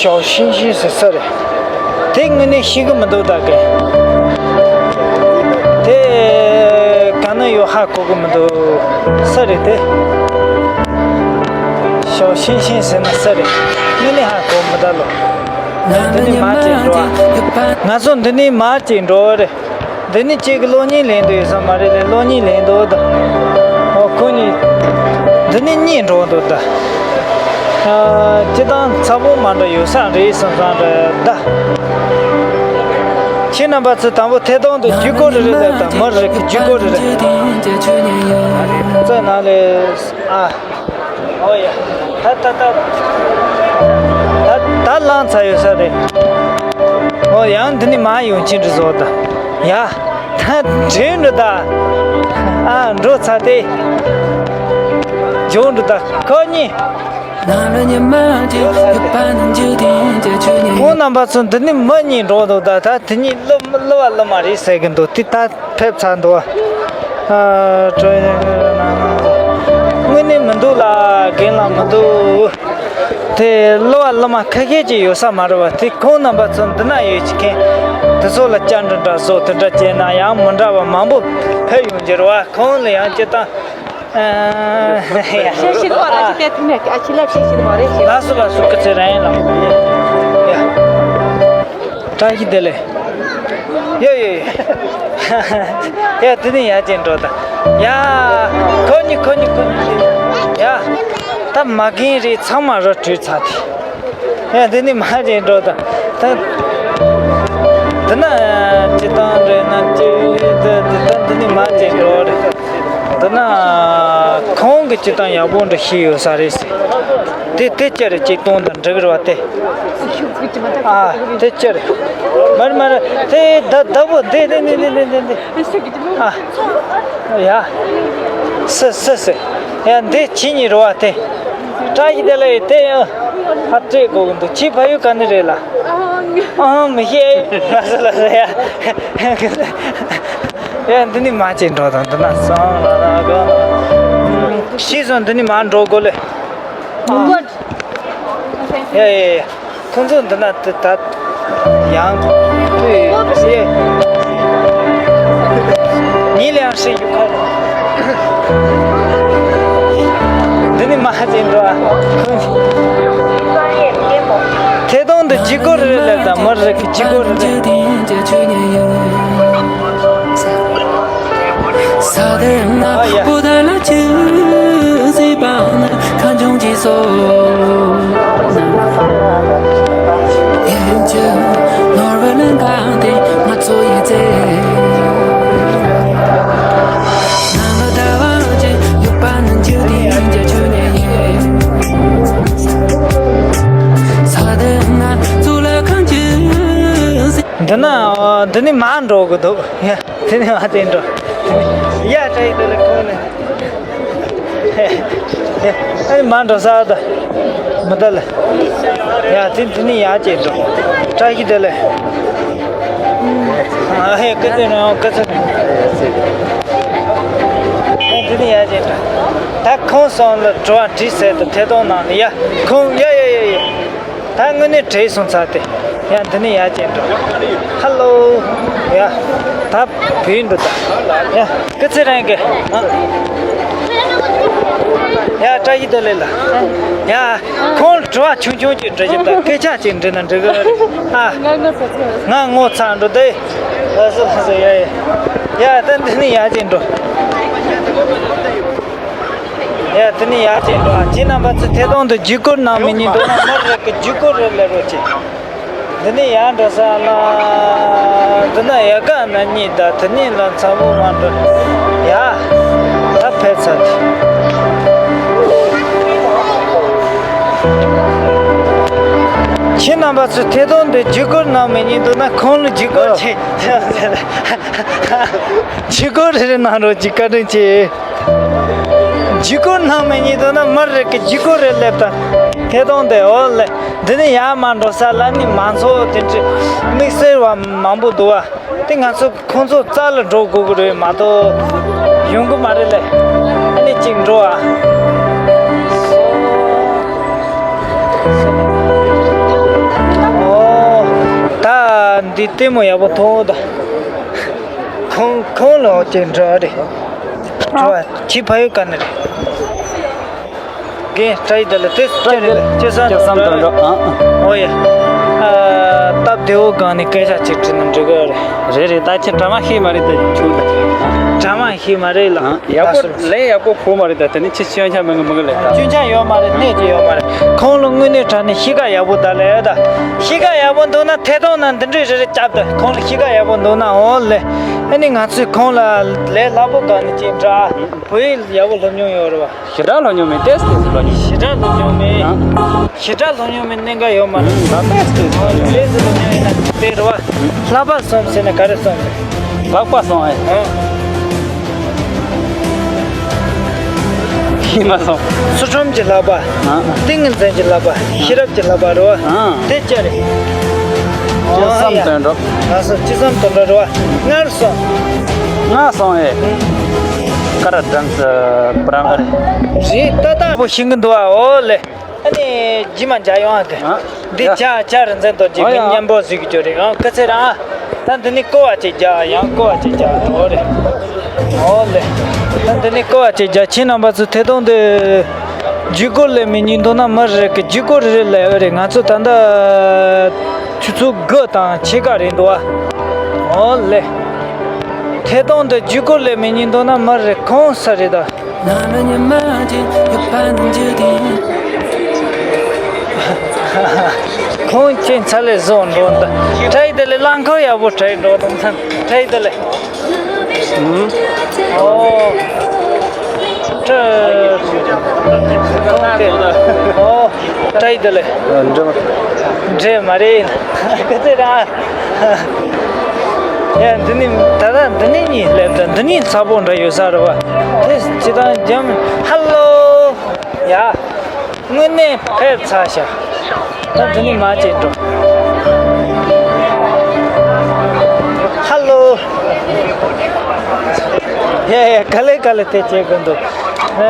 ཞའོ་ཤིན་ཤིན་ཟེར་ས་རེད། དེ་དངོས་གནས་ཤེས་ཀྱི་མི་འདུག་ད་གིན། དེ་ག་ན་ཡོད་ཧ་གོ་གི་མི་འདུག་ས་རེད་དེ། ཞའོ་ཤིན་ཤིན་ཟེར་ན་ས་རེད། དངོས་གནས་ཧ་གོ་མི་ད་ལོ། འདི་ནི་མར་ཅིག་འགྲོ་ཨ། ང་ཚོ་འདི་ནས་མར་ཅིག་འགྲོ་རེད། འདི་ནི་གཅིག་གི་གློག་བརྙན་ལེན་འདོད་ཡོད་ས་མ་རེད་ལེ། གློག་བརྙན་ལེན་འདོད་ད། ཨོ་ཁོ་གཉིས། འདི་ནི་གཉིད་འགྲོ་འདུག་ད། ཨ། སྤྱི་བཏང་ཚ་པོ་མ་འདྲ་ཡོད་ས་རེད་བསམ་བསམ་རེད་ད། ཁྱེད་རྣམ་པ་ཚོ་དང་པོ་ཐད་གཏོང་དུ་ཇུས་འགོད་རེ་རེ་ལབ་དང་། མི་རེ་གི་ཇུས་འགོད་རེ་རེ། ཚོ་ནང་ལས་ཨ། ཨོ་ཡ། ད་ད་ད། ད་ད་ལངས་ཚར་ཡོད་ས་རེད། ཨོ་ཡང་འདི་ནི་མ་ཡོང་ཕྱིན་འགྲོ་བཟོ་ད། ཡ། ད་འདྲེན་འགྲོ་ད། ཨ་འགྲོ་ཚར་ཏེ། འཇོག་འགྲོ་ད་ཁོ་གཉིས། ཁོང་རྣམ་པ་ཚོ་འདི་ནི་མི་གཉིས་འགྲོ་འདུག་ད་ད་དེ་གཉིས་གླུ་གླུ་བ་གླུ་མ་རེད་ཟེར་གི་འདུག་དེ་ད། ཕེབས་ཚར་འདུག་ཨ། དངོས་གནས་མི་འདུག་ལ། རྒན་ལགས་མི་འདུག་དེ་གླུ་བ་གླུ་མ་ཁ་ཤས་ཅིག་ཡོད་ས་མ་རེད་བ། དེ་ཁོང་རྣམ་པ་ཚོ་འདི་ན་ཡོད་ཅིག་མཁན་དེ་ཚོ་ལ་བཅར་འདྲི་འདྲ་བཟོ་དེ་འདྲ་བྱས་ན་ཡང་མི་འདྲ་བ་མང་པོ་ཕེབས་ཡོང་རྒྱུ་རེད་བ། ཁོང་ལ་ཡང་སྤྱིར་བཏང་། ཨ། ཤེས་ཤེས་པ་ར་ཅི་དེ་དེ་མེད་ཀི། ཨ་ཅི་ལབ་ཤེས་ཤེས་པ་རེད་ཤེས། ལགས་སོ་ལགས་སོ། སྐུ་ཚེ་རིང་ལགས། ཡ། བཀྲ་ཤིས་བདེ་ལེགས། ཡོད་ཡོད་ཡོད། ཡ། དེ་ནི་ཡ་ཅན་འགྲོ་ད། ཡ། ཁོ་གཉིས་ཁོ་གཉིས་ཁོ་གཉིས། ཡ། ད་མ་རྒན་རེད། ཚང་མ་ར་བྲོས་ཚར་དེ། ཡ། དེ་ནི་མ་ཅན་འགྲོ་ད། ད། འདི་ན་ཅི་བཏང་རེད་ན་ཅི། ད་འདི་ད་འདི་ནི་མ་ཅན་འགྲོ་རེད། འདི་ན་ཁོང་གི་ཅི་བཏང་ཡག་པོ་འདྲ་ཤེས་ཡོད་ས་རེད་ཟེར། དེ་དེ་ཅི་རེད། ཅིག་གཏོང་དང་འགྲིག་རེད་བ་དེ། ཨ། དེ་ཅི་རེད། མ་རེད་མ་རེད། དེ་ད་ད་བོ་དེ་དེ་དེ་དེ་དེ་དེ། ཨ། ཡ། སི་སི་སི། ཡ། འདི་ཁྱེད་གཉིས་རེད་བ་དེ། བཀྲ་ཤིས་བདེ་ལེགས་དེ་ཡང་ཧ་སྤྲད་དགོས་ཀྱི་འདུག་ཁྱེད་ཕ་ཡུལ་ག་ནས་རེད་ལ། ཨང་མི་ཤེས། ང་ཚོ་ལ་རེད་ཡ། ཡ། འདི་ནི་མ་ཅིག་འགྲོ་དང་འདི་ན་སང་ལ་ར་ག་ཤེས་སོང་། འདི་ནི་མ་འགྲོ་དགོས་ལེ། ཡ་ཡ་ཡ། ཁོང་ཚོ་འདི་ན་དེ་ད་ཡང་དུས་ཡེ། ཉིན་ལ་ཡང་ཧྲི་ཡུ་ཁ། འདི་ནི་མ་ཧ་ཅན་འགྲོ་ཨ། ཁོང་ཐད་གཏོང་དུ་ཇུས་འགོད་རེ་ལེབ་དང་མི་རེ་གི་ཇུས་འགོད་རེ་ལེབ། ཨ་ཡ། འདི་ནས་མར་འགྲོ་གི་འདུག་ཡ། དེ་ནས་མར་དེ་འགྲོ། ཡ། བཀྲ་ཤིས་བདེ་ལེགས། ཁོང་ནས། ཨ་ནི་མར་འགྲོ་ས་ད། མི་ད་ལ། ཡ། དེ་འདི་ནས་ཡར་བྱས་འགྲོ། བཀྲ་ཤིས་བདེ་ལེགས། ཨ་ཧེ། སྐུ་ཚེ་རིང་། སྐུ་ཚེ་རིང་། ཨ། འདི་ནས་ཡར་བྱས་འགྲོ། ད་ཁོང་ཚོ་ལ་དྲི་བ་དྲིས་ཟེར་དུ་ཐད་གཏོང་གནང་ནས། ཡ། ཁོང་། ཡ་ཡ་ཡ་ཡ། ད་དངོས་གནས་བྲེལ་སོང་ཚར་ཏེ། ཡ། འདི་ནས་ཡར་བྱས་འགྲོ། ཧ་ལོ། ཡ། ད་བུད་འགྲོ་ད། ཡ། སྐུ་ཚེ་རིང་གི། ཨ། ཡ། བཀྲ་ཤིས་བདེ་ལེགས་ལ། ཡ། ཁོང་དྲི་བ་ཆུང་ཆུང་ཅིག་འདྲི་བཞིན་ད་སྐད་ཆ་ཅིག་འདྲི་ན་འགྲིག་གི་རེད། ཨ། ང་ངོ་ཚ་འགྲོ་དེ། ལགས་སོ་ལགས་སོ། ཡ་ཡ། ཡ། ད་འདི་ནས་ཡར་བྱས་འགྲོ། ཡ། དེ་ནས་ཡར་བྱས་འགྲོ། ཁྱེད་རྣམ་པ་ཚོས་ཐད་གཏོང་དུ་བརྒྱུད་སྐུར་གནང་མི་ཉན་འདུག་ན་མར་རེ་གི་བརྒྱུད་སྐུར་རེ་སླེབས་རོགས་གྱིས། འདི་ནས་ཡར་འགྲོ་ས་ལ། འདི་ན་ཡལ་ག་ན་གཉིས་ད། དེ་ནས་ལ་མཚམས་པོ་མ་འགྲོ། ཡ། ད་ཕེབས་ཚར་ཏེ། ཁྱེད་རྣམ་པ་ཚོས་ཐད་གཏོང་དུ་བརྒྱུད་སྐུར་གནང་མི་ཉན་འདུག་ན་ཁོང་ལ་བརྒྱུད་སྐུར་བྱེད། བརྒྱུད་སྐུར་རེ་རེ་གནང་རོགས་གྱིས། བཀའ་དྲིན་ཆེ། བརྒྱུད་སྐུར་གནང་མི་ཉན་འདུག་ན་མར་རེ་གི་བརྒྱུད་སྐུར་རེ་སླེབས་དང་། ཐད་གཏོང་དེ། འོ་ལེ། འདི་ནས་ཡར་མར་འགྲོ་ས་ལ་ནི་མང་ཚོགས་དེ་འདྲ་དམིགས་བསལ་བ་མང་པོ་འདུག་བ། དེ་ང་ཚོ་ཁོང་ཚོ་རྩ་ལ་འགྲོ་དགོས་ཀྱི་རེད་མ་གཏོགས་ཡོང་གི་མ་རེད་ལེ། ཨ་ནི་གཅིག་འགྲོ་ཨ། འོ། ད་འདི་ལྟད་མོ་ཡག་པོ་མཐོང་ད། ཁོང་ཁོང་ལ་ཅིག་འགྲོ་རེད། འགྲོ་ཨ། ཁྱི་ཕ་ཡུལ་ག་ནས་རེད། རྒན། བཀྲ་ཤིས་བདེ་ལེགས། དེ་ཅི་རེད། ཅི་བསམ། ཅི་བསམ་དོན་འགྲོ་ཨ། ཨོ་ཡ། ཨ། སྟབས་བདེ་བོ་སྒང་ནས་སྐད་ཆ་ཅིག་དྲིས་ན་འགྲིག་གི་རེད། རེད་རེད། ད་ཁྱེད་གྲ་མ་ཤེས་མ་རེད་ད་ཁྱོད་ད། གྲ་མ་ཤེས་མ་རེད་ལ། ཨ། ཡག་པོ། ད་ལས་ཡག་པོ་གོ་མ་རེད་ད། དེ་ནི་ཁྱེད་སྐྱོན་ཆ་མི་འགི་མི་འགི་ལས་ད། སྐྱོན་ཆ་ཡོད་མ་རེད། གནས་ཀྱི་ཡོད་མ་རེད། ཁོང་ལ་དངོས་གནས་དྲང་གནས་གཤིས་ཀ་ཡག་པོ་ད་ལས་ད། གཤིས་ཀ་ཡག་པོ་འདུག་ན་ཐད་གཏོང་ན་འདི་འདྲའི་རེ་རེ་རྒྱབ་ད། ཁོང་ལ་གཤིས་ཀ་ཡག་པོ་འདུག་ན། འོ་ལེ། ཨ་ནི་ང་ཚོས་ཁོང་ལ་ལས་སླ་པོ་སྒང་ནས་ཅིག་འདྲ། བོད་ཡིག་ཡག་པོ་སློབ་མྱོང་ཡོད་རེད་བ། ཞེ་དྲག་སློབ་མྱོང་མེད། ཏོག་ཙམ་སློབ་མྱོང་། ཞེ་དྲག་སློབ་མྱོང་མེད། ཨ། ཞེ་དྲག་སློབ་མྱོང་མེད་གནད་འགག་ཡོད་མ་རེད། ད་ཏོག་ཙམ། ཏོག་ཙམ་སློབ་མྱོང་ཡིན་ན་དེ་རེད་བ། ལྷག་པར་སོང་ཟེར་ན་ག་རེ་སོང་རེད། ལྷག་པར་སོང་ཨེ། ཨ། ཤེས་མ་སོང་། ཚུལ་ཁྲིམས་ཀྱི་ལྷག་པ། ཨ། ཏིང་ངེ་འཛིན་གྱི་ལྷག་པ། ཤེས་རབ་ཀྱི་ལྷག་པ་རེད་བ། ཨ། དེ་ཅི་རེད། ཅི་བསམ་དོན་འགྲུབ། ལགས་སོ། ཅི་བསམ་དོན་འགྲུབ་རེད་བ། སྔར་སོང་། སྔར་སོང་ཨེ། ཀ་ར་སྦྲང་ས་པྲ་མ་རེད། རེད་ད། ད་པོ་ཤིང་གི་འདུག་ཨ། འོ་ལེ། ཨ་ནི་རྗེས་མ་མཇལ་ཡོང་ཨ་གི། ཨ། འདི་ཡ། ཇ་ཇ་རིན་ཆེན་རྡོ་རྗེ་ཨ་ཡ། མིང་སྙན་པོ་ཟིག་གི་ཅོ་རེད། ཨ། སྐུ་ཚེ་རིང་ཨ། ད་འདི་ནི་ཀོ་བ་ཅིག་རྒྱག་ཡང་ཀོ་བ་ཅིག་རྒྱག་འོ་རེད། འོ་ལེ། ད་འདི་ནི་ཀོ་བ་ཅིག་རྒྱག་ཁྱེད་རྣམ་པ་ཚོ་ཐད་གཏོང་དུ་བརྒྱུད་སྐུར་ལེན་མི་ཉན་འདུག་ན་མར་རེ་གི་བརྒྱུད་སྐུར་རེ་ལེན་འོ་རེད། ང་ཚོ་ད་ལྟ་ཆུ་ཚོད་དགུ་དང་ཕྱེད་ཀ་རེད་འདུག་ཨ། འོ་ལེ། ཐད་གཏོང་དུ་བརྒྱུད་སྐུར་ལེན་མི་ཉན་འདུག་ན་མར་རེ་གོང་ས་རེད་ད། ཁོང་ཁྱེད་ཚ་ལས་བཟོ་འགྲོ་འདི། བཀྲ་ཤིས་བདེ་ལེགས། རླངས་འཁོར་ཡག་པོ་བྲིས་འགྲོ་དང་ཚང་། བཀྲ་ཤིས་བདེ་ལེགས། ཨོ། བཀྲ། ཁོང་ཁྱེད། ཨོ། བཀྲ་ཤིས་བདེ་ལེགས། འདྲེ་མ་རེད། སྐུ་ཚེ་རིང་། ཡ། འདི་ནི་ད་ལྟ་འདི་ནི་གཉིས་སླེབས་ད། འདི་ནི་ཚ་པོ་འདྲ་ཡོད་ས་རེད་བ། དེ་སྤྱི་བཏང་འཇམ། ཧ་ལོ། ཡ། དངོས་གནས་ཕེབས་ཚར་ཤག་ད་འདི་ནི་མ་བྱེད་འགྲོ། ཧ་ལོ། ཡ་ཡ། ག་ལེ་ག་ལེ་དེ་བྱེད་དགོས་འདུག་ཨ།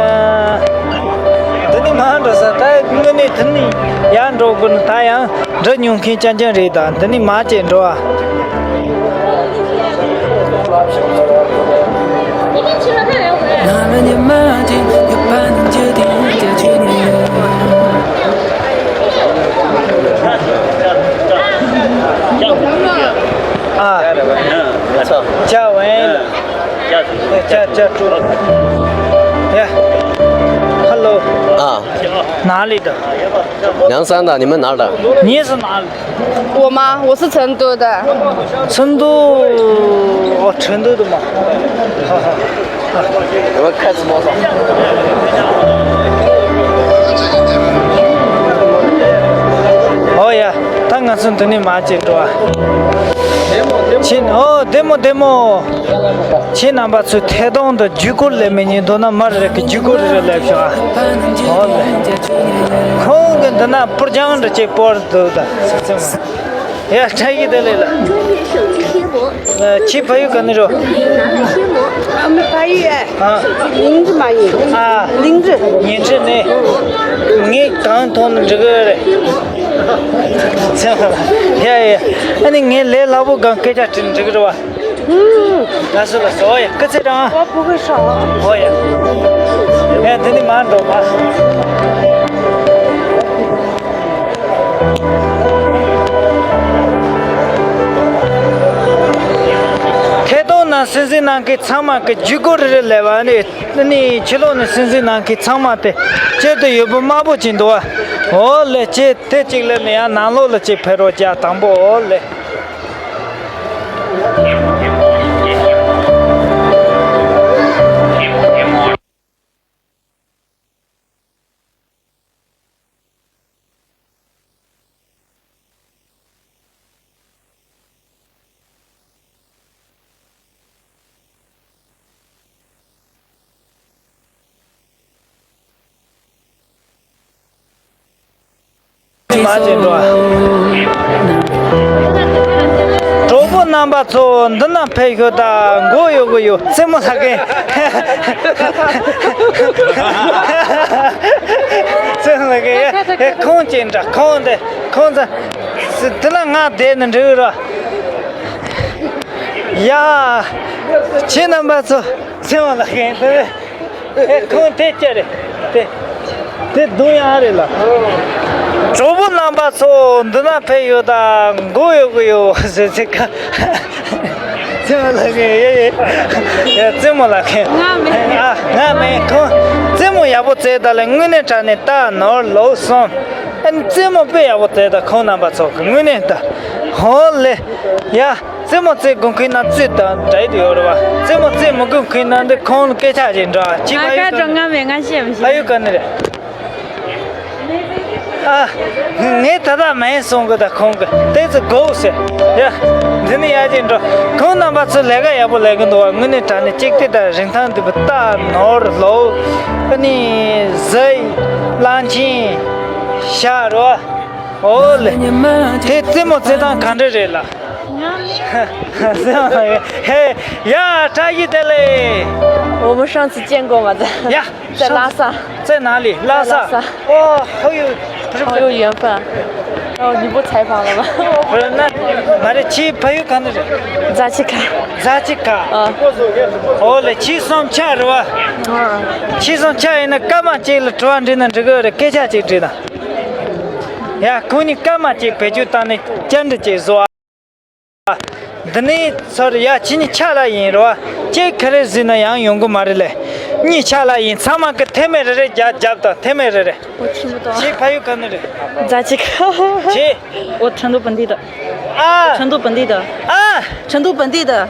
འདི་ནི་མ་འགྲོ་ས། ད་དངོས་གནས་འདི་ནི་ཡར་འགྲོ་དགོས་ནི། ད་ཡང་འདྲི་མྱོང་མཁན་རྐྱང་རྐྱང་རེད། ད་འདི་ནི་མ་བྱེད་འགྲོ་ཨ། ཨ། ཅ་ཝེན། ཅ་ཅ་ཀྲུ། ཡ། ཧ་ལོ། ཨ། ནཱ་ལི་ད། ཉང་སང་ད། ནི་མ་ནཱ་ད། ཉེ་སུ་ནཱ་ལི། 我吗？我是成都的。成都。哦，成都的嘛。哈哈。我看什么？哦呀，他俺是等你妈接着啊。ཁྱེད། ཨོ། བདེ་མོ་བདེ་མོ། ཁྱེད་རྣམ་པ་ཚོས་ཐད་གཏོང་དུ་བརྒྱུད་སྐུར་ལས་མི་ཉན་འདུག་ན། མར་རེ་གི་བརྒྱུད་སྐུར་རེ་ལས་བྱུང་ཨ། ཨོ་ལེ། ཁོང་གི་འདི་ན་སྤུར་རྒྱང་འདྲ་ཅིག་སྤོར་འདུག་ད་ཟེར་ཙམ། ཡ། ཕྲ་ཡི་དེ་ལས་ལ། ཁྱེད་ཕ་ཡུལ་ག་ནས་རོ། ཨ་མ་ཕ་ཡུལ་ཨ། ཨ། ལིང་ཙི་མ་ཡིན། ཨ། ལིང་ཙི། ཉིན་ཁྲི་ནས། ངས་གང་མཐོང་ན་འགྲིག་གི་རེད། ཡ་ཡ། ཨ་ནི་ངས་ལས་སླ་པོ་གང་སྐད་ཆ་དྲིས་ན་འགྲིག་གི་རེད་བ། ལགས་སོ་ལགས་སོ། ཨོ་ཡ། སྐུ་ཚེ་རིང་། ཨོ། བུ་གུ་ཧྲ། ཨོ་ཡ། ཡ། འདི་ནི་མ་འགྲོ་མ། ཐད་གཏོང་ནང་གསན་གཟིགས་གནང་མཁན་ཚང་མ་གི་བརྒྱུད་སྐུར་རེ་རེ་ལས་པ་ནི། ཨ་ནི་ཕྱི་ལོགས་ནས་གསན་གཟིགས་གནང་མཁན་ཚང་མ་དེ་སྤྱིར་དུ་ཡོད་པོ་དམར་པོ་ཅིག་འདུག་བ། ཨོ་ལེ། ཁྱེད་དེ་གཅིག་ལས་ནས་ཡང་ནང་ལོགས་ལ་ཅིག་ཕེབས་རོགས་བྱ། དང་པོ། ཨོ་ལེ། མ་བྱེད་འགྲོ། གྲོགས་པོ་རྣམ་པ་ཚོ་འདི་ན་ཕེབས་ཤོག་ད། མགོ་གཡོག་གི་ཡོད། རྩེད་མོ་ལྷག་གིན། རྩེད་མོ་ལྷག་གིན། ཨེ། ཁོང་ཅི་འདྲ། ཁོང་དེ་ཁོང་ཚ། དེ་ལ་ང་བསྡད་ན་འགྲིག་ར། ཡ། ཁྱེད་རྣམ་པ་ཚོ་རྩེད་མོ་ལྷག་གིན། དེ། ཨེ། ཁོང་དེ་སྐྱ་རེད། དེ། དེ་གདོང་ཡང་རེད་ལ། གྲོགས་པོ་རྣམ་པ་ཚོ་འདི་ན་ཕེབས་ཡོད་ད། མགོ་གཡོག་གི་ཡོད་ཟེར་ཚིག་ཁ། རྩེད་མོ་ལྷག་གིན། ཡེ་ཡེ། ཡ། རྩེད་མོ་ལྷག་གིན། ང་མིན། ཨ། ང་མིན། ཁོང་རྩེད་མོ་ཡག་པོ་རྩེས་ད་ལེ། དངོས་གནས་དྲང་གནས་རྟ་ནོར་ལོག་སོང་། ཨ་ནི་རྩེད་མོ་དཔེ་ཡག་པོ་རྩེས་ད། ཁོང་རྣམ་པ་ཚོ་གི་དངོས་གནས་ད། ཧོ་ལེ། ཡ། རྩེད་མོ་རྩེ་དགོས་མཁན་ན་རྩེ་དང་འདྲ་ཡི་ཡོད་རེད་བ། རྩེད་མོ་རྩེ་མི་དགོས་མཁན་ན་འདི་ཁོང་ལ་སྐད་ཆ་ཞིག་འདྲ། ཅི། ང་ཕ་ཡུལ་ག། ང་མེད། ང་ཤེས་མི་ཤེས། ཕ་ཡུལ་ག་ནས་རེད། ཨ། ངས་ད་ལྟ་མེད་གསུང་གི། ད་ཁོང་གི་དེ་ཚོ་དགོས་ཟེར། ཡ། འདི་ནི་ཡ་ཅིག་འགྲོ། ཁོང་རྣམ་པ་ཚོ་ལས་ཀ་ཡག་པོ་ལས་ཀྱི་འདུག་བ། དངོས་གནས་དྲང་གནས་གཅིག་དེ་ད་རིན་ཐང་འདི་པོ་རྟ་ནོར་ལོག། ཨ་ནི་གཟའ་གླང་ཆེན་ཤ་རོ། ཨོ་ལེ། དེ་རྩེད་མོ་རྩེ་སྟངས་ག་འདྲ་རེད་ལ། ཧེ། ཡ། བཀྲ་ཤིས་བདེ་ལེགས། 我们上次见过吗？在 ཡ། 在拉萨。 在哪里？拉萨。 拉萨。 哦，好有，不是， 好有缘分。哦，你不采访了吗？ 不是，那 མ་རེད། ཁྱེད་ཕ་ཡུལ་ག་ནས་རེད། རྫ་ཆུ་ཁ། རྫ་ཆུ་ཁ། ཨ། ཨོ་ལེ། ཁྱེད་གསུམ་ཆ་རེད་བ། ཨ། ཁྱེད་གསུམ་ཆ་ཡིན་ན་སྐར་མ་གཅིག་ལ་དྲི་བ་འདྲི་ན་འགྲིག་གི་རེད། སྐད་ཆ་གཅིག་དྲིས་དང་། ཡ། ཁོང་གཉིས་སྐར་མ་གཅིག་བེད་སྤྱོད་བཏང་ནས་བཅར་འདྲི་གཅིག་བཟོ་ཨ། འདི་ནས་ཚོར། ཡ། ཁྱེད་གཉིས་ཆ་ར་ཡིན་རོ། གཅིག་ག་རེ་ཟེར་ན་ཡང་ཡོང་གི་མ་རེད་ལེ། གཉིས་ཆ་ར་ཡིན། ཚང་མ་གི་མཐེ་མོ་རེ་རེ་རྒྱབ་རྒྱབ་དང་། མཐེ་མོ་རེ་རེ། 我听不懂。 ཁྱེད་ཕ་ཡུལ་ག་ནས་རེད། རྫ་ཆུ་ཁ། ཁྱེད། 我成都本地的。 ཨ། 成都本地的。 ཨ། 成都本地的。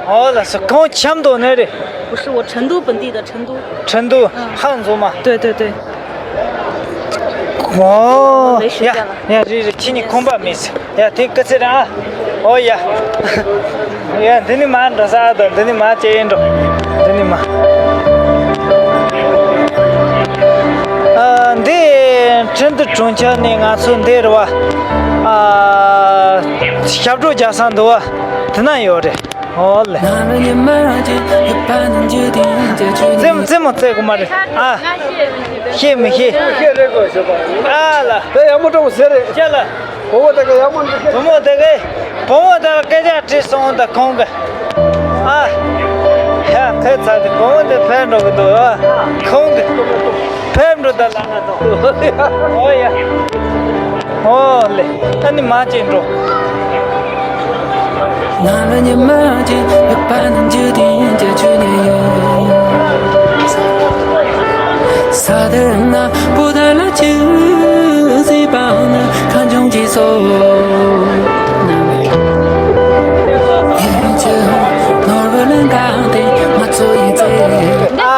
ཨོ་ལགས་སོ། ཁོང་ཆབ་མདོ་ནས་རེད། 不是，我成都本地的，成都。 成都། 嗯。 ཧང་རྫོང་མ། 对对对。 ཨོ། 没时间了。 ཡ་ཡ། རེད་རེད། ཁྱེད་གཉིས་ཁོམ་པ་མེད་ཟེར། ཡ། དེ་སྐུ་ཚེ་རིང་ཨ། ཨོ་ཡ། ཡ། འདི་ནས་མར་འགྲོ་ས་དང་། འདི་ནས་མར་ཅེ་ཡིན་འགྲོ། འདི་ནས་མར། ཨ། འདི་ཁྲིན་ཏུའུ་གྲོང་ཁྱེར་ནས་ང་ཚོ་འདི་རུ་བ། ཨ། ཞབས་བྲོ་རྒྱག་ས་འདུག་བ། དེ་ན་ཡོད་རེད། ཨོ་ལེ། རྩེད་མོ་རྩེ་དགོས་མ་རེད། ཨ། ཤེས་མི་ཤེས། ཨ་ལ། དེ་ཡག་མོ་འདྲ་པོ་ཟེར་རེད། ཅི་ལ། བུ་མོ་དེ་ག་ཡག་མོ་འདྲ། བུ་མོ་དེ་ག་བུ་མོ་དེ་ལ་སྐད་ཆ་དྲིས་སོང་ད་ཁོང་གི། ཨ། ཡ། ཕེབས་ཚར་ཏེ་བུ་མོ་དེ་ཕེབས་འགྲོ་གི་འདུག་ཨ། ཁོང་གི་ཕེབས་འགྲོ་ད་ལ། ཨོ་ཡ། ཨོ་ལེ། ཨ་ནི་མ་བྱེད་འགྲོ། ང་ལ་ཉི་མ་གཅིག་ཡོད་པ་ནི་འཇིག་རྟེན་གྱི་ཆོས་ཉིད་ཡོད། ས་དེར་ན་བུ་དར་ལ་ཆུ་ཟིག་པང་ནི་ཁ་འབྱུང་གི་སོ། ཡིན་གྱི་ནོར་བུ་ལ་འགག་སྟེ་ང་ཚོ་ཡི་ཚེ། ཨ།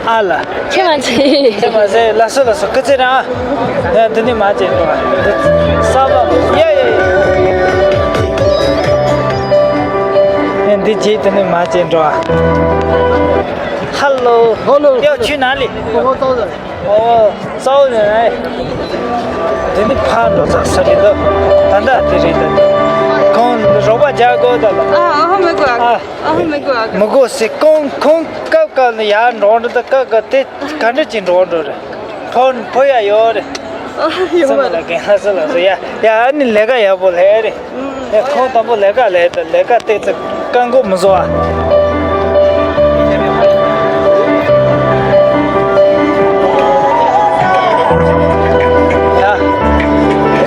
ཨ་ལ། ཁྱེད་མ་ཚེ། ཁྱེད་མ་ཚེ། ལགས་སོ་ལགས་སོ། སྐུ་ཚེ་རིང་། ཡ། འདི་ནི་མ་བྱེད་འགྲོ། འདི་ས་བབ། ཡ་ཡ་ཡ། འདི་རྗེས་དེ་ནས་མ་བྱེད་འགྲོ་ཨ། ཧ་ལོ། ཧ་ལོ། ཡ་ཁྱོད་ན་ལི། ཨོ་ཙའོ་ཟེར། ཨོ་ཙའོ་ཟེར་ཨེ། དེ་ནི་ཕར་འགྲོ་ས་ས་རེད་དོ། ད་ལྟ་དེ་རེད་ད། ཁོང་རོགས་པ་རྒྱག་དགོས་ད་ལ། ཨ་ཨ་ཧ་མི་དགོས་ཨ། ཨ་ཨ་ཧ་མི་དགོས་ཨ། མི་དགོས་སི་ཁོང་ཁོང་སྐབས་སྐབས་ནས་ཡར་འགྲོ་འགྲོ་ད་སྐབས་སྐབས་དེ་ག་འདྲ་ཅིག་འགྲོ་འགྲོ་རེད། ཕོ་ཕོ་ཡ་ཡོད་རེད། ཨ་ཡོད་སེམས་མ་ལ་རྒན་ལྷ་ས་ལ་སོ་ཡ་ཡ་ཨ་ནི་ལས་ཀ་ཡག་པོ་ལས་རེད། ཨེ་ཁོང་དང་པོ་ལས་ཀ་ལས་དང་ལས་ཀ་ཏོག་ཙམ་བཀག་འགོག་མི་བཟོ་བ། ཡ་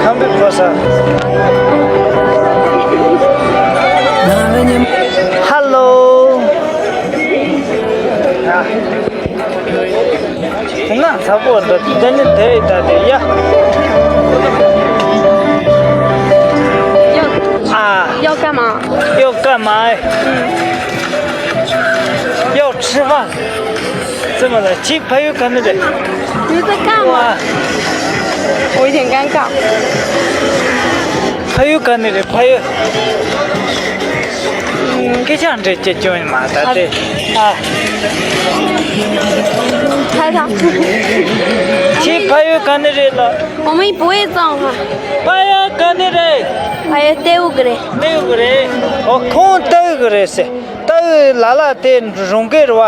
ཁམས་པའི་ཕོ་ས། ཧ་ལོ། ཡ། དེ་ན་ཚ་པོ་འདི་འདི་ནི་དེ་ཡི་ད་དེ་ཡ། 要 ཨ། 要干嘛？ 要干嘛？ 要吃饭。 怎么了？去朋友看那个。 你在干嘛？ 我有点尴尬。 ཕ་ཡུལ་ག་ནས་རེད་ཕ་ཡུལ། སྐད་ཆ་འདྲི་བྱེད་ཀྱི་ཡོད་མ་ད་དེ། ཨ། 他他 ཁྱེད་ཕ་ཡུལ་ག་ནས་རེད་ལ། 我们不会脏话。 ཕ་ཡུལ་ག་ནས་རེད། 哎呀，对不对？ ལྟེ་བ་རེད། ཨོ་ཁོང་ལྟེ་བ་རེད་ཟེར། ལྟེ་བ་ལ་ལ་དེ་རུང་གི་རེད་བ།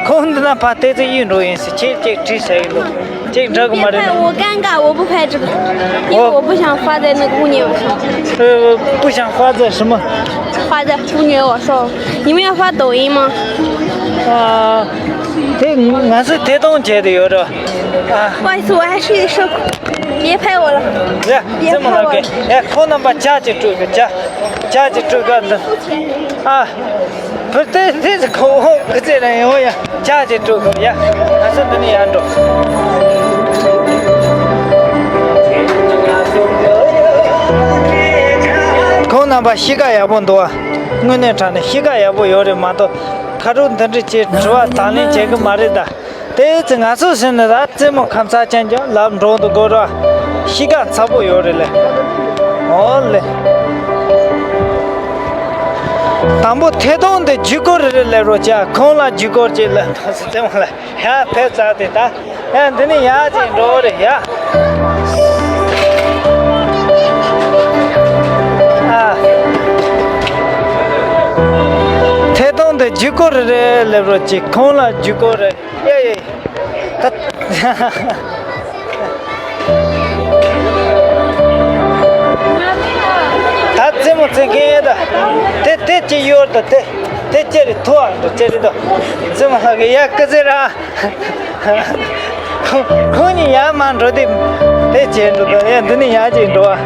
ཁོང་འདི་ན་ཕ་དེ་ཚོ་ཡིན་འགྲོ་ཡིན་ཟེར་ཁྱེད་ཅིག་བྲིས་ཟེར་གི་འདུག་ཅིག་འགྲིག་གི་མ་རེད། 别拍我，尴尬，我不拍这个，因为我不想发在那个物业网上。 ཨོ། 不想发在什么？ 发在物业网上。你们要发抖音吗？ ཨ། དེ་ང་ཚོ་ཐད་གཏོང་བྱས་ཏེ་ཡོད་ར། ཨ། 不好意思，我还是受苦，别拍我了。 ཡ། 这么了给། ཡ་ཁོང་རྣམ་པ་ཇ་ཅིག་སྤྲོད་གི་ཇ། ཇ་ཅིག་སྤྲོད་གི་འདི། ཨ། བུ་དེ་དེ་ཁོ་ཁོ་ཚེ་རིང་ཡོང་ཡ། ཇ་ཅིག་སྤྲོད་གི་ཡ། ང་ཚོ་འདི་ནས་ཡར་འགྲོ། ཁོང་རྣམ་པ་གཤིས་ཀ་ཡག་པོ་འདུག་ཨ། དངོས་གནས་དྲང་གནས་གཤིས་ཀ་ཡག་པོ་ཡོད་རེད་མ་གཏོགས། ཁ་རུ་འདི་འདྲ་ཅིག་དྲི་བ་དང་ལེན་བྱེད་གི་མ་རེད་ད། དེ་ཚེ་ང་ཚོ་ཟིན་ནས་ད་རྩེད་མོ་ཁམས་ཚ་ཅན་ཀྱང་ལབ་འགྲོ་འདུག་གོ་ར། གཤིས་ཀ་ཚ་པོ་ཡོད་རེད་ལེ། ཨོ་ལེ། དང་པོ་ཐད་གཏོང་དེ་ཇུས་འགོད་རེ་རེ་ལབ་རོགས་བྱ། ཁོང་ལ་ཇུས་འགོད་ཅིག་ལབ་ད་སེ་རྩེད་མོ་ལ་ཡ་ཕེབས་ཚར་དེ་ད་ཡ་འདི་ནི་ཡ་ཅིག་འགྲོ་རེད་ཡ། ཨ། ཐད་གཏོང་དེ་ཇུས་འགོད་རེ་རེ་ལབ་རོགས་བྱེད། ཁོང་ལ་ཇུས་འགོད་རེ། ཡ་ཡ། ད་ད་རྩེད་མོ་རྩེ་མཁན་ཡོད་ད། དེ་དེ་ཅི་ཡོད་ད། དེ་དེ་ཅི་རེད། ཐུ་བ་འདུག་ཅི་རེད་ད། རྩེད་མོ་ལྷ་གི་ཡ་ཀི་ཟེར་ར། ཁོ་ཁོ་གཉིས་ཡར་མར་འགྲོ་དུས་དེ་བྱས་འགྲོ་ད། ཡ་འདི་ནི་ཡར་ཅིག་འགྲོ་བ།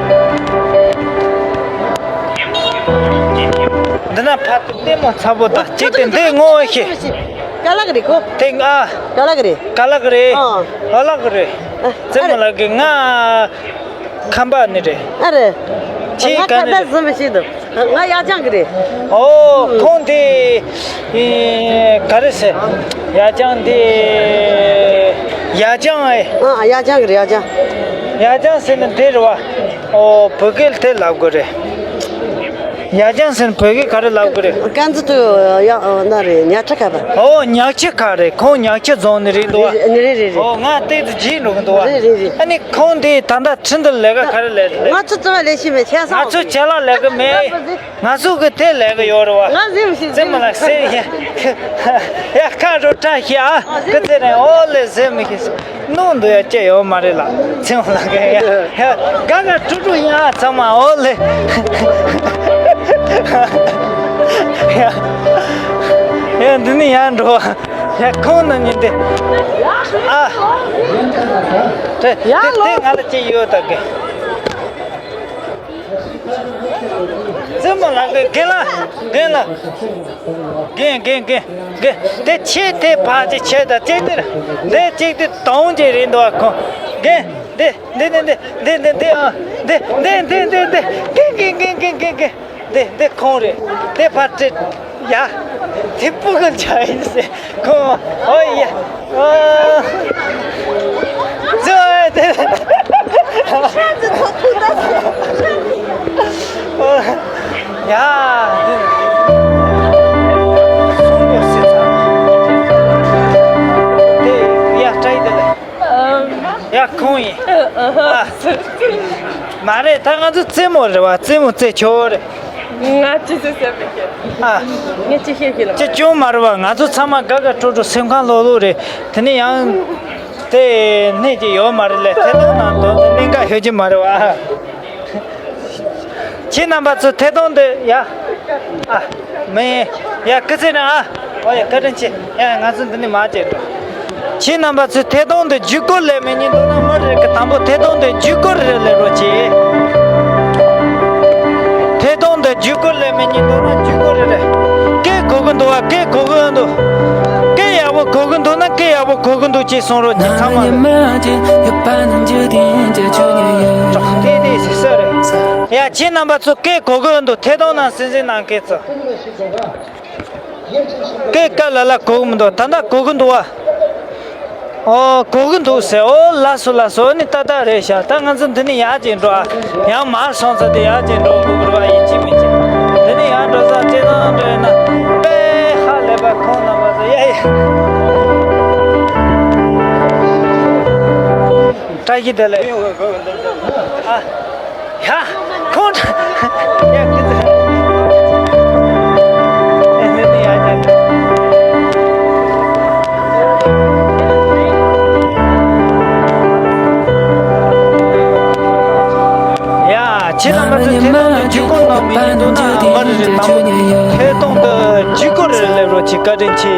འདི་ན་ཕ་ལྟད་མོ་ཚ་པོ་ད་ཅིག་དེ་འདི་ངོ་ཤེས། ཀ་ལག་རེད་ཁོ། དེ་ང་། ཀ་ལག་རེད། ཀ་ལག་རེད། ཨ། ཀ་ལག་རེད། ཨ། རྩེད་མོ་ལྷ་གི་ང་ཁམས་པ་ནི་རེད། ཨ་རེད། ཁྱེད་ང་ག་ཁ་ནས་བརྡ་རེད། ཟིན་མི་ཤེས་འདུག་ང་ཡ་ཅང་གི་རེད། ཨོ། ཁོང་དེ་ཨེ་ག་རེ་ཟེར། ཡ་ཅང་དེ་ཡ་ཅང་ཨེ། ཨ་ཡ་ཅང་གི་རེད་ཡ་ཅང་། ཡ་ཅང་ཟེར་ན་དེ་རེད་བ། ཨོ་བོད་སྐད་དེ་ལབ་དགོས་རེད། ཡ་ཅང་ཟེར་ན་བོད་སྐད་ག་རེ་ལབ་དགོས་རེད། ཀན་ཛི་ཏུ་ཡ་ན་རེད། ཉག་ཆུ་ཁ་པ། ཨོ་ཉག་ཆུ་ཁ་རེད། ཁོང་ཉག་ཆུ་རྫོང་ནས་རེད་འདུག་བ། རེད་རེད་རེད། ཨོ་ང་ཏོག་ཙམ་བརྗེད་འགྲོ་གི་འདུག་བ། རེད་རེད་རེད། ཨ་ནི་ཁོང་དེ་ད་ལྟ་ཁྲིན་ཏུ་ལས་ཀ་ག་རེ་ལས་ལས། ང་ཚོ་རྩེད་མོ་ལས་ཤེས་མེད་ཁྱེད་ང་ཚོ་ཅ་ལག་ལས་ཀ་མེད། ང་ཚོ་གི་དེ་ལས་ཀ་ཡོད་རེད་བ། ང་ཟིན་མི་ཤེས། རྩེད་མོ་ལ་ཟེར་ཡ། ཡ་ཁ་རོ་ཁྲ་ཤི་ཨ། ཀི་ཙེ་རེ་ཨོ་ལེ་ཟེར་མི་ཤེས། ནོར་འདུག་ཡ་ཅི་ཡོད་མ་རེད་ལ། ཚེ་འོང་ལ་ག་ཡ་ཡ་ག་ག་ཀྲུ་ཀྲུ་ཡིན་ཨ་ཚང་མ་ཨོ་ལེ། ཡ་ཡ་འདི་ནི་ཡ་འགྲོ་བ་ཡ་ཁོང་ན་ཉིན་དེ་ཨ་དེ་དེ་ང་ལ་ཅི་ཡོད་ད་གི། རྩེད་མོ་ལྷ་གི་རྒན་ལགས། རྒན་ལགས། རྒན་རྒན་རྒན་རྒན། དེ་ཆེ་དེ་ཕ་ཅི་ཆེ་ད་ཅི་དེ་ར། འདི་གཅིག་དེ་དང་ཅི་རེད་འདུག་ཁོ། རྒན། འདི་འདི་འདི་འདི་འདི་འདི་ཨ། འདི་འདི་འདི་འདི་འདི་འདི་འདི་འདི་ཁོང་རེད། འདི་ཕ་ཏི་ཡ། དེ་སྤུ་གུ་ཆ་ཡིན་ཟེར། ཁོང་། ཨོ་ཡ། ཨོ། ཛོ་ཨེ་དེ། ཨོ་ཡ། ཡ་ཁོང་ཡིན། ཨ། མ་རེད། ད་ང་ཚོ་རྩེད་མོ་རེད་བ། རྩེད་མོ་རྩེ་ཆོག་རེད། ང་ཅི་ཟེར་ཟེར་མི་ཤེས། ཨ། ངས་ཅི་ཤེས་ཤེས་ལ། ཅི་ཅུང་མ་རེད་བ། ང་ཚོ་ཚང་མ་དགའ་དགའ་སྤྲོ་སྤྲོ་སེམས་ཁམས་ལྷོད་ལྷོད་རེད། དེ་ནས་ཡང་དེ་སྣེ་གཅིག་ཡོད་མ་རེད་ལས། ཐད་གཏོང་ནང་དོན་དུ་གནད་འགག་ཤོད་ཀྱི་མ་རེད་བ། ཁྱེད་རྣམ་པ་ཚོ་ཐད་གཏོང་དུ་ཡ། ཨ། མི། ཡ་སྐུ་ཚེ་ན་ཨ། ཨོ་ཡ་བཀའ་དྲིན་ཆེ། ཡ་ང་ཚོ་འདི་ནས་མར་བྱེད་འགྲོ། ཁྱེད་རྣམ་པ་ཚོས་ཐད་གཏོང་དུ་བརྒྱུད་སྐུར་ལེན་མི་ཉན་འདུག་ན་མི་རེ་གི་དང་པོ་ཐད་གཏོང་དུ་བརྒྱུད་སྐུར་རེ་ལེན་རོགས་གྱིས། ཐད་གཏོང་དུ་བརྒྱུད་སྐུར་ལེན་མི་ཉན་འདུག་ན་བརྒྱུད་སྐུར་རེ་རེ། སྐད་གོ་གི་འདུག་བ། སྐད་གོ་གི་འདུག་སྐད་ཡག་པོ་གོ་གི་འདུག་ན་སྐད་ཡག་པོ་གོ་གི་འདུག་ཅེས་གསུང་རོགས་གྱིས་ཚང་མ་ལ། དེ་དེ་ཟེར་ས་རེད། ཡ་ཁྱེད་རྣམ་པ་ཚོ་སྐད་གོ་གི་འདུག་ཐད་གཏོང་ནང་སེམས་སེམས་གནང་མཁན་ཚོ། སྐད་ཀ་ལ་ལ་གོ་གི་མི་འདུག་ད་ལྟ་གོ་གི་འདུག་བ། ཨོ་གོ་གི་འདུག་ཟེར། ཨོ་ལགས་སོ་ལགས་སོ། ཨ་ནི་ཏག་ཏག་རེད་ཤག་ད་ང་ཚོ་འདི་ནས་ཡར་ཅིག་འགྲོ་ཨ། ཡང་མར་སོང་ཚར་དུས་ཡར་ཅིག་འགྲོ་དགོས་ཀྱི་རེད་བ། ཡིན་གཅིག་མིན་གཅིག་འདི་ནས་ཡར་འགྲོ་ས་ཅིག་དང་འགྲོ་ཡིན་ན་དཔེ་ཧ་ལས་པ། ཁོང་རྣམ་པ་ཚོ་ཡ་ཡ། བཀྲ་ཤིས་བདེ་ལེགས། ཨ། ཡ། ཁོང་ཡ་ཁི་ཚེ། ཨེ་ནི་ནི་ཡ་ཡ། ཡ། ཁྱེད་རྣམ་པ་ཚོས་ཐད་གཏོང་དུ་བརྒྱུད་སྐུར་གནང་མི་ཉན་འདུག་ན་མི་རེ་རེ་དང་པོ་ཐད་གཏོང་དུ་བརྒྱུད་སྐུར་རེ་ལེན་རོགས་གྱིས། བཀའ་དྲིན་ཆེ།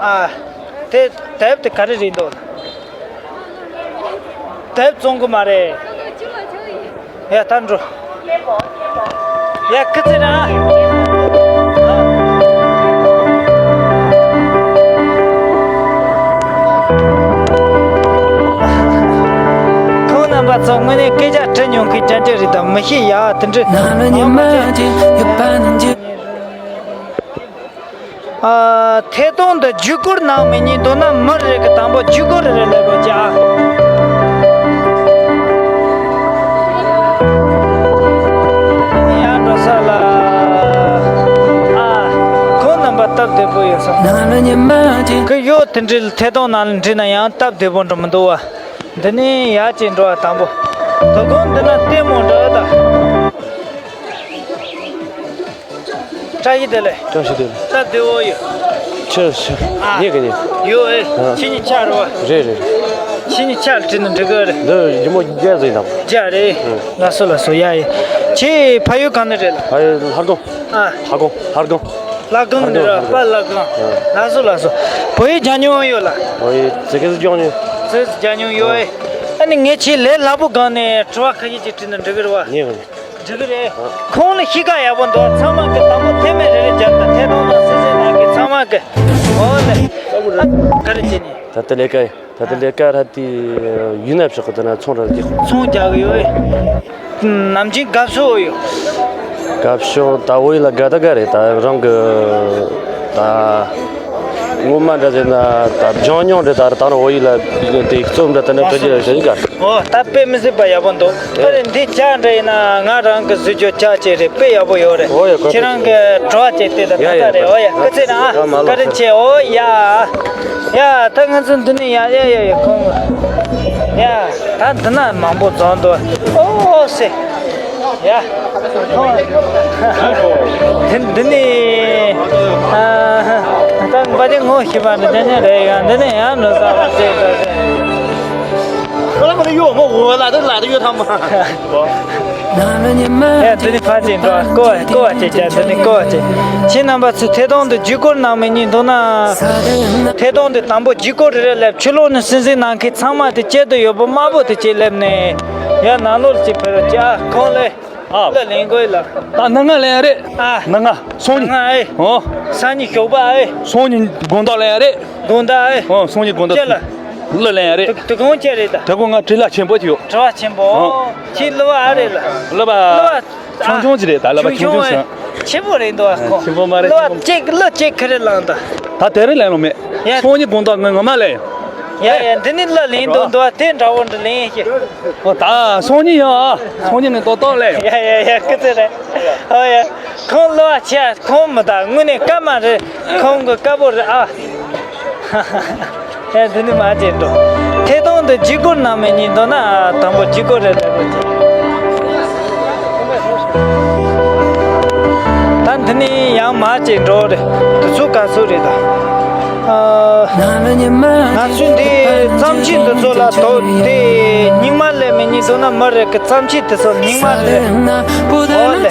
ཨ། དེ་དེབ་དེ་ག་རེ་རེད་འདུག་དེབ་བཙོང་གི་མ་རེད། ཡ་ད་འགྲོ། ཡ་སྐུ་ཚེ་རིང་། ཁོང་རྣམ་པ་ཚོ་དངོས་གནས་སྐད་ཆ་དྲི་མྱོང་མཁན་ཅན་ཅིག་རེད་དམ་མི་ཤེས་ཡ། དེ་འདྲ་ནང་ལ་ཉི་མ་ཅིག་ཡོད་པ་ནི་འཇིག་ཨ། ཐད་གཏོང་དུ་བརྒྱུད་སྐུར་གནང་མི་ཉན་འདུག་ན་མི་རེ་གི་དང་པོ་བརྒྱུད་སྐུར་རེ་ལེན་རོགས་གྱིས་ཨ། ཡར་འགྲོ་ས་ལ། ཨ། ཁོང་རྣམ་པ་སྟབས་བདེ་པོ་ཡོད་ས། ནང་ལ་ཉི་མ་ཅིག་གི་ཡོད། དེ་འདྲའི་ཐད་གཏོང་ནང་ལ་འདྲི་ན་ཡང་སྟབས་བདེ་པོ་འགྲོ་མི་འདུག་བ། འདི་ནས་ཡར་ཅིག་འགྲོ་བ་དང་པོ། དོ་དགོང་འདི་ན་ལྟད་མོ་འདྲ་ད། བཀྲ་ཤིས་བདེ་ལེགས། བཀྲ་ཤིས་བདེ་ལེགས། ད་བདེ་བོ་ཡོད། ཆེ་ཆེ། ཨ། ཉེ་གི་ཉེ། ཡོད་ཨེ། ཨ། ཁྱེད་གཉིས་ཆ་རེད་བ། རེད་རེད། ཁྱེད་གཉིས་ཆ་ལ་དྲིས་ན་འགྲིག་གི་རེད། འདི་ཡི་མོ་རྒྱ་ཟིག་དང་། རྒྱ་རེད། ཨ། ལགས་སོ་ལགས་སོ། ཡ་ཡ། ཁྱེད་ཕ་ཡུལ་གང་ནས་རེད་ལ། ཕ་ཡུལ་ལྷ་སྒང་། ཨ། ལྷ་སྒང་། ལྷ་སྒང་། ལྷ་སྒང་ནས་རེད། ལྷ་སྒང་། པ་ལྷ་སྒང་། ཨ། ལགས་སོ་ལགས་སོ། བོད་ཡིག་སྦྱང་མྱོང་ཡོད་ལ། བོད་ཡིག་ཙི་གེ་ཙི་སྦྱང་མྱོང་། ཙི་གེ་ཙི་སྦྱང་མྱོང་ཡོད་ཨེ། ཨ་ནི་ངས་ཁྱེད་ལས་སླ་པོ་སྒང་ནས་དྲི་བ་ཁ་ཤས་ཅིག་དྲིས་ན་འགྲིག་གི་རེད་བ། ཉེ་གི་ཉེ། འགྲིག་གི་རེད། ཨ། ཁོང་ལ་གཤིས་ཀ་ཡག་པོ་འདུག་ཚང་མ་གི་དང་པོ་ཐེ་མེ་རེ་རེ་རྒྱབ་དང་། ཐད་གཏོང་དང་སེམས་སེམས་ནང་གི་ཚང་མ་གི། འོ་ལེ། ཨ། ག་རེ་བྱེད་ནི། ད་ལྟ་ལས་ཀ་ཡིན། ད་ལྟ་ལས་ཀ་ར་དེ་ཡུལ་ན་ཕྱོགས་གི་དེ་ན་ཚོང་ར་རྒྱག་ཚོང་རྒྱག་གི་ཡོད། ནམ་རྒྱུན་དགའ་ཕྱོགས་ཡོད། དགའ་ཕྱོགས་ད་བོད་ཡིག་ལ་དགའ་ད་དགའ་རེད། ད་རང་གི་ད། ངོ་མ་འདྲ་ཟེར་ན་ད་སྦྱང་མྱོང་རེད། ད་ད་རང་བོད་ཡིག་ལ་དེ་རྩོམ་འདྲ་དེ་འདྲ་བྲི་རྒྱུ་རེད་ཟེར་གི། ཨོ་ད་དཔེ་མི་སྲིད་པ་ཡག་པོ་འདུག་དཔེ་རེད། འདི་ལྕགས་འདྲ་ཡིན་ན་ང་རང་གི་བཟོས་རྒྱུ་ལྕགས་ཅིག་རེད། དཔེ་ཡག་པོ་ཡོད་རེད། ཨོ་ཡ། ཁྱེད་རང་གི་བྲོ་བ་ཅིག་དེ་ད་ད་ཡ་ད་ཡ་རེད། ཨོ་ཡ་སྐུ་ཚེ་རིང་ཨ། བཀའ་དྲིན་ཆེ། ཨོ་ཡ། ཡ་ད་ང་ཚོ་འདི་ནས་ཡ་ཡ་ཡ་ཡ་ཁོང་། ཡ་ད་འདི་ན་མང་པོ་འཛོམས་འདུག་ཨོ་སེ། ཡ། དེ་འདི་ནི། ཨ། ད་འབའ་ཅིག་ངོ་ཤེས་པ་འདི་ཅན་ཅན་རེད་ཡ། འདི་ནི་ཡང་མི་ཟ་བ་ཅིག་འདུག་ཟེར། ཁོ་ལ་མ་ནི་ཡོད་མོ་འོ་ལ་དེ་ལ་དེ་ཡོད་ཐམ་མ། ཡ་འདི་ནི་ཕ་ཅིག་འགྲོ་ཨ། ཀོ་ཀོ་བ་ཅིག་ཅན། འདི་ནི་ཀོ་བ་ཅིག་ཁྱེད་རྣམ་པ་ཚོས་ཐད་གཏོང་དུ་བརྒྱུད་སྐུར་གནང་མི་ཉན་འདུག་ན། ཐད་གཏོང་དུ་དང་པོ་བརྒྱུད་སྐུར་རེ་རེ་སླེབས། ཕྱི་ལོགས་ནས་སེམས་སེམས་གནང་མཁན་ཚང་མ་དེ་གཅིག་ཏུ་ཡོད་པོ་དམར་པོ་དེ་གཅིག་སླེབས་ནས། ཡ་ནང་ལོགས་ཅིག་ཕེབས་རོགས་གྱིས་ཨ། ཁོང་ལས། ཨ། གླུ་ལེན་དགོས་ལ། ད་སྣ་ལྔ་ལེན་ཡ་རེད། ཨ། སྣ་ལྔ། སང་ཉིན། སྣ་ལྔ་ཨེ། ཨོ། སང་ཉིན་ཞོགས་པ་ཨེ། སང་ཉིན་དགོང་དག་ལེན་ཡ་རེད། དགོང་དག་ཨེ། ཨོ། སང་ཉིན་དགོང་དག་ཅི་ལ། གླུ་ལེན་ཡ་རེད། དུ་དུ་གོང་ཅི་རེད་ད། དུ་གོང་ང་བྲེལ་བ་ཆེན་པོ་ཅིག་ཡོད། བྲེལ་བ་ཆེན་པོ། ཨོ། ཁྱེད་གླུ་བ་ཨ་རེད་ལ། གླུ་བ། གླུ་བ། ཆུང་ཆུང་ཅིག་རེད་ད། གླུ་བ་ཆུང་ཆུང་ཞིག་ཆེན་པོ་རེད་འདུག་ཨ། ཁོ་ཆེན་པོ་མ་རེད། གླུ་བ་ཅིག་གླུ་ཅིག་ཁ་རེ་བླངས་ད། ད་དེ་རིང་ལེན་ལོ་མེད། ཡ། སང་ཉིན་དགོང་དག་ངས་ངོ་མ་ལེན་ཡ། ཡ་ཡ། འདི་ནི་གླུ་ལེན་འདུག་འདུག་ཨ། དེ་འདྲ་བོ་འདྲ་ལེན་ཤེས། ཨོ་ད་སང་ཉིན་ཡོང་ཨ། སང་ཉིན་ནས་ཏོག་ཏོག་ལེན། ཡ་ཡ་ཡ། སྐུ་ཚེ་རིང་། ཨོ་ཡ། ཁོང་གླུ་བ་ཆེ་ཨ། ཁོང་མི་ད་དངོས་གནས་དཀའ་མ་རེད། ཁོང་གི་དཀའ་པོ་རེད་ཨ། ཨེ་འདི་ནི་མ་བྱེད་འགྲོ། ཐད་གཏོང་དུ་བརྒྱུད་སྐུར་གནང་མི་གཉིས་འདོད་ན་དང་པོ་བརྒྱུད་སྐུར་རེ་རེ་རོ་བྱེད། ད་འདི་ནི་ཡང་མ་བྱེད་འགྲོ་རེ། དུས་ཚོད་ག་ཚོད་རེད་ད། ཨ། ང་ཚོས་འདི་བརྩམས་ཆོས་འདི་ཚོ་ལ་དོ་དེ་རྙིང་མ་ལས་མི་གཉིས་འདོད་ན་མི་རེ་གི་བརྩམས་ཆོས་འདི་ཚོ་རྙིང་མ་རེ་རེད། ཨོ་ལེ།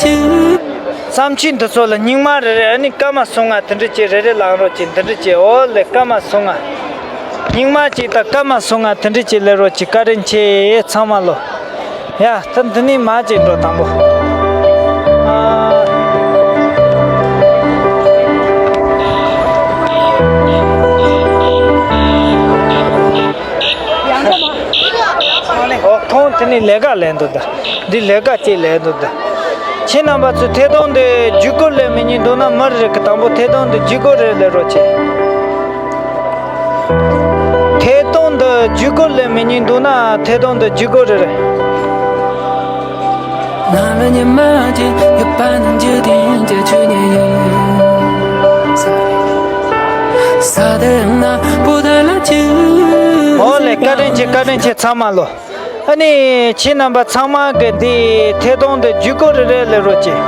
བརྩམས་ཆོས་འདི་ཚོ་ལ་རྙིང་མ་རེ་རེ། ཨ་ནི་སྐར་མ་སུམ་ལྔ་དེ་འདྲ་བྱས་རེ་རེ་ལངས་རོགས་གྱིས། འདི་འདྲ་བྱས། ཨོ་ལེ། སྐར་མ་སུམ་ལྔ། རྙིང་མ་གཅིག་དང་སྐར་མ་སུམ་ལྔ་དེ་འདྲ་བྱས་སླེབས་རོགས་གྱིས། བཀའ་དྲིན་ཆེ་ཚང་མ་ལོ། ཡ། ད་འདི་ནི་མ་བྱེད་འགྲོ་དང་པོ། ཨ། ཨོ། ཁོང་དེ་ནི་ལས་ཀ་ལས་འདུག་ད། འདི་ལས་ཀ་ཅིག་ལས་འདུག་ད། ཁྱེད་རྣམ་པ་ཚོས་ཐད་གཏོང་དེ་བརྒྱུད་སྐུར་ལས་མི་གཉིས་འདོད་ན་མི་རེ་གི་དང་པོ་ཐད་གཏོང་དེ་བརྒྱུད་སྐུར་རེ་ལས་རོགས་བྱེད། ཐད་གཏོང་དེ་བརྒྱུད་སྐུར་ལས་མི་གཉིས་འདོད་ན་ཐད་གཏོང་དེ་བརྒྱུད་སྐུར་རེ་རེ། ཨོ་ལེ། བཀའ་དྲིན་ཆེ། བཀའ་དྲིན་ཆེ་ཚང་མ་ལོ། ཨ་ནི་ཁྱེད་རྣམ་པ་ཚང་མ་གི་འདི་ཐད་གཏོང་དེ་བརྒྱུད་སྐུར་རེ་རེ་ལས་རོགས་གྱིས།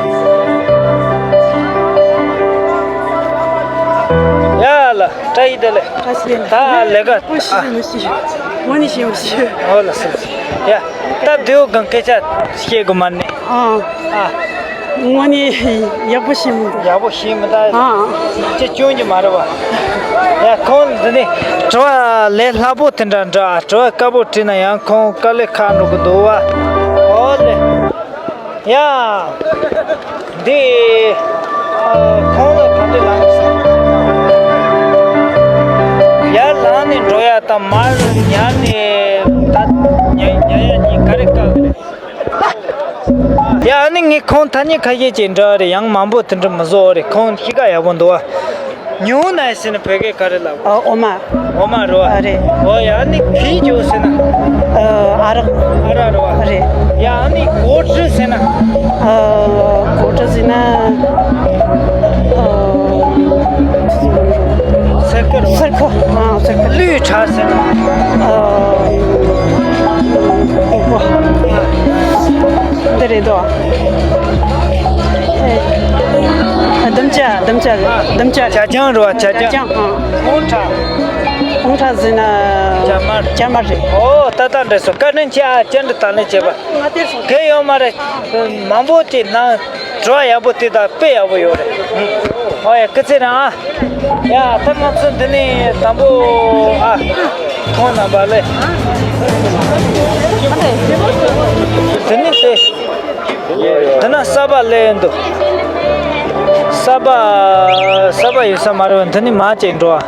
ཡ་ལ། བཀྲ་ཤིས་བདེ་ལེགས། བཀྲ་ཤིས་བདེ་ལེགས། ད་ལས་ཀ། ཨོ་ཤི་མི་ཤི། ངོ་ནི་ཤི་མི་ཤི། ཨོ་ལ་སི་ལ་སི། ཡ། སྟབས་བདེ་བོ་གང་སྐད་ཆ་བཤད་དགོས་མ་ནི། ཨ། ཨ། ངོ་ནི་ཡག་པོ་ཤི་མི་འདུག་ཡག་པོ་ཤི་མི་འདུག་ཨ། ཅི་སྐྱོན་གྱི་མ་རེད་བ། ཡ། ཁོང་འདི་ནི་དྲི་བ་ལས་སླ་པོ་དེ་འདྲ་འདྲ། དྲི་བ་དཀའ་པོ་དྲིས་ན་ཡང་ཁོང་དཀའ་ལས་ཁག་འགྲོ་གི་འདུག་བ། ཨོ་ལེ། ཡ། འདི། ཨ། ཁོང་ལ་ག་འདྲ་ལངས་སོང་། ཡར་ལངས་ནས་འགྲོ་ཡ་དང་མར་ཉལ་ནས་ད་ཉལ་ཉལ་ཡ་གཉིས་ག་རེ་དཀའ་གི་རེད། ཡ། ཨ་ནི་ངས་ཁོང་ཐ་སྙད་ཁ་ཤས་ཅིག་འདྲ་བ་རེད། ཡང་མང་པོ་དེ་འདྲ་མི་བཟོ་བ་རེད། ཁོང་གཤིས་ཀ་ཡག་པོ་འདུག་བ། ཉུང་ན་ཟེར་ན་བོད་སྐད་ག་རེ་ལབ། ཨ། འོ་མ། འོ་མ་རེད་བ། ཨ། རེད། འོ་ཡ། ཨ་ནི་གོས་ཆེན་ཟེར་ན། ཨ། ཨ་རག་ཨ་རག་རེད་བ། རེད། ཡ། ཨ་ནི་གོ་ཁྲི་ཟེར་ན། ཨ། གོ་ཁྲི་ཟེར་ན། ཨ། སེར་ཁ་རེད་བ། སེར་ཁ། ཨ། སེར་ཁ། ལུས་ཁྲག་ཟེར་ན། ཨ། འོ་གོ། འདི་རེད་དོ། ཨ། ལྡུམ་ཅ། ལྡུམ་ཅ། ལྡུམ་ཅ། ཇ་ཆང་རེད་བ། ཇ་ཆང་། ཇ་ཆང་། ཨ། བོང་ཁྲ། བོང་ཁྲ་ཟེར་ན། ཇ་དམར། ཇ་དམར་རེད། ཨོ། ཏག་ཏག་འགྲིག་སོང་། བཀའ་དྲིན་ཆེ་ཨ། བཅར་འདྲི་དང་ལེན་བྱས་པ། གལ་ཡོད་མ་རེད། མང་པོ་ཅིག་ནང་དྲི་བ་ཡག་པོ་དེ་དག་དཔེ་ཡག་པོ་ཡོད་རེད། ཨོ་ཡ། སྐུ་ཚེ་རིང་ཨ། ཡ། ད་ང་ཚོ་འདི་ནས་དང་པོ་ཨ། ཁོང་རྣམ་པ་ལས། འདི་ནས་དེ། འདི་ན་གསར་པ་སླེབས་འདུག་གསར་པ། གསར་པ་ཡོད་ས་མ་རེད་བ། འདི་ནས་མར་ཅིག་འགྲོ་ཨ།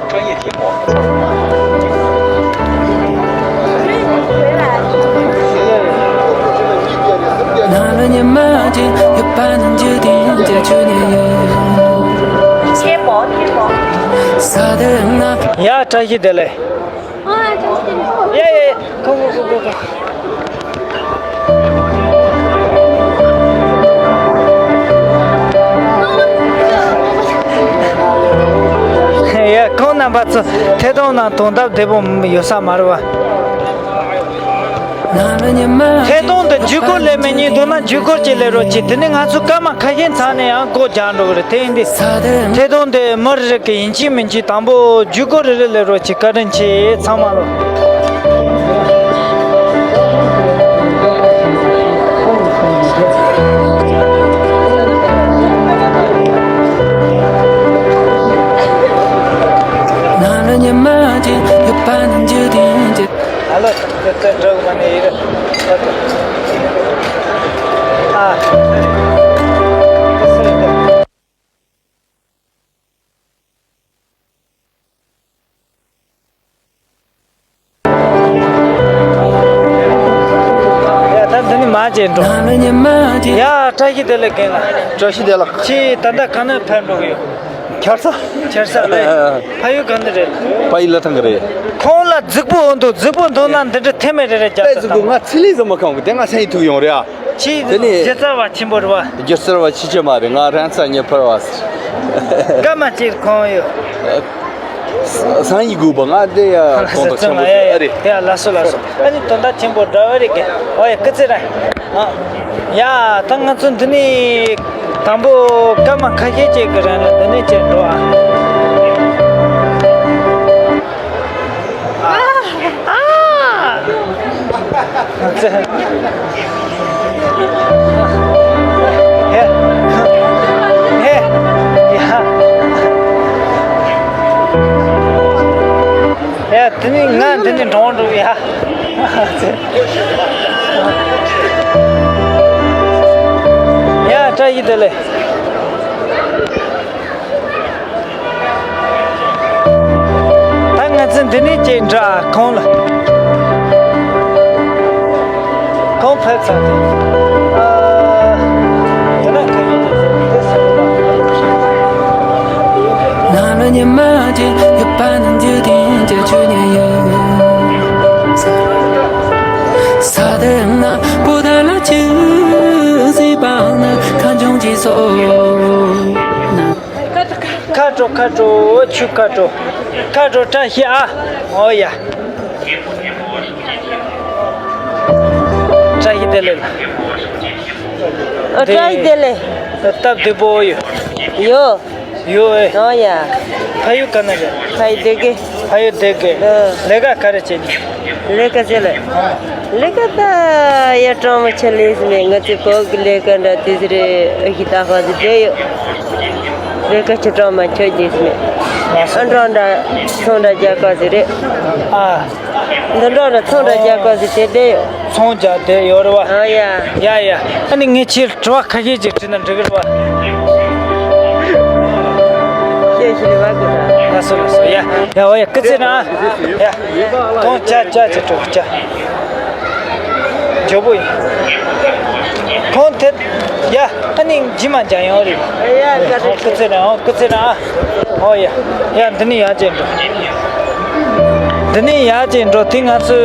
ཡ། བཀྲ་ཤིས་བདེ་ལེགས། ཡ་ཡ་ཡ། ཁོ་ཁོ་ཁོ་ཁོ་ཁོ། ཡ། ཁོང་རྣམ་པ་ཚོ་ཐད་གཏོང་ནང་དོན་དག་བདེ་པོ་ཡོད་ས་མ་རེད་བ། ཐད་གཏོང་དུ་བརྒྱུད་སྐུར་ལས་མི་གཉིས་འདུག་ན་བརྒྱུད་སྐུར་གྱིས་ལས་རོགས་གྱིས། དེ་ནི་ང་ཚོ་སྐར་མ་ཁ་ཤས་ཚང་ནས་ཡང་སྒོ་རྒྱག་འགྲོ་གི་རེད། དེ་ཡིན་དུས་ཐད་གཏོང་དེ་མི་རེ་རེ་གི་ཡིན་གཅིག་མིན་གཅིག་དང་པོ་བརྒྱུད་སྐུར་རེ་རེ་ལས་རོགས་གྱིས། བཀའ་དྲིན་ཆེ་ཚང་མ་ལོ། ཨ་ལོ། དེ་ལྟར་འགྲོ་གི་མ་ནི་ཡིན། ཨ། ཡ། ད་འདི་ནི་མ་བྱེད་འགྲོ། ཡ། བཀྲ་ཤིས་བདེ་ལེགས་རྒན་ལགས། བཀྲ་ཤིས་བདེ་ལེགས། ཁྱེད་ད་ལྟ་ག་ནས་ཕེབས་འགྲོ་གི་ཡོད། ཁྱར་ས། ཁྱར་ས་ལས། ཕ་ཡུལ་ག་ནས་རེད། ཕ་ཡུལ་བླ་བྲང་གི་རེད། ཁོང་ལ་རྫིག་པོ་འོང་དུ་རྫིག་པོ་འདུག་ན་འདི་འདྲ་ཐེ་མེད་རེ་རེ་རྒྱབ་ས་དང་། ང་ཚེ་ལས་བཟང་མ་ཁང་གི་དེ་ང་སེམས་ཡིད་ཐུག་ཡོང་རེད་ཨ། ཁྱེད་དེ་ནས་སྒྱུ་རྩལ་བ་ཆེན་པོ་རེད་བ། སྒྱུ་རྩལ་བ་ཆེ་ཆེ་མ་རེད། ང་རང་ཚ་ཉེ་ཕར་བ། སྐར་མ་གཅིག་ཁོང་ཡོད། སང་ཉིན་དགོས་པ་ང་དེ་ཡ་གོང་དུ་ཆེན་པོ་ཨ་རེད། དེ་ཡ་ལ་སོ་ལ་སོ། ཨ་ནི་དོན་དག་ཆེན་པོ་འདྲ་བ་རེད་གི། ཨོ་ཡ་སྐུ་ཚེ་རིང་། ཨ། ཡ་ད་ང་ཚོ་འདི་ནས་དང་པོ་སྐར་མ་ཁ་ཤས་ཅིག་གི་རིང་ལ་འདི་ནས་ཅིག་འགྲོ་ཨ། ཨ། ཨ། ཧེ། ཧེ། ཡ། ཡ། དེ་ནི་ང་འདི་ནས་འགྲོ་འགྲོ་ཡ། ཡ། བཀྲ་ཤིས་བདེ་ལེགས། ད་ང་ཚོ་འདི་ནས་ཅིག་འགྲོ་ཨ། ཁོང་ལ། ཁོང་ཕེབས་ཚར་ཏེ། ཨ། དེ་ན་ཁ་ཡིན་དེ་སོང་ལ། ནང་ལ་ཉི་མ་ཅིག་ཡོད་པ་ན་འཇིག་རྟེན་གྱི་ཆོས་ཉིད་ཡོད། ས་དེ་ན་པོ་ད་ལ་ཅིག་སྲིད་པ་ན་ཁ་འབྱུང་ཅིག་སོ། ཁ་དྲོ་ཁ་དྲོ་ཆུ་ཁ་དྲོ། ཁ་དྲོ་བཀྲ་ཤིས་ཨ། ཨོ་ཡ། བཀྲ་ཤིས་བདེ་ལེགས། ཨ། བཀྲ་ཤིས་བདེ་ལེགས། སྟབས་བདེ་པོ་ཡོད། ཡོད། ཡོད་ཨེ། ཨོ་ཡ། ཕ་ཡུལ་ག་ན་རེད། ཕ་ཡུལ་སྡེ་དགེ། ཕ་ཡུལ་སྡེ་དགེ། ཨ། ལས་ཀ་ག་རེ་བྱེད་ནི། ལས་ཀ་བྱེད་ལ། ལས་ཀ་ད་ཡ་གྲོང་མི་ཆ་ལས་སི་མེད། ང་ཚོའི་བོད་ཀྱི་ལས་ཀ་འདྲ་དེ་ཟི་རེད། ཨ་ཞི་ད་ཧོ་ཟི་བསྡད་ཡོད། ལས་ཀ་ཆུ་གྲོང་མ་ཆོད་ལས་སི་མེད། ཨ་འགྲོ་འདྲ་ཚོང་འདྲ་རྒྱག་ག་ཟི་རེད། ཨ། འདི་འགྲོ་འདྲ་ཚོང་འདྲ་རྒྱག་ག་ཟི་དེ་བསྡད་ཡོད། ཚོང་རྒྱག་བསྡད་ཡོད་རེད་བ། ཨ་ཡ། ཡ་ཡ། ཨ་ནི་ངས་ཁྱེད་དྲི་བ་ཁ་ཤས་ཅིག་དྲིས་ན་འགྲིག་གི་རེད་བ། ཁྱེད་ཞི་རི་བ་གི་ད། ལགས་སོ་ལགས་སོ། ཡ་ཡ། ཨོ་ཡ། སྐུ་ཚེ་རིང་། ཡ། གོང་ཅག་ཅག་ཅིག་འགྲོ་ཅག་མགྱོགས་པོ་ཡིན། ཁོང་དེ། ཡ། ཨ་ནི་ཇི་མ་འཇམ་ཡོང་རེད། ཡ། ཨོ་སྐུ་ཚེ་རིང་། ཨོ་སྐུ་ཚེ་རིང་། ཨོ་ཡ། ཡ་འདི་ནས་ཡར་ཅིག་འགྲོ། འདི་ནས་ཡར་ཅིག་འགྲོ་དེ་ང་ཚོའི་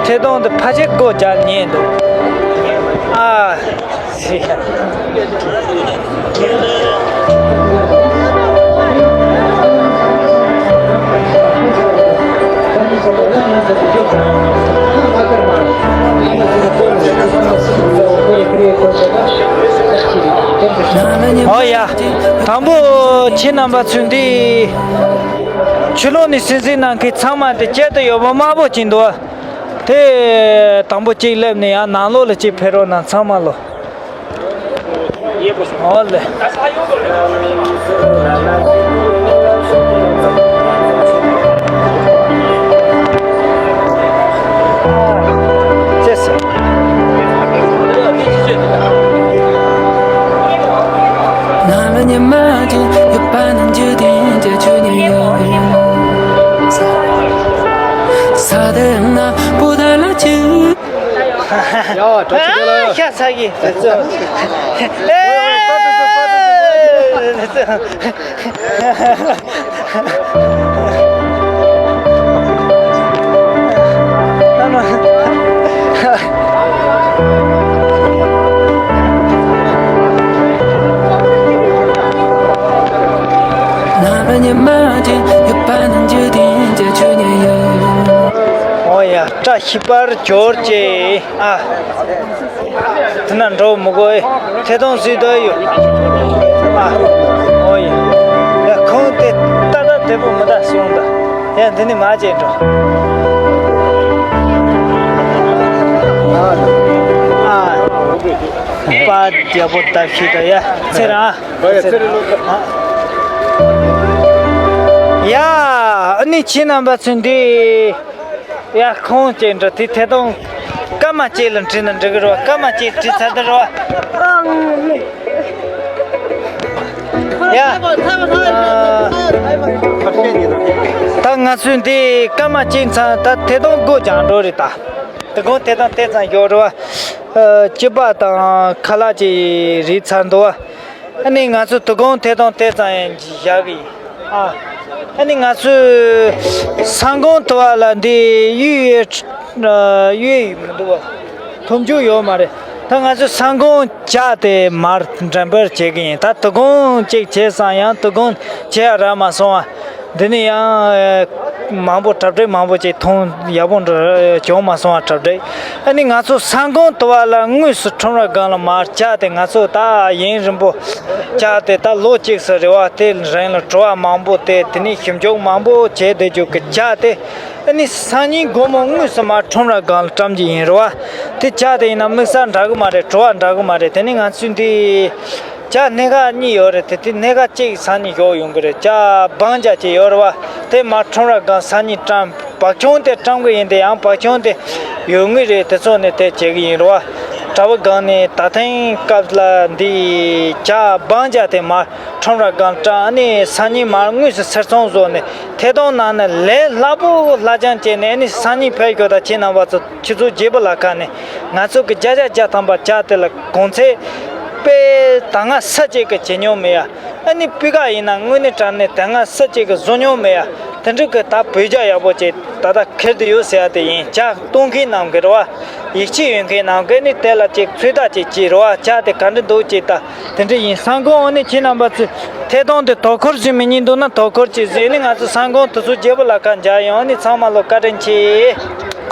ཐད་གཏོང་དེ་ཕལ་ཆེར་སྒོ་རྒྱག་ཉེན་འདུག་ཨ། ཨོ་ཡ། དང་པོ་ཁྱེད་རྣམ་པ་ཚོས་འདི་ཕྱི་ལོགས་ནས་གསན་གཟིགས་གནང་མཁན་ཚང་མ་འདི་དཀྱིལ་དུ་ཡོད་པ་དམར་པོ་ཅིག་འདུག་དེ་དང་པོ་གཅིག་སླེབས་ནས་ཡང་ནང་ལོགས་ལ་གཅིག་ཕེབས་རོགས་གནང་། ཚང་མ་ལོ། ཨོ་ལེ། ཅེས། ནམ་ཉི་མ་ཅིག་ཡོད་པ་ན་འཇིག་རྟེན་གྱི་ཆོས་ཉིད་ཡོད། ས་དེ་ན་པོ་ད་ལ་ཅིག་ཡ། བཀྲ་ཤིས་བདེ་ལེགས། ཤ་ཚ་གི། ཨེ། ཨོ་ཡ། བཀྲ་ཤིས་པར་གྱུར་ཅིག་ཨ། དེ་ན་འགྲོ་མི་དགོས། ཐད་གཏོང་བཟོས་འདོད་ཡོད། ཨ། ཨོ་ཡ། ཡ་ཁོང་དེ་ཏག་ཏག་བདེ་པོ་མི་ད་སོང་ད། ཡ་འདི་ནས་མར་ཅིག་འགྲོ། ཨ། པ་རྒྱལ་པོ་ད་ཤི་ད་ཡ་ཚེ་རང་། ཡ། ཨ་ནི་ཁྱེད་རྣམ་པ་ཚོས་འདི། ཡ་ཁོང་ཅིག་འགྲོ་དེ་ཐད་གཏོང་སྐར་མ་གཅིག་ལ་བྲིས་ན་འགྲིག་གི་རེད་བ། སྐར་མ་གཅིག་བྲིས་ཚར་དུས་རེད་བ། ཡ། ད་ང་ཚོས་འདི་སྐར་མ་གཅིག་ཚར་ད་ཐད་གཏོང་སྒོ་རྒྱག་འགྲོ་རེད་ད། དོ་དགོང་ཐད་གཏོང་དེ་ཙམ་ཡོད་རེད་བ། སྐྱིད་པ་དང་ཁ་ལག་ཅིག་རིལ་ཚར་འདུག་བ། ཨ་ནི་ང་ཚོ་དོ་དགོང་ཐད་གཏོང་དེ་ཙམ་ཡང་བཞག་གི་ཡིན། ཨ། ཨ་ནི་ང་ཚོས་ས་འགོང་དུ་བ་ལ་འདི་གཡུག་ཡོད། གཡུག་ཡོད་མི་འདུག་བ། ཐུབ་རྒྱུ་ཡོད་མ་རེད། ད་ང་ཚོས་ས་འགོང་བཅག་སྟེ་མར་འགྲེམས་སྤེལ་བྱེད་ཀྱི་ཡིན། ད་དོ་དགོང་གཅིག་བྱས་ཙང་ཡང་དོ་དགོང་བྱས་ཡ་རག་མ་སོང་བ། འདི་ནས་ཡང་མང་པོ་གྲ་སྒྲིག་མང་པོ་ཅིག་མཐོང་ཡག་པོ་འདྲ་བྱུང་མ་སོང་བ་གྲ་སྒྲིག་ཨ་ནི་ང་ཚོ་ས་འགོང་དུ་བ་ལ་དངོས་སུ་ཁྲོམ་ར་སྒང་ལ་མར་བཅར་ཏེ། ང་ཚོ་ད་ཡུན་རིང་པོ་བཅར་ཏེ། ད་ལོ་གཅིག་ཙམ་རེ་བ་དེ་རིང་ལ་དྲི་བ་མང་པོ་དེ་དེ་ནས་ཞིབ་འཇུག་མང་པོ་བྱས་བསྡད་རྒྱུ་གི་བཅར་ཏེ། ཨ་ནི་སང་ཉིན་དགོང་མོ་དངོས་སུ་མར་ཁྲོམ་ར་སྒང་ལ་བཀྲམ་གྱི་ཡིན་རེད་བ། དེ་བཅར་ཏེ་ཡིན་ན་དམིགས་བསལ་འདྲ་གི་མ་རེད། དྲི་བ་འདྲ་གི་མ་རེད། དེ་ནི་ང་ཚོས་འདི་ཇ་སྣེ་ཁ་གཉིས་ཡོད་རེད། དེ་དེ་སྣེ་ཁ་གཅིག་སང་ཉིན་ཞོགས་ཡོང་གི་རེད། ཇ་སྦང་ཇ་ཅིག་ཡོད་རེད་བ། དེ་མར་ཁྲོམ་ར་སྒང་སང་ཉིན་བཀྲམ། བག་ཆུང་དེ་བཀྲམ་གི་ཡིན། དེ་ཡང་བག་ཆུང་དེ་ཡོད་ངེས་རེད། དེ་ཚོ་ནི་དེ་བྱེད་གི་ཡིན་རེད་བ། གྲྭ་པ་སྒང་ནས་ད་ཐེངས་སྐབས་ལ་འདི་ཇ་སྦང་ཇ་དེ་མར་ཁྲོམ་ར་སྒང་བཀྲམ། ཨ་ནི་སང་ཉིན་མར་དངོས་སུ་ཚེར་ཚོང་བཟོས་ནས་ཐད་གཏོང་གནང་ནས་ལས་སླ་པོ་སླ་རྐྱང་བྱས་ནས། ཨ་ནི་སང་ཉིན་ཕེབས་ཞོག་ད་ཁྱེད་རྣམ་པ་ཚོ་ཆུ་ཚོད་བརྒྱད་པ་ལ་ཁ་ནས་ང་ཚོ་གི་བརྒྱ་ཆ་བརྒྱ་ཐམ་པ་ཇ་དེ་ལ་གོང་ཚད་དཔེ་ད་སྔ་ས་གཅིག་གི་ཇེ་ཉུང་མེད་ཡ། ཨ་ནི་སྤུས་ཀ་ཡིན་ན་དངོས་གནས་དྲང་གནས་ད་སྔ་ས་གཅིག་གི་བཟོ་མྱོང་མེད་ཡ། དེ་འདྲ་གི་ད་བོད་ཇ་ཡག་པོ་ཅིག་ད་ལྟ་ཁྱེར་དུ་ཡོད་ཟེར་ཡ་དེ་ཡིན། ཇ་གཏོང་མཁན་རྣམས་གི་རེད་བ། ཡིད་ཆེས་ཡོད་མཁན་རྣམས་གི་ནི་དེ་ལ་ཅིག་ཚོད་ལྟ་ཅིག་བྱེད་རེད་བ། ཇ་དེ་ག་འདྲ་འདུག་ཅིག་ད་དེ་འདྲ་ཡིན། ས་འགོང་ཨ་ནི་ཁྱེད་རྣམ་པ་ཚོས་ཐད་གཏོང་དེ་དོ་ཁུར་བྱེད་མི་ཉན་འདུག་ན་དོ་ཁུར་ཅིག་བྱེད། ཨ་ནི་ང་ཚོ་ས་འགོང་དུས་ཚོད་བརྒྱད་པ་ལ་ཁ་མཇལ་ཡོང་། ཨ་ནི་ཚང་མ་ལ་བཀའ་དྲིན་ཆེ།